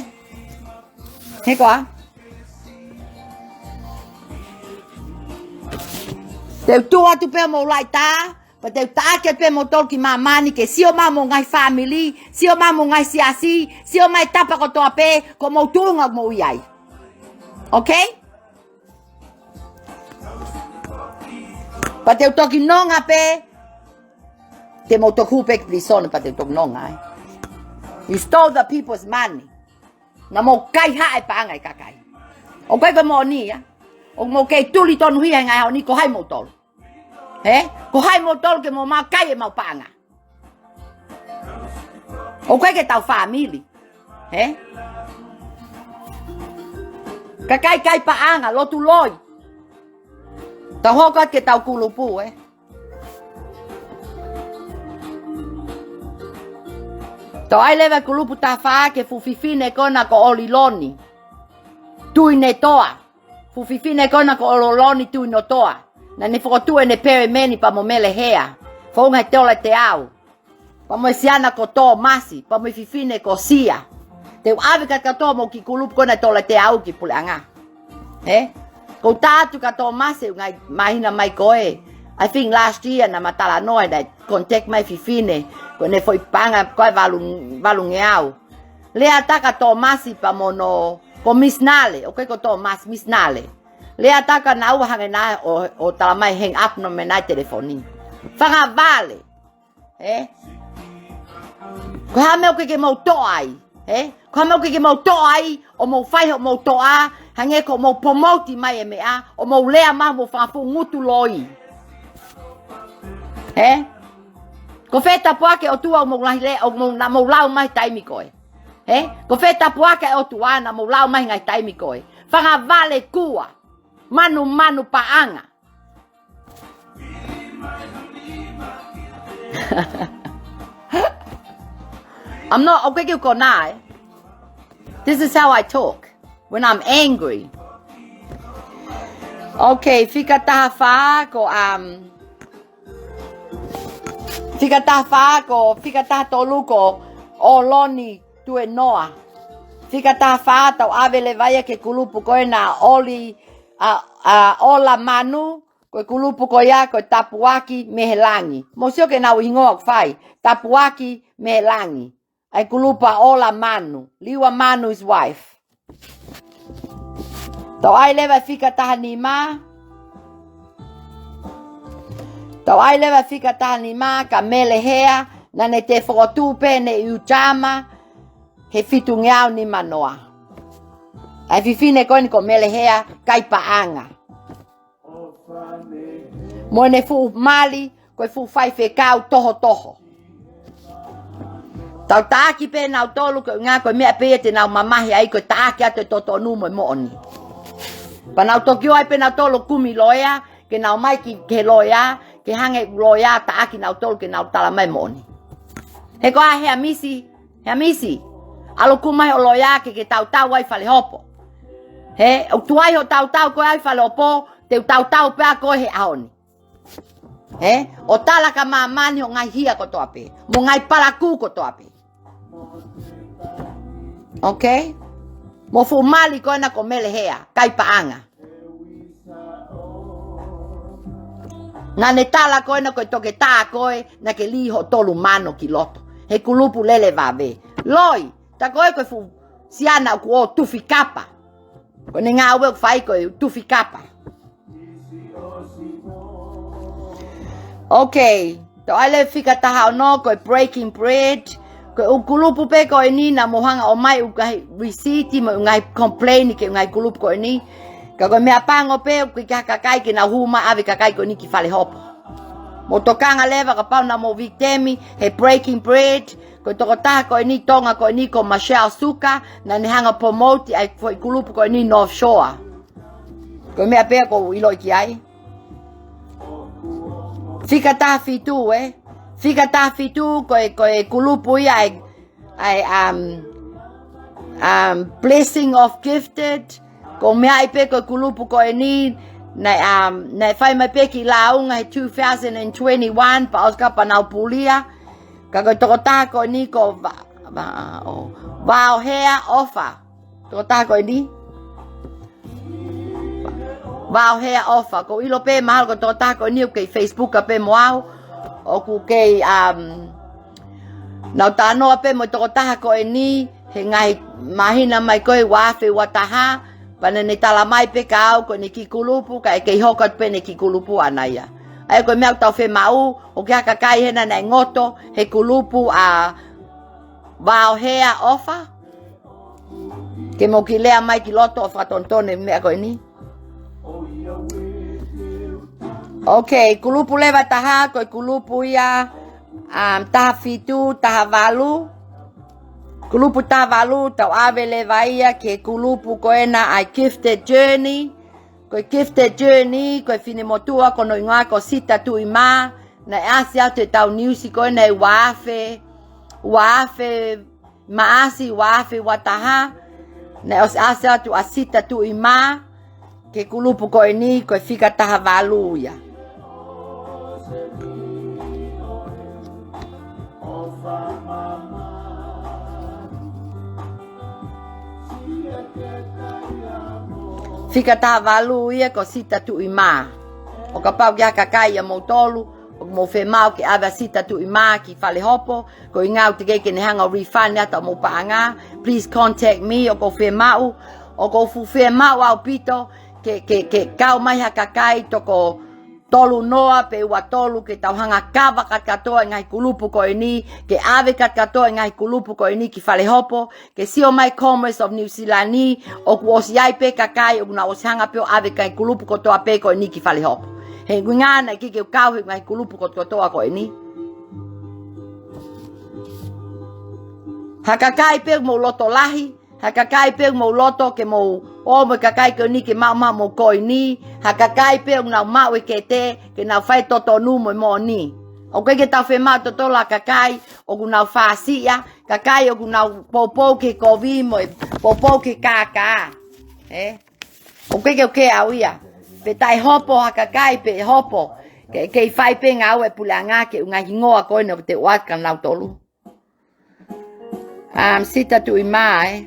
He koā? Te u tuʻu atu pē homou laʻitā, pea te u taʻaki atu pē moutolu ki māmani ke sio mai homou ngaahi fāmili, sio mai homou ngaahi siasi, sio mai tapa kotoa pē, ko homou tuʻunga ʻoku mou ʻi ai. Okay? Pea te u toki nonga pē, te mou toki hū pē ki pilīsone pea te u toki nonga ai. You stole the people's money. Naʻa mou kai haʻa e paʻanga e kakai. ʻOku ʻikai ko e moʻoni ia. ʻOku mou kei tuli tonuhia he ngaahi ʻaho ni ko hai moutolu? Ē? Ko hai moutolu ke mou maʻu kai e mau paʻanga? ʻOku ʻikai ke tau fāmili. Ē? Kakai kai paʻanga, lotu loi. Tau hoko atu ki heʻetau kulupu, ē? Tau ʻai leva e kulupu taha fā ki he fuʻu fefine ko ena ko ʻOliloni Tuinotoa. Fuʻu fefine ko ena ko ʻOliloni Tuinotoa. Naʻa ne fokotuʻu ʻene pelemeni pea mo Mele Hea. Founga he tola teau. Pea mo e siana ko Tōmasi, pea mo e fefine ko Sia. Te u ʻave kakato mo e kiʻi kulupu ko ena tola teau ki puleʻanga. Ē? Ko u tā atu kia Tōmasi, ʻū ngaahi māhina mai ko ē. I think last year naʻa ma talanoa naʻe contact mai e fefine. Ko ʻene foʻi paʻanga ko e valu, valungeau. Lea atu kia Tōmasi pea mo hono, ko Miss Nale, ʻoku ʻikai ko Tōmasi, Miss Nale. Lea atu kia naua hangē naʻa ʻo, ʻo talamai hang up hono meʻa naʻe telefoni. Fanga vale. Ē? Ko e hā e meʻa ʻoku ʻikai ke mou toʻa ai? Ē? Ko e hā e meʻa ʻoku ʻikai ke mou toʻa ai, ʻo mou fai hoʻomou toʻa, hangē ko hoʻomou promote mai e meʻa, ʻo mou lea mai homou fanga fuʻu ngutu loi. Ē? Ko fē tāpuaki ʻa e ʻOtua ʻoku mou lahi lea, ʻoku mou, naʻa mou lau mai he taimi ko ē? Ē? Ko fē tāpuaki ʻa e ʻOtua naʻa mou lau mai he ngaahi taimi ko ē? Fanga vale kua. Manumanu paʻanga. I'm not, ʻoku ʻikai ke u konā, ē. This is how I talk when I'm angry. Okay, fika taha fā ko, um, fika taha fā ko, fika taha tolu ko ʻOloni Tuinoa. Fika taha fā tau ʻave leva ia ki he kulupu ko ena ʻOli, a, a, ʻOla Manu, ko e kulupu ko ia ko e Tapuaki mei he Langi. Mou sio ki heʻenau hingoa ʻoku fai, Tapuaki mei he Langi. ʻA e kulupu ʻa ʻOla Manu, Liua Manu's wife. Tau ʻai leva e fika taha nima. Tau ʻai leva e fika taha nima kia Mele Hea, naʻa ne toe fokotuʻu pē ʻene iutama he fitungeau nimanoa. ʻA e fefine ko eni ko Mele Hea, kai paʻanga. Mo ʻene fuʻu mali, ko e fuʻu faifekau tohotoho. Tau taʻaki pē nautolu ko e ʻuhinga ko e meʻa pē ia te nau mamahi ai ko e taʻaki atu e totonu mo e moʻoni. Pea nau toki ō ai pē nautolu kumi loea, ke nau ō mai ki, ki he loea, ke hanga ʻe he loea ʻo taʻaki nautolu ke nau talamai e moʻoni. He ko e hā Hemisi, Hemisi, ʻalu ʻo kumi mai hoʻo loea ke ke tautau ai fale hopo. He, ʻoku tuai hoʻo tautau ko ē ai fale hopo, te u tautau pē au ko e he ʻaho ni. He, ʻo tala kia māmani hoʻo ngaahi hia kotoa pē, mo e ngaahi palakū kotoa pē. Okay? Mo e fuʻu mali ko ena ko Mele Hea, kai paʻanga. Naʻa ne tala ko ena ko e toketā ko ē naʻa ke lī hoʻo tolu mano ki loto he kulupu lele vave. Loi, tā ko ē ko e fuʻu siana ʻoku ō tufi kapa. Ko ʻene ngāue ʻoku fai ko e tufi kapa. Okay, tau ʻai leva e fika taha ono ko e Breaking Bread. Ko e ʻū kulupu pē ko eni naʻa mou hanga ʻo ʻomai e ʻū ngaahi receipt mo e ʻū ngaahi complain ki he ʻū ngaahi kulupu ko eni. Ka ko e meʻapango pē ʻoku ʻikai ha kakai ke nau hū mai ʻave kakai ko eni ki fale hopo. Mou tokanga leva kapau naʻa mou victim he breaking bread, ko e tokotaha ko eni Tonga ko eni ko Michelle Suka, naʻa ne hanga promote ʻa e foʻi kulupu ko eni North Shore. Ko e meʻa pē ʻoku ou ʻiloʻi ki ai. Fika taha fitu, ē? Fika taha fitu, ko e, ko e kulupu ia ʻa e, ʻa e, um, um, Blessing of Gifted. Ko e meʻa ia pē ko e kulupu ko eni, naʻe, um, naʻe fai mai pē ki lāunga he two thousand and twenty-one, pea ʻosi kapau naʻa nau pulia. Ka ko e tokotaha ko eni ko Va-, Va-, ʻo, Vaohea ʻOfa. Tokotaha ko eni. Vaohea ʻOfa. ʻOku ou ʻilo pē mahalo ko e tokotaha ko eni ʻoku kei Facebook pē mo au. ʻOku kei, um, nau talanoa pē mo e tokotaha ko eni, he ngaahi māhina mai ko ē ua afe ua taha, pea naʻa ne tala mai pē kia au ko ʻene kiʻi kulupu, ka ʻe kei hoko atu pē ʻene kiʻi kulupu ʻaʻana ia. ʻA ia ko e meʻa ʻoku tau fiemaʻu, ʻoku ʻi ai ha kakai hena naʻe ngoto he kulupu ʻa Vaohea ʻOfa? Ke mou kiʻi lea mai ki loto ʻo fakatonutonu e meʻa ko eni. Ok, kulupu leva taha, ko e kulupu ia, um, taha fitu, taha valu. Kulupu taha valu, tau ʻave leva ia ki he kulupu ko ena ʻa e Gifted Journey. Ko e Gifted Journey, ko e finemotuʻa ko hono hingoa ko Sita Tuʻimā, naʻe ʻasi atu ʻetau niusi ko ena he ua afe, ua afe, Maʻasi ua afe ua taha, naʻe ʻosi ʻasi atu ʻa Sita Tuʻimā ki he kulupu ko eni, ko e fika taha valu ia. Fika taha valu ia ko Sita Tuʻimā. ʻO kapau ʻoku ʻi ai ha kakai ʻia moutolu ʻoku mou fiemaʻu ke ʻave ʻa Sita Tuʻimā ki fale hopo, koeʻuhinga ʻoku teʻeki ke ne hanga ʻo refund ʻetau mou paʻanga, please contact me, ʻoku ou fiemaʻu, ʻoku ou fuʻu fiemaʻu ʻaupito ke, ke, ke kau mai ha kakai toko tolu noa pe ua tolu ke tau hanga ʻo kava kātoa e ngaahi kulupu ko eni, ke ʻave kātoa e ngaahi kulupu ko eni ki fale hopo, ke sio mai Commerce of New Zealand, ʻoku ʻosi ʻi ai pē kakai ʻoku nau ʻosi hanga pē ʻo ʻave e ngaahi kulupu kotoa pē ko eni ki fale hopo. He ʻuhinga naʻe ʻikai ke u kau he ngaahi kulupu kotoa ko eni. Ha kakai pē ʻoku mou loto lahi, ha kakai pē ʻoku mou loto ke mou ō mo e kakai ko eni ke maʻu maʻu mo ko eni, ha kakai pē ʻoku nau maʻu e kete, ke nau fai totonu mo e moʻoni. ʻOku ʻikai ke tau fiemaʻu ʻe tautolu ha kakai ʻoku nau fāsiʻa, kakai ʻoku nau poupou ki he kovi mo e poupou ki he kākā. Ē? ʻOku ʻikai ke u kē au ia. Pe taʻe hopo ha kakai pe hopo. Ke, kei fai pē ngāue e puleʻanga ke ʻuhinga e hingoa ko ena ʻoku te ʻoatu kia nautolu. Um, Sita Tuʻimā, ē.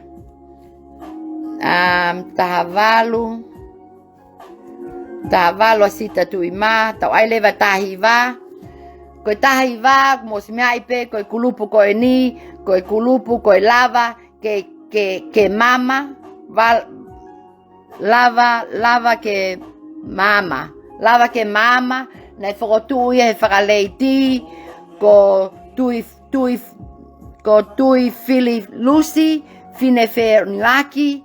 Um, taha valu. Taha valu ʻa Sita Tuʻimā. Tau ʻai leva taha hiva. Ko e taha hiva, mou ʻosi meaʻi pē, ko e kulupu ko eni, ko e kulupu, ko e lava ke, ke, ke maama, val-, lava, lava ke maama. Lava ke maama, naʻe fokotuʻu ia he fakaleiti ko Tui, Tui, ko Tuifililusi Finefeniuaki.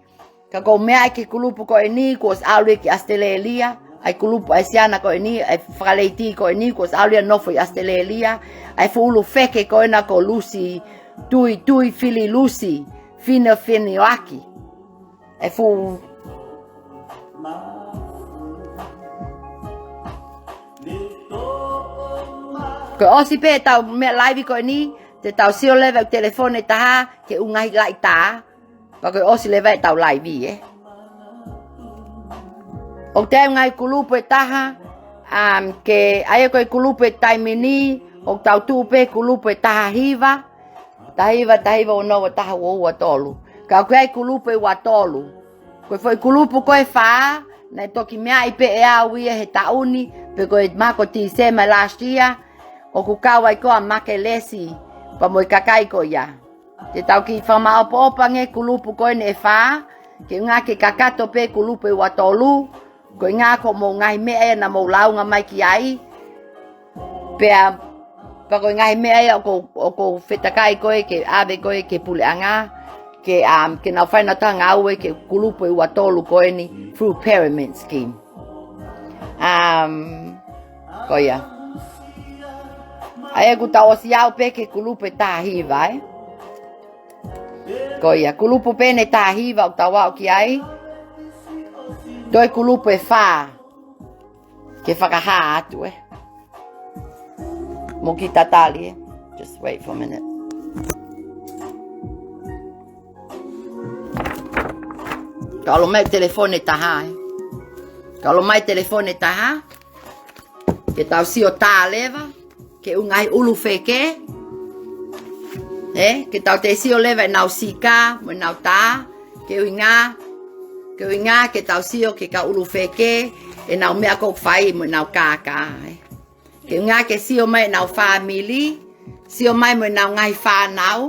Ka ʻoku ou meaʻi ki he kulupu ko eni kuo ʻosi ʻalu ia ki ʻAositelēlia, ʻa e kulupu ʻa e siana ko eni, ʻa e fakaleiti ko eni kuo ʻosi ʻalu ia ʻo nofo ʻi ʻAositelēlia, ʻa e fuʻu ʻulu feke ko ena ko Lusi, Tui, Tuifililusi Finefeniuaki. ʻA e fuʻu Ko e ʻosi pē ʻetau meʻa laivi ko eni, te tau sio leva ʻeku telefoni ʻe taha ke u ngaahi laʻitā. Pea ko e ʻosi leva ʻetau laivi, ē. ʻOku ʻi ai e ngaahi kulupu ʻe taha, um, ke, ʻa ia ko e kulupu ʻi he taimi ni, ʻoku tau tuʻu pē kulupu ʻe taha hiva, taha hiva, taha hiva ono, ua taha, ua ua tolu. Ka ʻoku ʻi ai e kulupu ʻe ua tolu. Ko e foʻi kulupu ko ē ʻe fā, naʻe toki meaʻi pē ʻe au ia he taʻu ni, pe ko e mahalo ko Tīsema last year, ʻoku kau ai ko ē ʻa Makelesi, pea mo e kakai ko ia. Te tau kiʻi fakamaʻopoʻopo ange e kulupu ko eni ʻe fā, ke ʻuhinga ke kakato pē kulupu ʻe ua tolu, koeʻuhinga ko hoʻomou ngaahi meʻa ia naʻa mou lāunga mai ki ai. Pea, pea ko e ngaahi meʻa ia ʻoku, ʻoku ou fetakai ko ē ke ʻave ko ē ki he puleʻanga, ke, um, ke nau fai ʻenau ngāue ki he kulupu ʻe ua tolu ko eni through pyramid scheme. Um, ko ia. ʻA ia kuo tau ʻosi aʻu pē ki he kulupu ʻe taha hiva, ē? Ko ia, kulupu pē eni ʻe taha hiva ʻoku tau aʻu ki ai. Toe kulupu ʻe fā ke fakahā atu, ē. Mou kiʻi tatali, ē. Just wait for a minute. Ka ʻalu mai e telefoni ʻe taha, ē. Ka ʻalu mai e telefoni ʻe taha. Ke tau sio tā leva ki he ʻū ngaahi ʻulu feke. Ē, ke tau toe sio leva ʻenau sika mo ʻenau tā. Ko e ʻuhinga, ko e ʻuhinga ke tau sio ki he kau ʻulu feke, ʻenau meʻa ʻoku fai mo ʻenau kākā, ē. Ko e ʻuhinga ke sio mai ʻenau fāmili, sio mai mo ʻenau ngaahi fānau.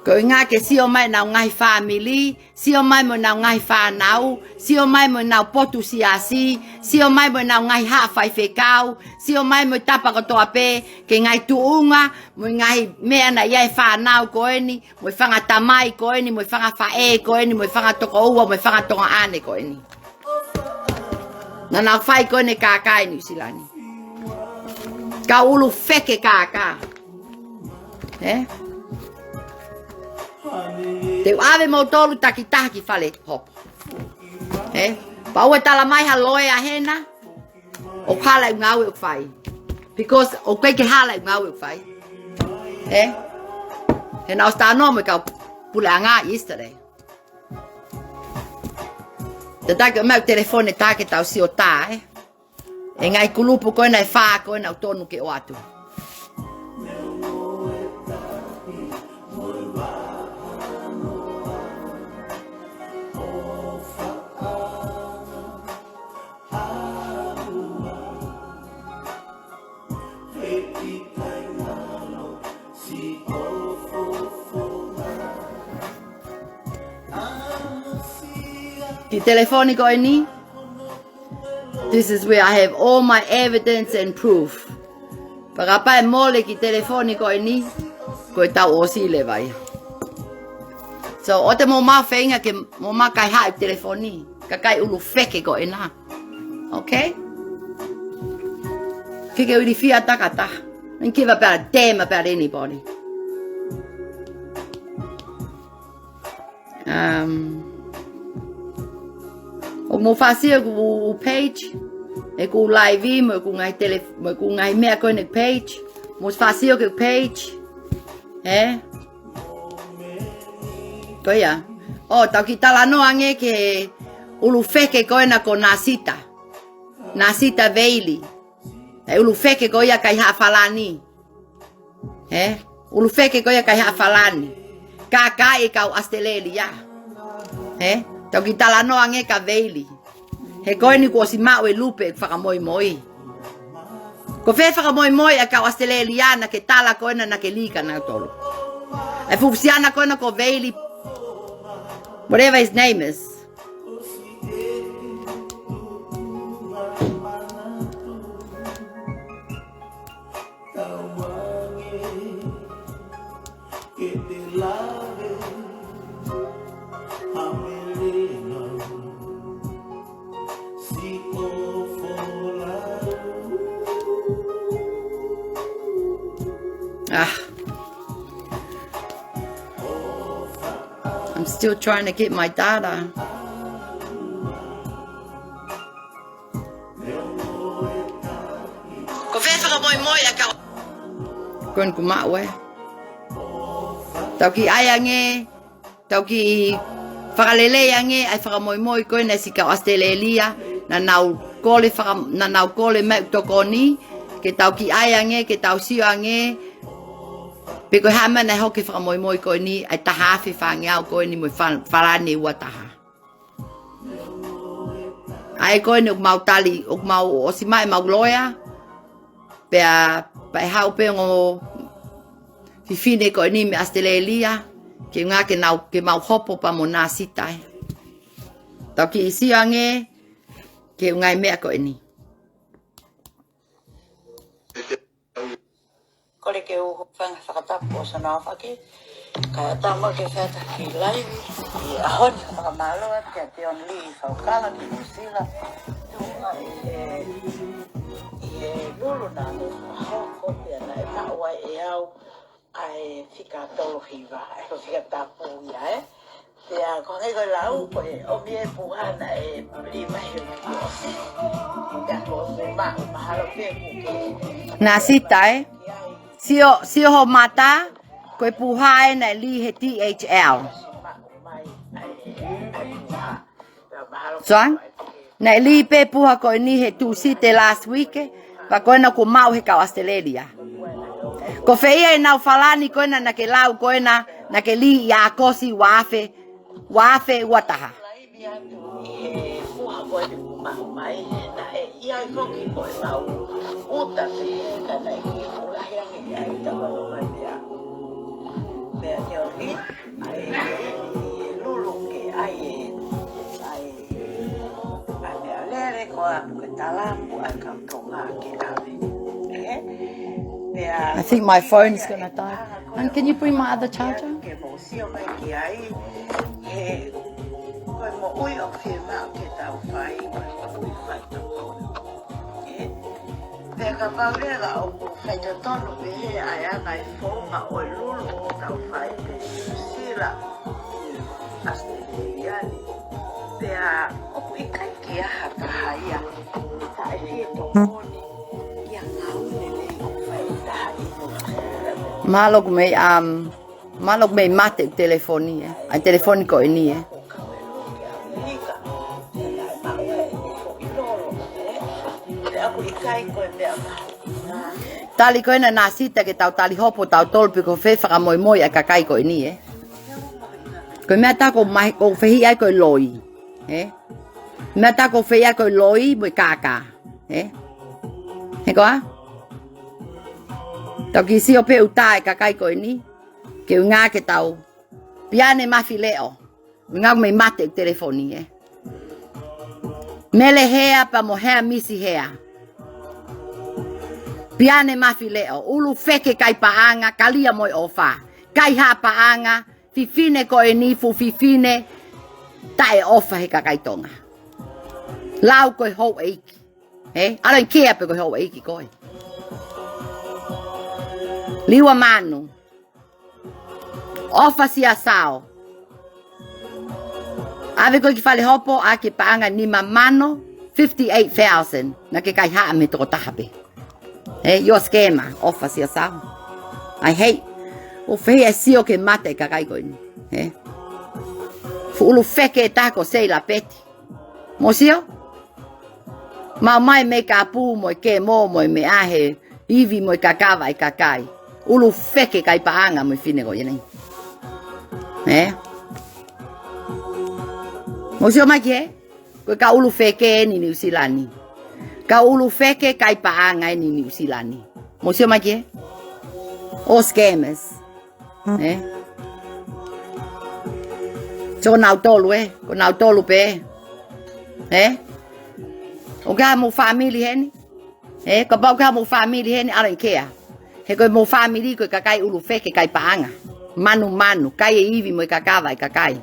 Ko e ʻuhinga ke sio mai ʻenau ngaahi fāmili, sio mai mo ʻenau ngaahi fānau, sio mai mo ʻenau potu siasi, sio mai mo ʻenau ngaahi haʻa faifekau, sio mai mo e tapa kotoa pē, ki he ngaahi tuʻunga, mo e ngaahi meʻa naʻe ʻi ai e fānau ko eni, mo e fanga tamai ko eni, mo e fanga faʻē ko eni, mo e fanga tokoua, mo e fanga tokoʻane ko eni. Naʻa nau fai ko eni e kākā ʻi Nuʻu Sila ni. Kau ʻulu feke kākā. Ē? Te u ʻave moutolu takitaha ki fale hopo. Ē? Pau ʻe tala mai ha loea hena, ʻoku hala e ngāue ʻoku fai. Because ʻoku ʻikai ke hala e ngāue ʻoku fai. Ē? He naʻe ʻosi talanoa mo e kau puleʻanga yesterday. Tataki ʻo mai e telefoni ʻe taha ke tau sio tā, ē. E ngaahi kulupu ko ena ʻe fā ko ena ʻoku tonu ke ʻoatu. Ki he telefoni ko eni. This is where I have all my evidence and proof. Fakapā ʻe mole ki he telefoni ko eni, ko e tau ʻosi leva ia. So, ʻoua te mou maʻu feinga ke mou maʻu kaihaʻa e telefoni, kakai ʻulu feke ko ena. Okay? Ke ke ʻulu fia takata. Don't give about a damn about anybody. Um, ʻoku mou faʻa sio ki heʻeku page, ʻeku live mo ʻeku ngaahi tele, mo ʻeku ngaahi meʻa ko eni page, mou faʻa sio ki heʻeku page, ē? Ko ia. ʻO, tau kiʻi talanoa ange ki he ʻulu feke ko ena ko Nasita. Nasita Veili. E ʻulu feke ko ia kaihaʻa Falani. Ē? ʻUlu feke ko ia kaihaʻa Falani. Kākaaʻi e kau ʻAositelēlia. Ē? Tau kiʻi talanoa ange kia Veili. He ko eni kuo ʻosi maʻu e lupe fakamoimoi. Ko fē fakamoimoi ʻa e kau ʻAositelēlia naʻa ke tala ko ena naʻa ke lī kia nautolu? E fufusiana ko ena ko Veili. Whatever his name is. Ah. I'm still trying to get my data. Ko fē fakamoimoi ʻa e kau? Ko eni kuo maʻu ē. Tau kiʻi ʻai ange, tau kiʻi fakalelei ange ʻa e fakamoimoi ko ena siʻi kau ʻAositelēlia, naʻa nau kole faka-, naʻa nau kole mai ʻeku tokoni, ke tau kiʻi ʻai ange, ke tau sio ange, pe ko e hā e meʻa naʻe hoko he fakamoimoi ko eni, ʻa e taha afe fāngeau ko eni mo e Fa-, Falani ua taha. ʻA ia ko eni ʻoku mau tali, ʻoku mau ʻosi maʻu ʻemau loea, pea, pea ʻe haʻu pē ongo fefine ko eni mei ʻAositelēlia, ke ngā ke nau, ke mau hopo pea mo Nasita ē. Tau kiʻi sio ange, ki he ngaahi meʻa ko eni. Kole ke u hūfanga he fakatapu ʻo Sanaofaki. Ka tama ke feta ki laivi, ʻi he ʻaho ni fakamālō atu kia Teon Lee Faukala ki Nuʻusila. Tuʻunga ʻi he, ʻi he lulu naʻa ne fakahoko pea naʻe maʻu ai ʻe au ʻa e fika tolu hiva, ʻa e fika tapu ia, ē. Pea ko e hangē ko e lau, ko e ʻomi e puha naʻe lima he uki ʻosi. Pea ko e maʻu mahalo pē kuke. Nāsita, ē? Sio, sio ho mata, ko e puha ē naʻe lī he D H L. John? Naʻe lī pē puha ko eni he Tūsite last week, ē, pea ko ena kuo maʻu he kau Australia. Ko fē ia ʻenau falani ko ena naʻa ke lau ko ena naʻa ke lī ʻi ʻAokosi ua afe, ua afe ua taha? I think my phone is gonna die. And can you bring my other charger? Ke mou sio mai ki ai, he ko e moʻui ʻoku fiemaʻu ke tau fai, ko e moʻui faitotonu. Ē? Pea kapau leva ʻoku faitotonu pehē ʻa e anga e founga ʻo e lulu ʻoku tau fai pē ʻi Nuʻusila, ʻAositelēlia ni. Pea ʻoku ʻikai ke ʻi ai ha taha ia taʻe fie tokoni ia ngāue lelei ʻoku fai ʻe he taha ʻi Nuʻusila. Mālō ʻoku mei, um, mālō ʻoku mei mate ʻeku telefoni, ē. ʻA e telefoni ko eni, ē. Tali ko ena Nāsita ke tau tali hopo tautolu pe ko fē fakamoimoi ʻa e kakai ko eni, ē. Ko e meʻa tā ʻoku ou mahi, ʻoku ou fehiʻa ai ko e loi, ē. Meʻa tā ʻoku ou fehiʻa ai ko e loi mo e kākā, ē. He koā? Tau kiʻi sio pē ʻoku tā e kakai ko eni, ke ʻuhinga ke tau. Piane Mafileʻo. ʻUhinga ʻoku mei mate ʻeku telefoni, ē. Mele Hea pea mo Hea Misi Hea. Piane Mafileʻo, ʻulu feke kai paʻanga, kalia mo e ʻofa. Kaihaʻa paʻanga, fefine ko eni fuʻu fefine taʻe ʻofa he kakai Tonga. Lau ko e houʻeiki. Ē, I don't care pe ko e houʻeiki koe. Liua Manu. ʻOfa Siasao. ʻAve koe ki fale hopo, ʻai ke paʻanga nima mano, fifty-eight thousand. Naʻa ke kaihaʻa mei he tokotaha pē. Ē, you're a scammer, ʻOfa Siasao. I hate. ʻOku ou fehiʻa ai sio ke mate e kakai ko eni. Ē. Fuʻu ʻulu feke ʻe taha ko Seila Peti. Mou sio? Maʻu mai e meikapū mo e kemo mo e meʻa he ivi mo e kakava e kakai. ʻUlu feke kai paʻanga mo e fefine ko ia nei. Ē? Mou sio mai ki hē? Ko e kau ʻulu feke eni Nuʻusila ni. Kau ʻulu feke kai paʻanga eni Nuʻusila ni. Mou sio mai ki hē? All scammers. Ē? So ko nautolu, ē? Ko nautolu pē. Ē? ʻOku ʻi ai hamou fāmili heni? Ē? Kapau ʻoku ʻi ai hamou fāmili heni, I don't care. He ko homou fāmili ko e kakai ʻulu feke kai paʻanga. Manumanu, kai e ivi mo e kakava e kakai.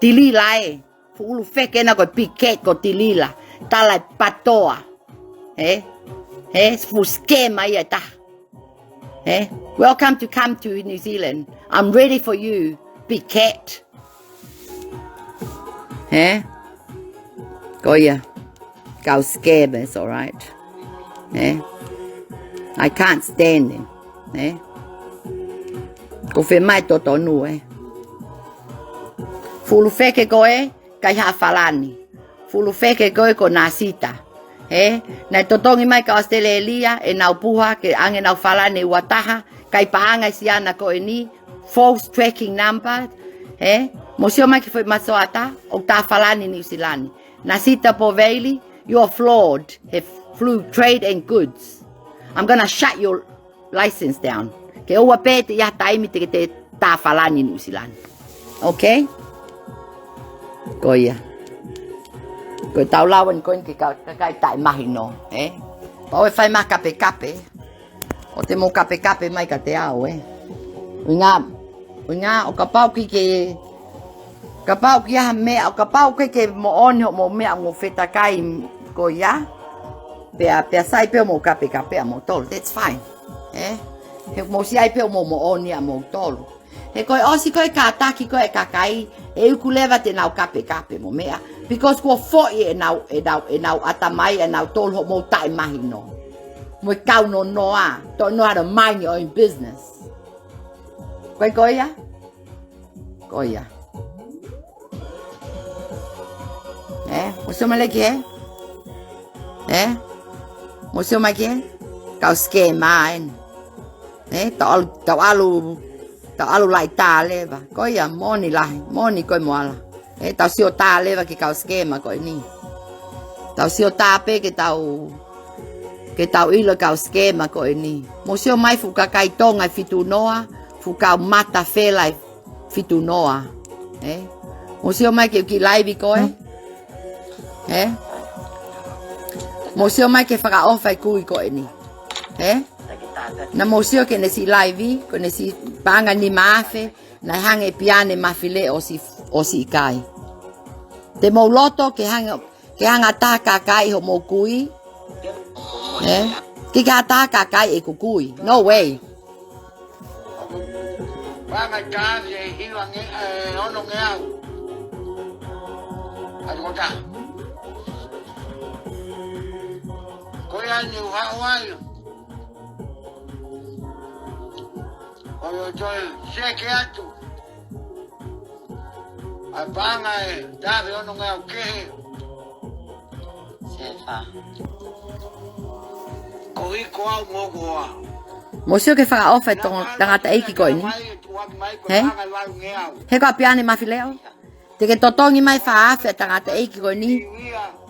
Tilila ē. Fuʻu ʻulu feke ena ko e Big Cat ko Tilila. Tala e patoa. Ē? Ē? Fuʻu scammer ia ʻe taha. Ē? Welcome to come to New Zealand. I'm ready for you, Big Cat. Ē? Ko ia. Kau scammers, all right. Ē? I can't stand them. Ē? ʻOku ou fiemaʻu e totonu, ē? Fuʻu ʻulu feke ko ē, kaihaʻa falani. Fuʻu ʻulu feke ko ē ko Nasita. Ē? Naʻe totongi mai kau Australia ʻenau puha ke ʻoange ʻenau falani ʻe ua taha, kai paʻanga e siana ko eni, false tracking number. Ē? Mou sio mai ki he foʻi masoata, ʻoku tā falani Nuʻusila ni. Nasita Poveli, you're flawed. He flew trade and goods. I'm gonna shut your license down. Ke ʻoua pē te ʻi ai ha taimi te ke tā falani Nuʻusila ni. Okay? Ko ia. Ko e tau lau eni ko eni ki he ka-, kakai taʻemahino, ē? Pau ʻe fai mai kapekape. ʻOua te mou kapekape mai kiate au, ē? ʻUhinga, ʻUhinga, ʻo kapau ʻoku ʻikai ke, kapau ʻoku ʻi ai ha meʻa, ʻo kapau ʻoku ʻikai ke moʻoni hoʻomou meʻa ʻoku mou fetakai ko ia, pea, pea sai pē hoʻomou kapekape ʻamoutolu, that's fine. Ē? He mou sio ai pē hoʻomou moʻoni ʻamoutolu. He ko e ʻosi ko ē kātaki ko ē e kakai, ʻe ʻuku leva te nau kapekape mo meʻa. Because kuo foʻi ʻenau, ʻenau, ʻenau ʻatamai, ʻenau tolu hoʻomou taʻemahino. Mo e kau nonoa, don't know how to mind your own business. Ko e ko ia? Ko ia. Ē, mou sio mai leva ki hē? Ē? Mou sio mai ki hē? Kau scammer eni. Ē, tau ʻalu, tau ʻalu, tau ʻalu laʻitā leva. Ko ia, moʻoni lahi, moʻoni ko e moala. Ē, tau sio tā leva ki he kau scammer ko eni. Tau sio tā pē ke tau, ke tau ʻilo e kau scammer ko eni. Mou sio mai fuʻu kakai Tonga ʻe fitu noa, fuʻu kau mata fela ʻe fitu noa. Ē? Mou sio mai ke u kiʻi laivi koe. Ē? Mou sio mai ke fakaʻofa e kui ko eni. Ē? Naʻa mou sio ke ne siʻi laivi, ko ʻene siʻi paʻanga nima afe, naʻe hangē ʻe Piane Mafileʻo ʻosi, ʻosi ʻikai. Te mou loto ke hanga, ke hanga ʻe ha taha ʻo kākaaʻi hoʻomou kui. Ē? Ke, ke hanga ʻe ha taha ʻo kākaaʻi ʻeku kui. No way. Paʻanga ʻe taha afe hiva nge-, ē, ono ngeau. ʻAlu ko e taha. Ko ia ni u haʻu ai. ʻO ʻio toe seke atu. ʻA e paʻanga ʻe taha afe ono ngeau kehe. Sefa. Ko ʻikai ko au mo koe. Mou sio ke fakaʻofa e tong-, tangataʻeiki ko eni. Hē? He ko Piane Mafileʻo. Te ke totongi mai fā afe ʻa e tangataʻeiki ko eni.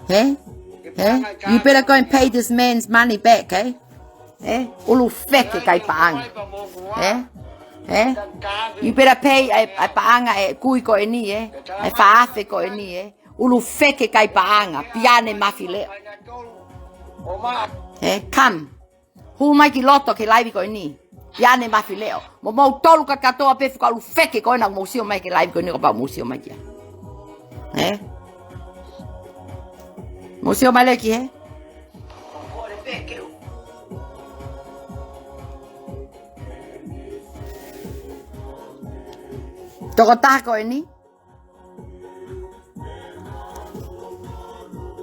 Hē? Hē? You better go and pay this man's money back, hē? Ē? ʻUlu feke kai paʻanga. Ē? Ē? You better pay ʻa e, ʻa e paʻanga ʻa e kui ko eni, ē? ʻA e fā afe ko eni, ē? ʻUlu feke kai paʻanga, Piane Mafileʻo. Ē? Come. Hū mai ki loto ki he laivi ko eni. Piane Mafileʻo. Mo moutolu kātoa pē fuʻu kau ʻulu feke ko ena mou sio mai ki he laivi ko eni, kapau mou sio mai ki ai. Ē? Mou sio mai leva ki hē? Tokotaha ko eni.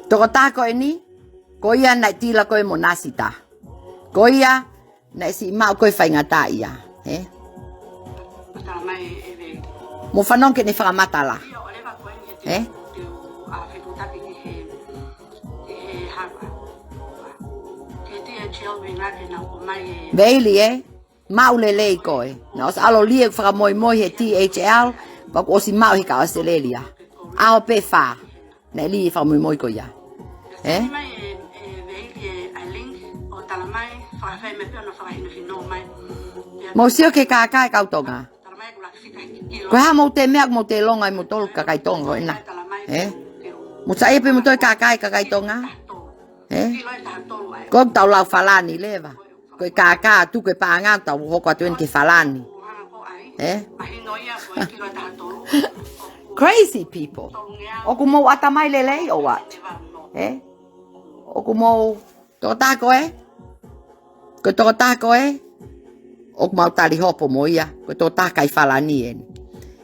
Tokotaha ko eni. Ko ia naʻe tila ko ē mo Nasita. Ko ia naʻe siʻi maʻu ko ē faingataʻaʻia. Ē? Mou fanongo ki heʻene fakamatala. Ē? Veili, ē? Maʻu lelei koe. Naʻe ʻosi ʻalu ʻo lie fakamoimoi he T H L, pea kuo ʻosi maʻu he kau ʻAositelēlia. ʻAho pē fā. Naʻe lie fakamoimoi ko ia. Ē? Mou sio ki he kākā e kau Tonga. Ko e hā mou te meʻa, mou te longa ai moutolu kakai Tonga ko ena. Ē? Mou saiʻia pē moutolu kākā e kakai Tonga. Ē? Ko ʻetau lau Falani leva. Ko e kākā tuku e paʻanga tau hoko atu eni ki he Falani. Ē? Crazy people. ʻOku mou ʻatamai lelei or what? Ē? ʻOku mou tokotaha ko ē? Ko e tokotaha ko ē? ʻOku mau tali hopo mo ia. Ko e tokotaha kai Falani eni.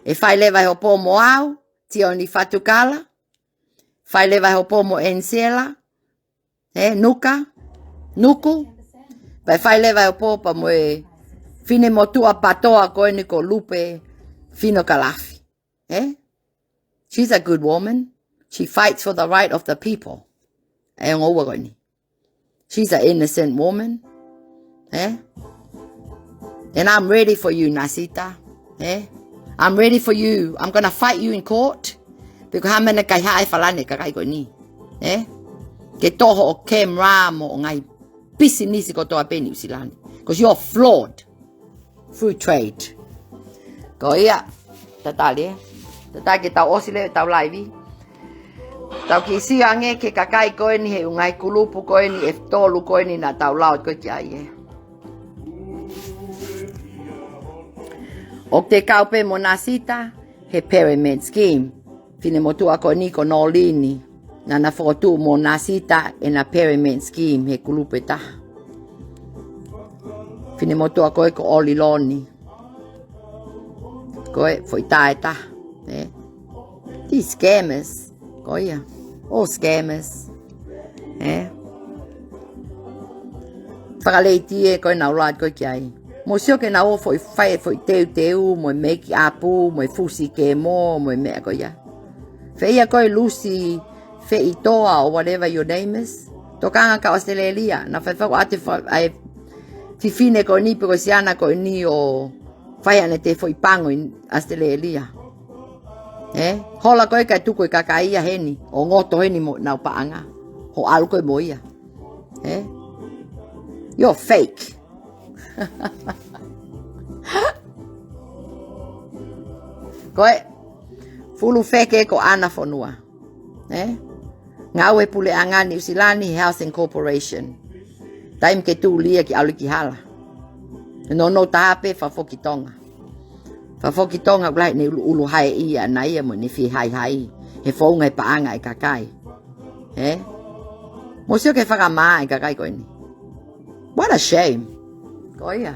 ʻE fai leva e hopo mo au, Tioni Fatukala. Fai leva e hopo mo Ensela. Ē, Nuka, Nuku. Pea fai leva e hopo pea mo e finemotuʻa patoa ko eni ko Lupe Fino Kalafi. Ē? She's a good woman. She fights for the right of the people. ʻE ongo ua ko eni. She's an innocent woman. Ē? And I'm ready for you, Nasita. Ē? I'm ready for you. I'm gonna fight you in court. Because how many kai haʻa e Falani kakai ko eni? Ē? Ke toho ʻo camera mo ʻo ngaahi pisinisi kotoa pē ʻi Nuʻusila ni. Because you're flawed. Food trade. Ko ia, tatali, ē. Tatali ke tau ʻosi leva ʻetau laivi. Tau kiʻi sio ange ki he kakai ko eni he ʻū ngaahi kulupu ko eni ʻe tolu ko eni naʻa tau lau ko ē ki ai, ē. ʻOku te kau pē mo Nasita he pyramid scheme. Finemotuʻa ko eni ko Nolini, naʻa na fokotuʻu mo Nasita ʻena pyramid scheme he kulupu ʻe taha. Finemotuʻa ko ē ko ʻOliloni. Ko e foʻi tā ʻe taha, ē? These scammers. Ko ia. All scammers. Ē? Fakaleitie ko ē naʻa nau ō atu ko ē ki ai. Mou sio ki heʻena ō foʻi fai, foʻi teuteu, mo e make up, mo e fusi kemo, mo e meʻa ko ia. Fē ia ko e Lucy Feitoa or whatever your name is. Tokanga ki ʻAositelēlia, naʻa faifai ʻo ʻoatu e fa-, ʻa e fefine ko eni pe ko e siana ko eni ʻo fai ʻanai e foʻi pango ʻi ʻAositelēlia. Ē? Hola ko ē kae tuku e kakai ia heni, ʻo ngoto heni mo ʻenau paʻanga. Hoʻo ʻalu ko ē mo ia. Ē? You're fake. Ko e fulu feke ko ʻAna Fonua. Ē? Ngāue puleʻanga Niu Silani he Housing Corporation. Taimi ke tuli ia ki ʻAulikihala. Nounou taha pē fakafoki Tonga. Fakafoki Tonga ʻoku lahi ʻene ʻuluʻulu haeʻi ʻana ia mo ʻene fie haihai. He founga e paʻanga e kakai. Ē? Mou sio ki he fakamā e kakai ko eni. What a shame. Ko ia.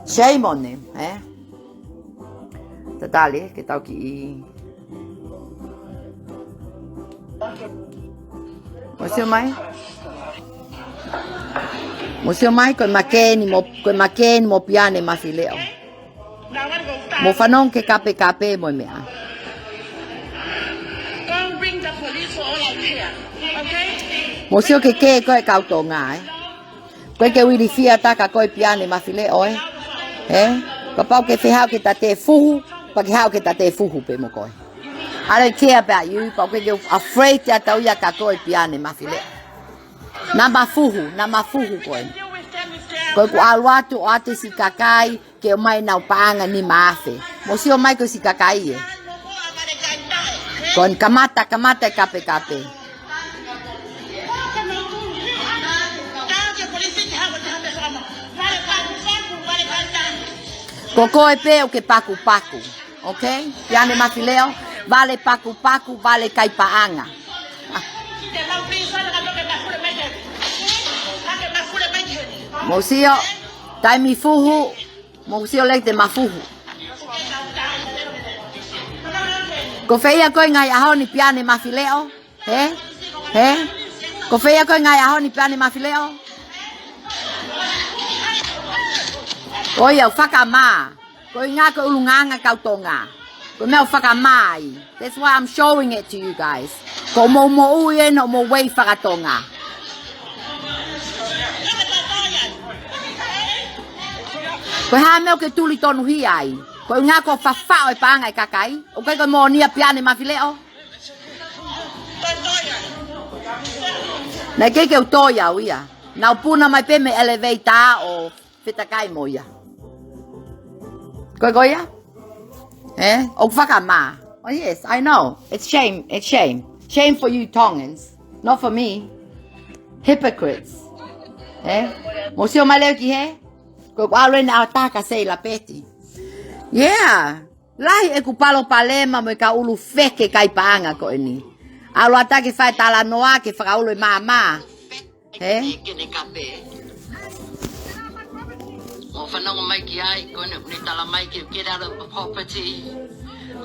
Shame on them, ē? Tatali, ke tau kiʻi. Mou sio mai. Mou sio mai, ko e makeni mo, ko e makeni mo Piane Mafileʻo. Mou fanongo ki he kapekape mo e meʻa. Go bring the police for all out here. Okay? Mou sio ki he kē ko ē kau Tonga, ē? Ko e ke uili fia taka ko e Piane Mafileʻo, ē? Ē? Kapau ke fie haʻu ke ta te fuhu, pea ke haʻu ke ta te fuhu pē mo koe. I don't care about you, pau ke ke afraid ʻe tau ia ka ko e Piane Mafileʻo. Naʻa ma fuhu, naʻa ma fuhu ko ē. Ko ʻeku ʻalu atu ʻo ʻoatu e siʻi kakai, ke ʻomai ʻenau paʻanga nima afe. Mou sio mai ko e siʻi kakai ē. Ko eni kamata, kamata e kapekape. Ko koe pē ʻoku ke pakupaku. Okay? Piane Mafileʻo, vale pakupaku, vale kai paʻanga. Mou sio, taimi fuhu, mou sio lei te ma fuhu. Ko fē ia ko e ngaahi ʻaho ni Piane Mafileʻo? Hē? Hē? Ko fē ia ko e ngaahi ʻaho ni Piane Mafileʻo? Ko ia ʻoku fakamā. Ko e ʻuhinga ko e ʻulungaanga kau Tonga. Ko e meʻa ʻoku fakamā ai. That's why I'm showing it to you guys. Ko hoʻomou moʻui ē, hoʻomou way fakatonga. Ko e hā e meʻa ʻoku ke tuli tonuhia ai? Ko e ʻuhinga ko e fafaʻo e paʻanga e kakai. ʻOku ʻikai ko e moʻoni ia Piane Mafileʻo. Naʻe ʻikai ke u toi au ia. Naʻa ku puna mai pē mei he elevator ʻo fetakai mo ia. Ko e ko ia? Ē? ʻOku fakamā. Oh yes, I know. It's shame. It's shame. Shame for you Tongans. Not for me. Hypocrites. Ē? Mou sio mai leva ki hē? Ko ʻeku ʻalu eni ʻo taka Seila Peti. Yeah. Lahi ʻeku palopalema mo e kau ʻulu feke kai paʻanga ko eni. ʻAlu atu ke fai talanoa ke fakaʻulu e maama. Hē? Kene kape. Mou fanongo mai ki ai, ko eni ʻoku ne tala mai ke get out of the property.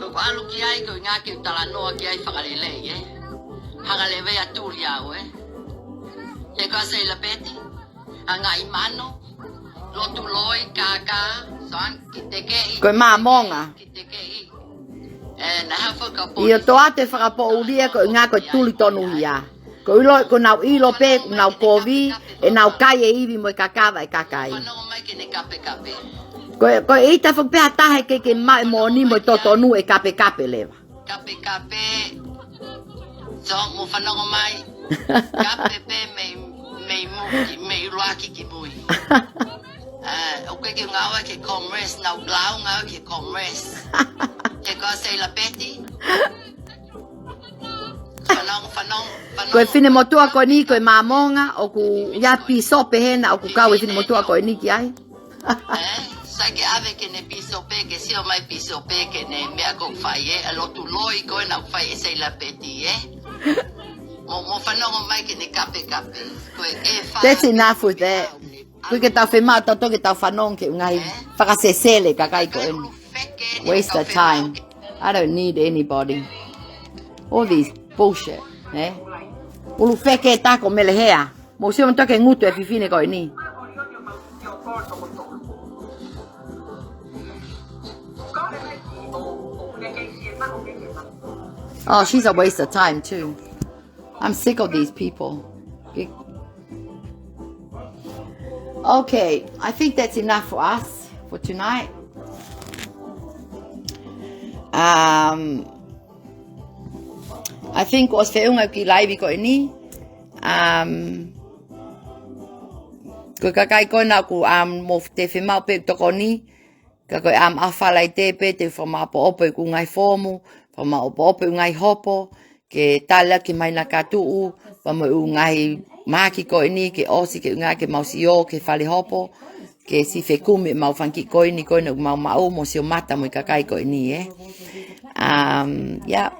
Ko ʻeku ʻalu ki ai, ko e ʻuhinga ke talanoa ki ai fakalelei, ē. Hanga leva ia ʻo tuli au, ē. He ko Seila Peti, ʻa e ngaahi mano, lotu loi, kākā, so on, ki te keʻi. Ko e Māmonga. Ki te keʻi. ʻIo, toʻa te fakapoʻuli ia ko e ʻuhinga ko e tuli tonuhia. Ko e ʻilo, ko ʻenau ʻilo pē, ʻenau kovi, ʻenau kai e ivi mo e kakava e kakai. Ko e, ko e ʻita foki pē ha taha ʻe ʻikai ke maʻu e moʻoni mo e totonu e kapekape leva. Kapekape. So, mou fanongo mai. Kape pē mei, mei mui, mei ʻuluaki ki mui. ʻA, ʻoku ʻikai ke ngāue ki he Commerce, naʻa ku lau ngāue ki he Commerce. He ko Seila Peti. Fanongo, fanongo, fanongo. Ko e finemotuʻa ko eni, ko e Māmonga, ʻoku ʻi ai e pīsope hena, ʻoku kau e finemotuʻa ko eni ki ai. Ē, sai ke ʻAve ke ne pīsope, ke sio mai pīsope ke ne meʻa ʻoku fai ē, ʻa e lotu loi ko ena ʻoku fai ʻe Seila Peti ē. Mou, mou fanongo mai ke ne kapekape. Ko e, e fa- That's enough with that. Ko e ke tau fema, tau toki tau fanongo ki he ngaahi fakasesele kakai ko eni. Waste of time. I don't need anybody. All these bullshit, eh? ʻUlu feke tā ko Melehea. Mou sio mo toki ngutu e fefine ko eni. Oh, she's a waste of time too. I'm sick of these people. Okay, I think that's enough for us for tonight. Um, I think ʻosi feʻunga ki he laivi ko eni. Um, ko e kakai ko ena ʻoku, um, mou te femaʻu pē tokoni, ka ko e, um, ʻaho Falaite pē te u fakamaʻopoʻopo ʻeku ngaahi foomu, fakamaʻopoʻopo ʻeku ngaahi hopo, ke tali ʻaki mai na katuʻu, pea mo e ʻū ngaahi mahaki ko eni, ke ʻosi ke ʻunga ke mau sio, ke fale hopo, ke siʻi fekumi ʻemau fanga kiʻi koini ko ena ʻoku mau maʻu mo sio mata mo e kakai ko eni, eh. Um, yeah.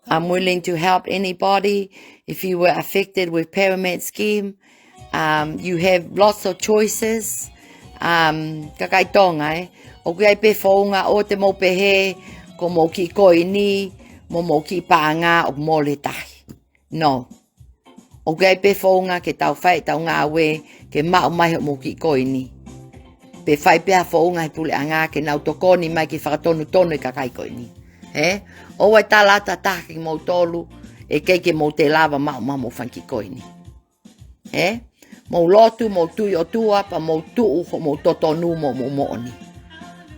I'm willing to help anybody. If you were affected with pyramid scheme, um, you have lots of choices. Um, kakai Tonga, eh. ʻOku ʻi ai pē founga ʻo te mou pehē, ko mou kiʻi koini, mo mou kiʻi paʻanga, ʻoku mole tahi. No. ʻOku ʻi ai pē founga ke tau fai ʻetau ngāue ke maʻu mai hoʻomou kiʻi koini. Pe fai pē ha founga he puleʻanga ke nau tokoni mai ke fakatonutonu e kakai koini. He? ʻOua ʻe tala atu ha taha kimoutolu ʻe ʻikai ke mou toe lava maʻu mai hoʻomou fanga kiʻi koini. He? Mou lotu, mou tui ʻOtua, pea mou tuʻu hoʻomou totonu mo hoʻomou moʻoni.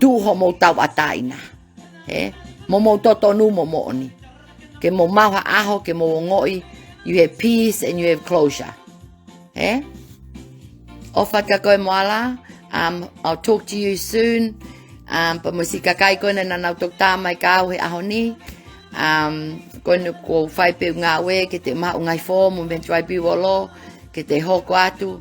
Tuʻu hoʻomou tauʻatāina. He? Mo mou totonu mo moʻoni. Ke mou maʻu ha ʻaho, ke mou ongoʻi, you have peace and you have closure. He? ʻOfa atu kia koe Moala, um, I'll talk to you soon. Um, pea mo e siʻi kakai ko ena naʻa nau toki tā mai kia au he ʻaho ni. Um, ko ena ʻoku ou fai pē ʻeku ngāue, ke te maʻu ngaahi foomu mei he tribunal, ke te hoko atu.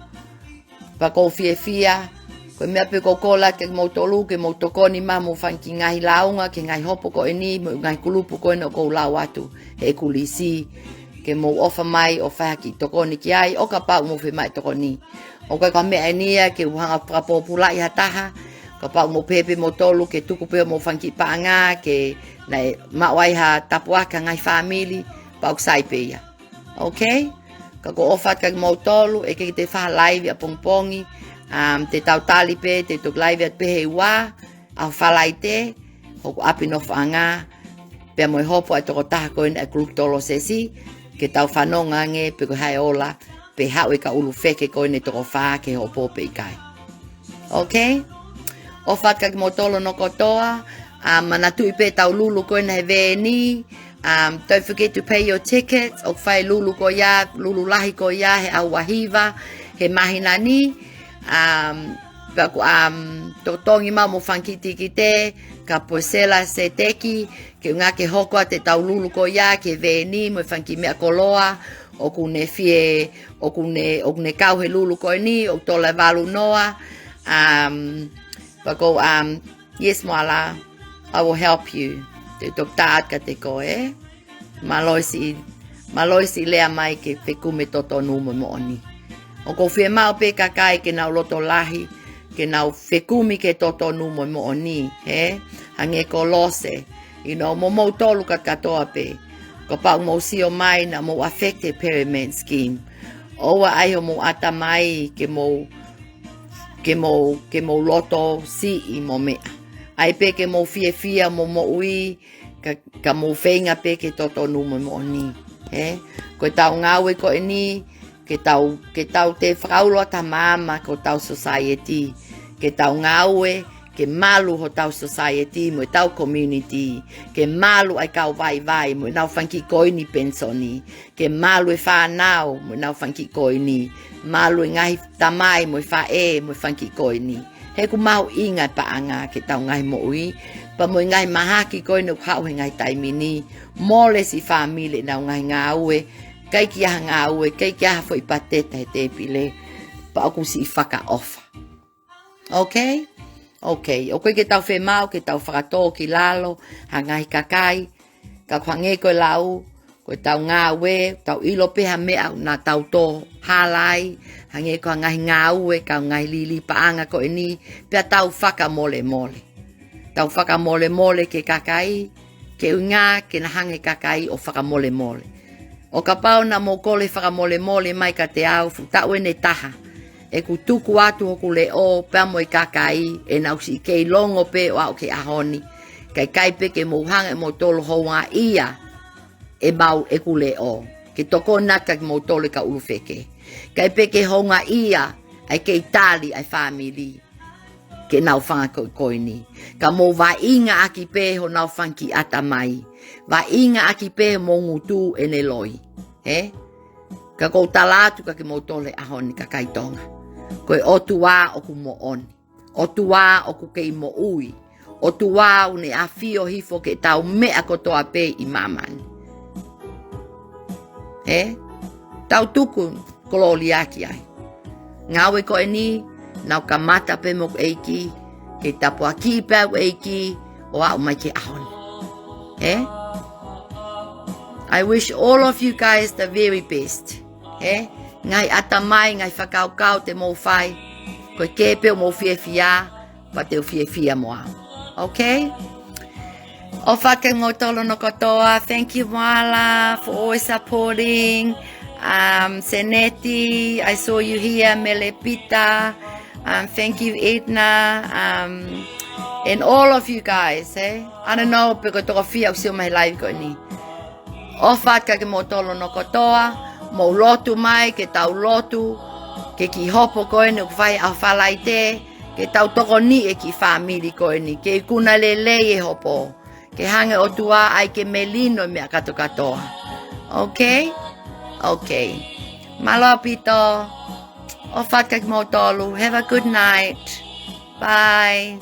Pea ʻoku ou fiefia, ko e meʻa pē ʻoku ou kole atu kia kimoutolu, ke mou tokoni mai hoʻomou fanga kiʻi ngaahi lāunga, ki he ngaahi hopo ko eni, mo e ngaahi kulupu ko ena ʻoku ou lau atu, he ʻeku lisi, ke mou ʻofa mai, ʻo fai ha kiʻi tokoni ki ai, ʻo kapau ʻoku mou fiemaʻu e tokoni. ʻOku ʻikai ko ha meʻa eni ia, ke u hanga ʻo fakapōpulaʻi ha taha, kapau ʻoku mou pehē pē moutolu, ke tuku pē hoʻomou fanga kiʻi paʻanga, ke naʻe maʻu ai ha tāpuaki ki he ngaahi fāmili, pea ʻoku sai pē ia. Okay? Ka ʻoku ou ʻofa atu kia kimoutolu, ʻe ʻikai ke toe fai ha laivi ʻapongipongi. Um, te tau tali pē, te toki laivi atu pē he ua, ʻaho Falaite, hoku ʻapi nofoʻanga, pea mo e hopo ʻa e tokotaha ko ena e kulupu tolosesi, ke tau fanongo ange, pe ko e hā e ola, pe haʻu e kau ʻulu feke ko ena ʻe toko fā ke hopo pe ʻikai. Okay? ʻOfa atu kia kimoutolu hono kotoa, um, manatuʻi pē ʻetau lulu ko ena he veeni, um, don't forget to pay your tickets, ʻoku fai e lulu ko ia, lulu lahi ko ia, he ʻaho ua hiva, he māhina ni, um, pea ʻoku, um, totongi mai hoʻomou fanga kiʻi tikite, kia Poisela Seteki, ke ʻunga ke hoko atu ʻetau lulu ko ia, ki he veeni, mo e fanga kiʻi meʻa koloa, ʻoku ne fie, ʻoku ne, ʻoku ne kau he lulu ko eni, ʻoku tola valu noa, um, pea ʻoku ou, um, yes, Moala, I will help you. Te u toki tā atu kiate koe, eh? Mālō e siʻi, mālō e siʻi lea mai ke fekumi totonu mo moʻoni. ʻOku ou fiemaʻu pē kakai ke nau loto lahi, ke nau fekumi ke totonu mo moʻoni, he? Hangē ko Lose, you know, mo moutolu kātoa pē. Kapau ʻoku mou sio mai naʻa mou affected pyramid scheme. ʻOua ʻai hoʻomou ʻatamai ke mou, ke mou, ke mou loto siʻi mo meʻa. ʻAi pē ke mou fiefia mo moʻui, ka, ka mou feinga pē ke totonu mo moʻoni. He? Ko ʻetau ngāue ko eni, ke tau, ke tau toe fakaulo atu ha maama ki hotau society. Ke tau ngāue, ke malu hotau society mo ʻetau community. Ke malu ʻa e kau vaivai mo ʻenau fanga kiʻi koini penisoni. Ke malu e fānau mo ʻenau fanga kiʻi koini. Malu e ngaahi tamai mo e faʻē mo e fanga kiʻi koini. He ʻoku mahuʻinga e paʻanga ki heʻetau ngaahi moʻui, pea mo e ngaahi mahaki ko ena ʻoku haʻu he ngaahi taimi ni, mole siʻi fāmili ʻenau ngaahi ngāue, ʻikai ke ʻi ai ha ngāue, ʻikai ke ʻi ai ha foʻi pateta he tēpile, pea ʻoku siʻi fakaʻofa. Okay? Ok, ʻoku ʻikai ke tau fiemaʻu ke tau fakatō ki lalo ha ngaahi kakai, ka ʻoku hangē ko e lau, ko ʻetau ngāue, tau ʻilo pē ha meʻa naʻa tau tō hala ai, hangē ko ha ngaahi ngāue, kau ngaahi lī paʻanga ko eni, pea tau fakamolemole. Tau fakamolemole ki he kakai, ke ʻuhinga ke na hanga ʻe he kakai ʻo fakamolemole. ʻO kapau naʻa mou kole fakamolemole mai kiate au, fuʻu taʻu eni ʻe taha, ʻeku tuku atu hoku leʻo pea mo e kakai, ʻenau siʻi kei longo pē ʻo aʻu ki he ʻaho ni. Kae ʻikai pē ke mou hanga ʻe moutolu ʻo houngaʻia ʻemau, ʻeku leʻo, ke tokoni atu kia kimoutolu e kau ʻulu feke. ʻIkai pē ke houngaʻia ʻa e kei tali ʻa e fāmili ke nau fanga ko, ko eni. Ka mou vaʻinga ʻaki pē honau fanga kiʻi ʻatamai. Vaʻinga ʻaki pē homou ngutu ʻene loi. Ē? Ka ʻoku ou tala atu kia kimoutolu he ʻaho ni, kakai Tonga, ko e ʻOtua ʻoku moʻoni. ʻOtua ʻoku kei moʻui. ʻOtua ʻoku ne ʻafio hifo ki heʻetau meʻa kotoa pē ʻi māmani. Ē? Tau tuku kolōlia ki ai. Ngāue ko eni, nau kamata pē mo e ʻEiki, ke tāpuakiʻi pē ʻa e ʻEiki, ʻo aʻu mai ki he ʻaho ni. Ē? I wish all of you guys the very best. Ē? Ngaahi ʻatamai, ngaahi fakakaukau te mou fai, ko e kē pē ʻoku mou fiefia, pea te u fiefia mo au. Ok? ʻOfa atu kia kimoutolu hono kotoa. Thank you, Moala, for always supporting. Um, Seneti, I saw you here. Mele Pita. Um, thank you, Edna. Um, and all of you guys, eh? I don't know pe ko e toko fiha ʻoku sio mai he live ko eni. ʻOfa atu kia kimoutolu hono kotoa, mou lotu mai, ke tau lotu ki he kiʻi hopo ko eni ʻoku fai ʻaho Falaite, ke tau tokoniʻi e kiʻi fāmili ko eni, ke ikuna lelei e hopo, ke hanga ʻe he ʻOtua ʻai ke melino e meʻa kātoa kātoa. Ok? Ok. Mālō ʻaupito. ʻOfa atu kia kimoutolu. Have a good night. Bye.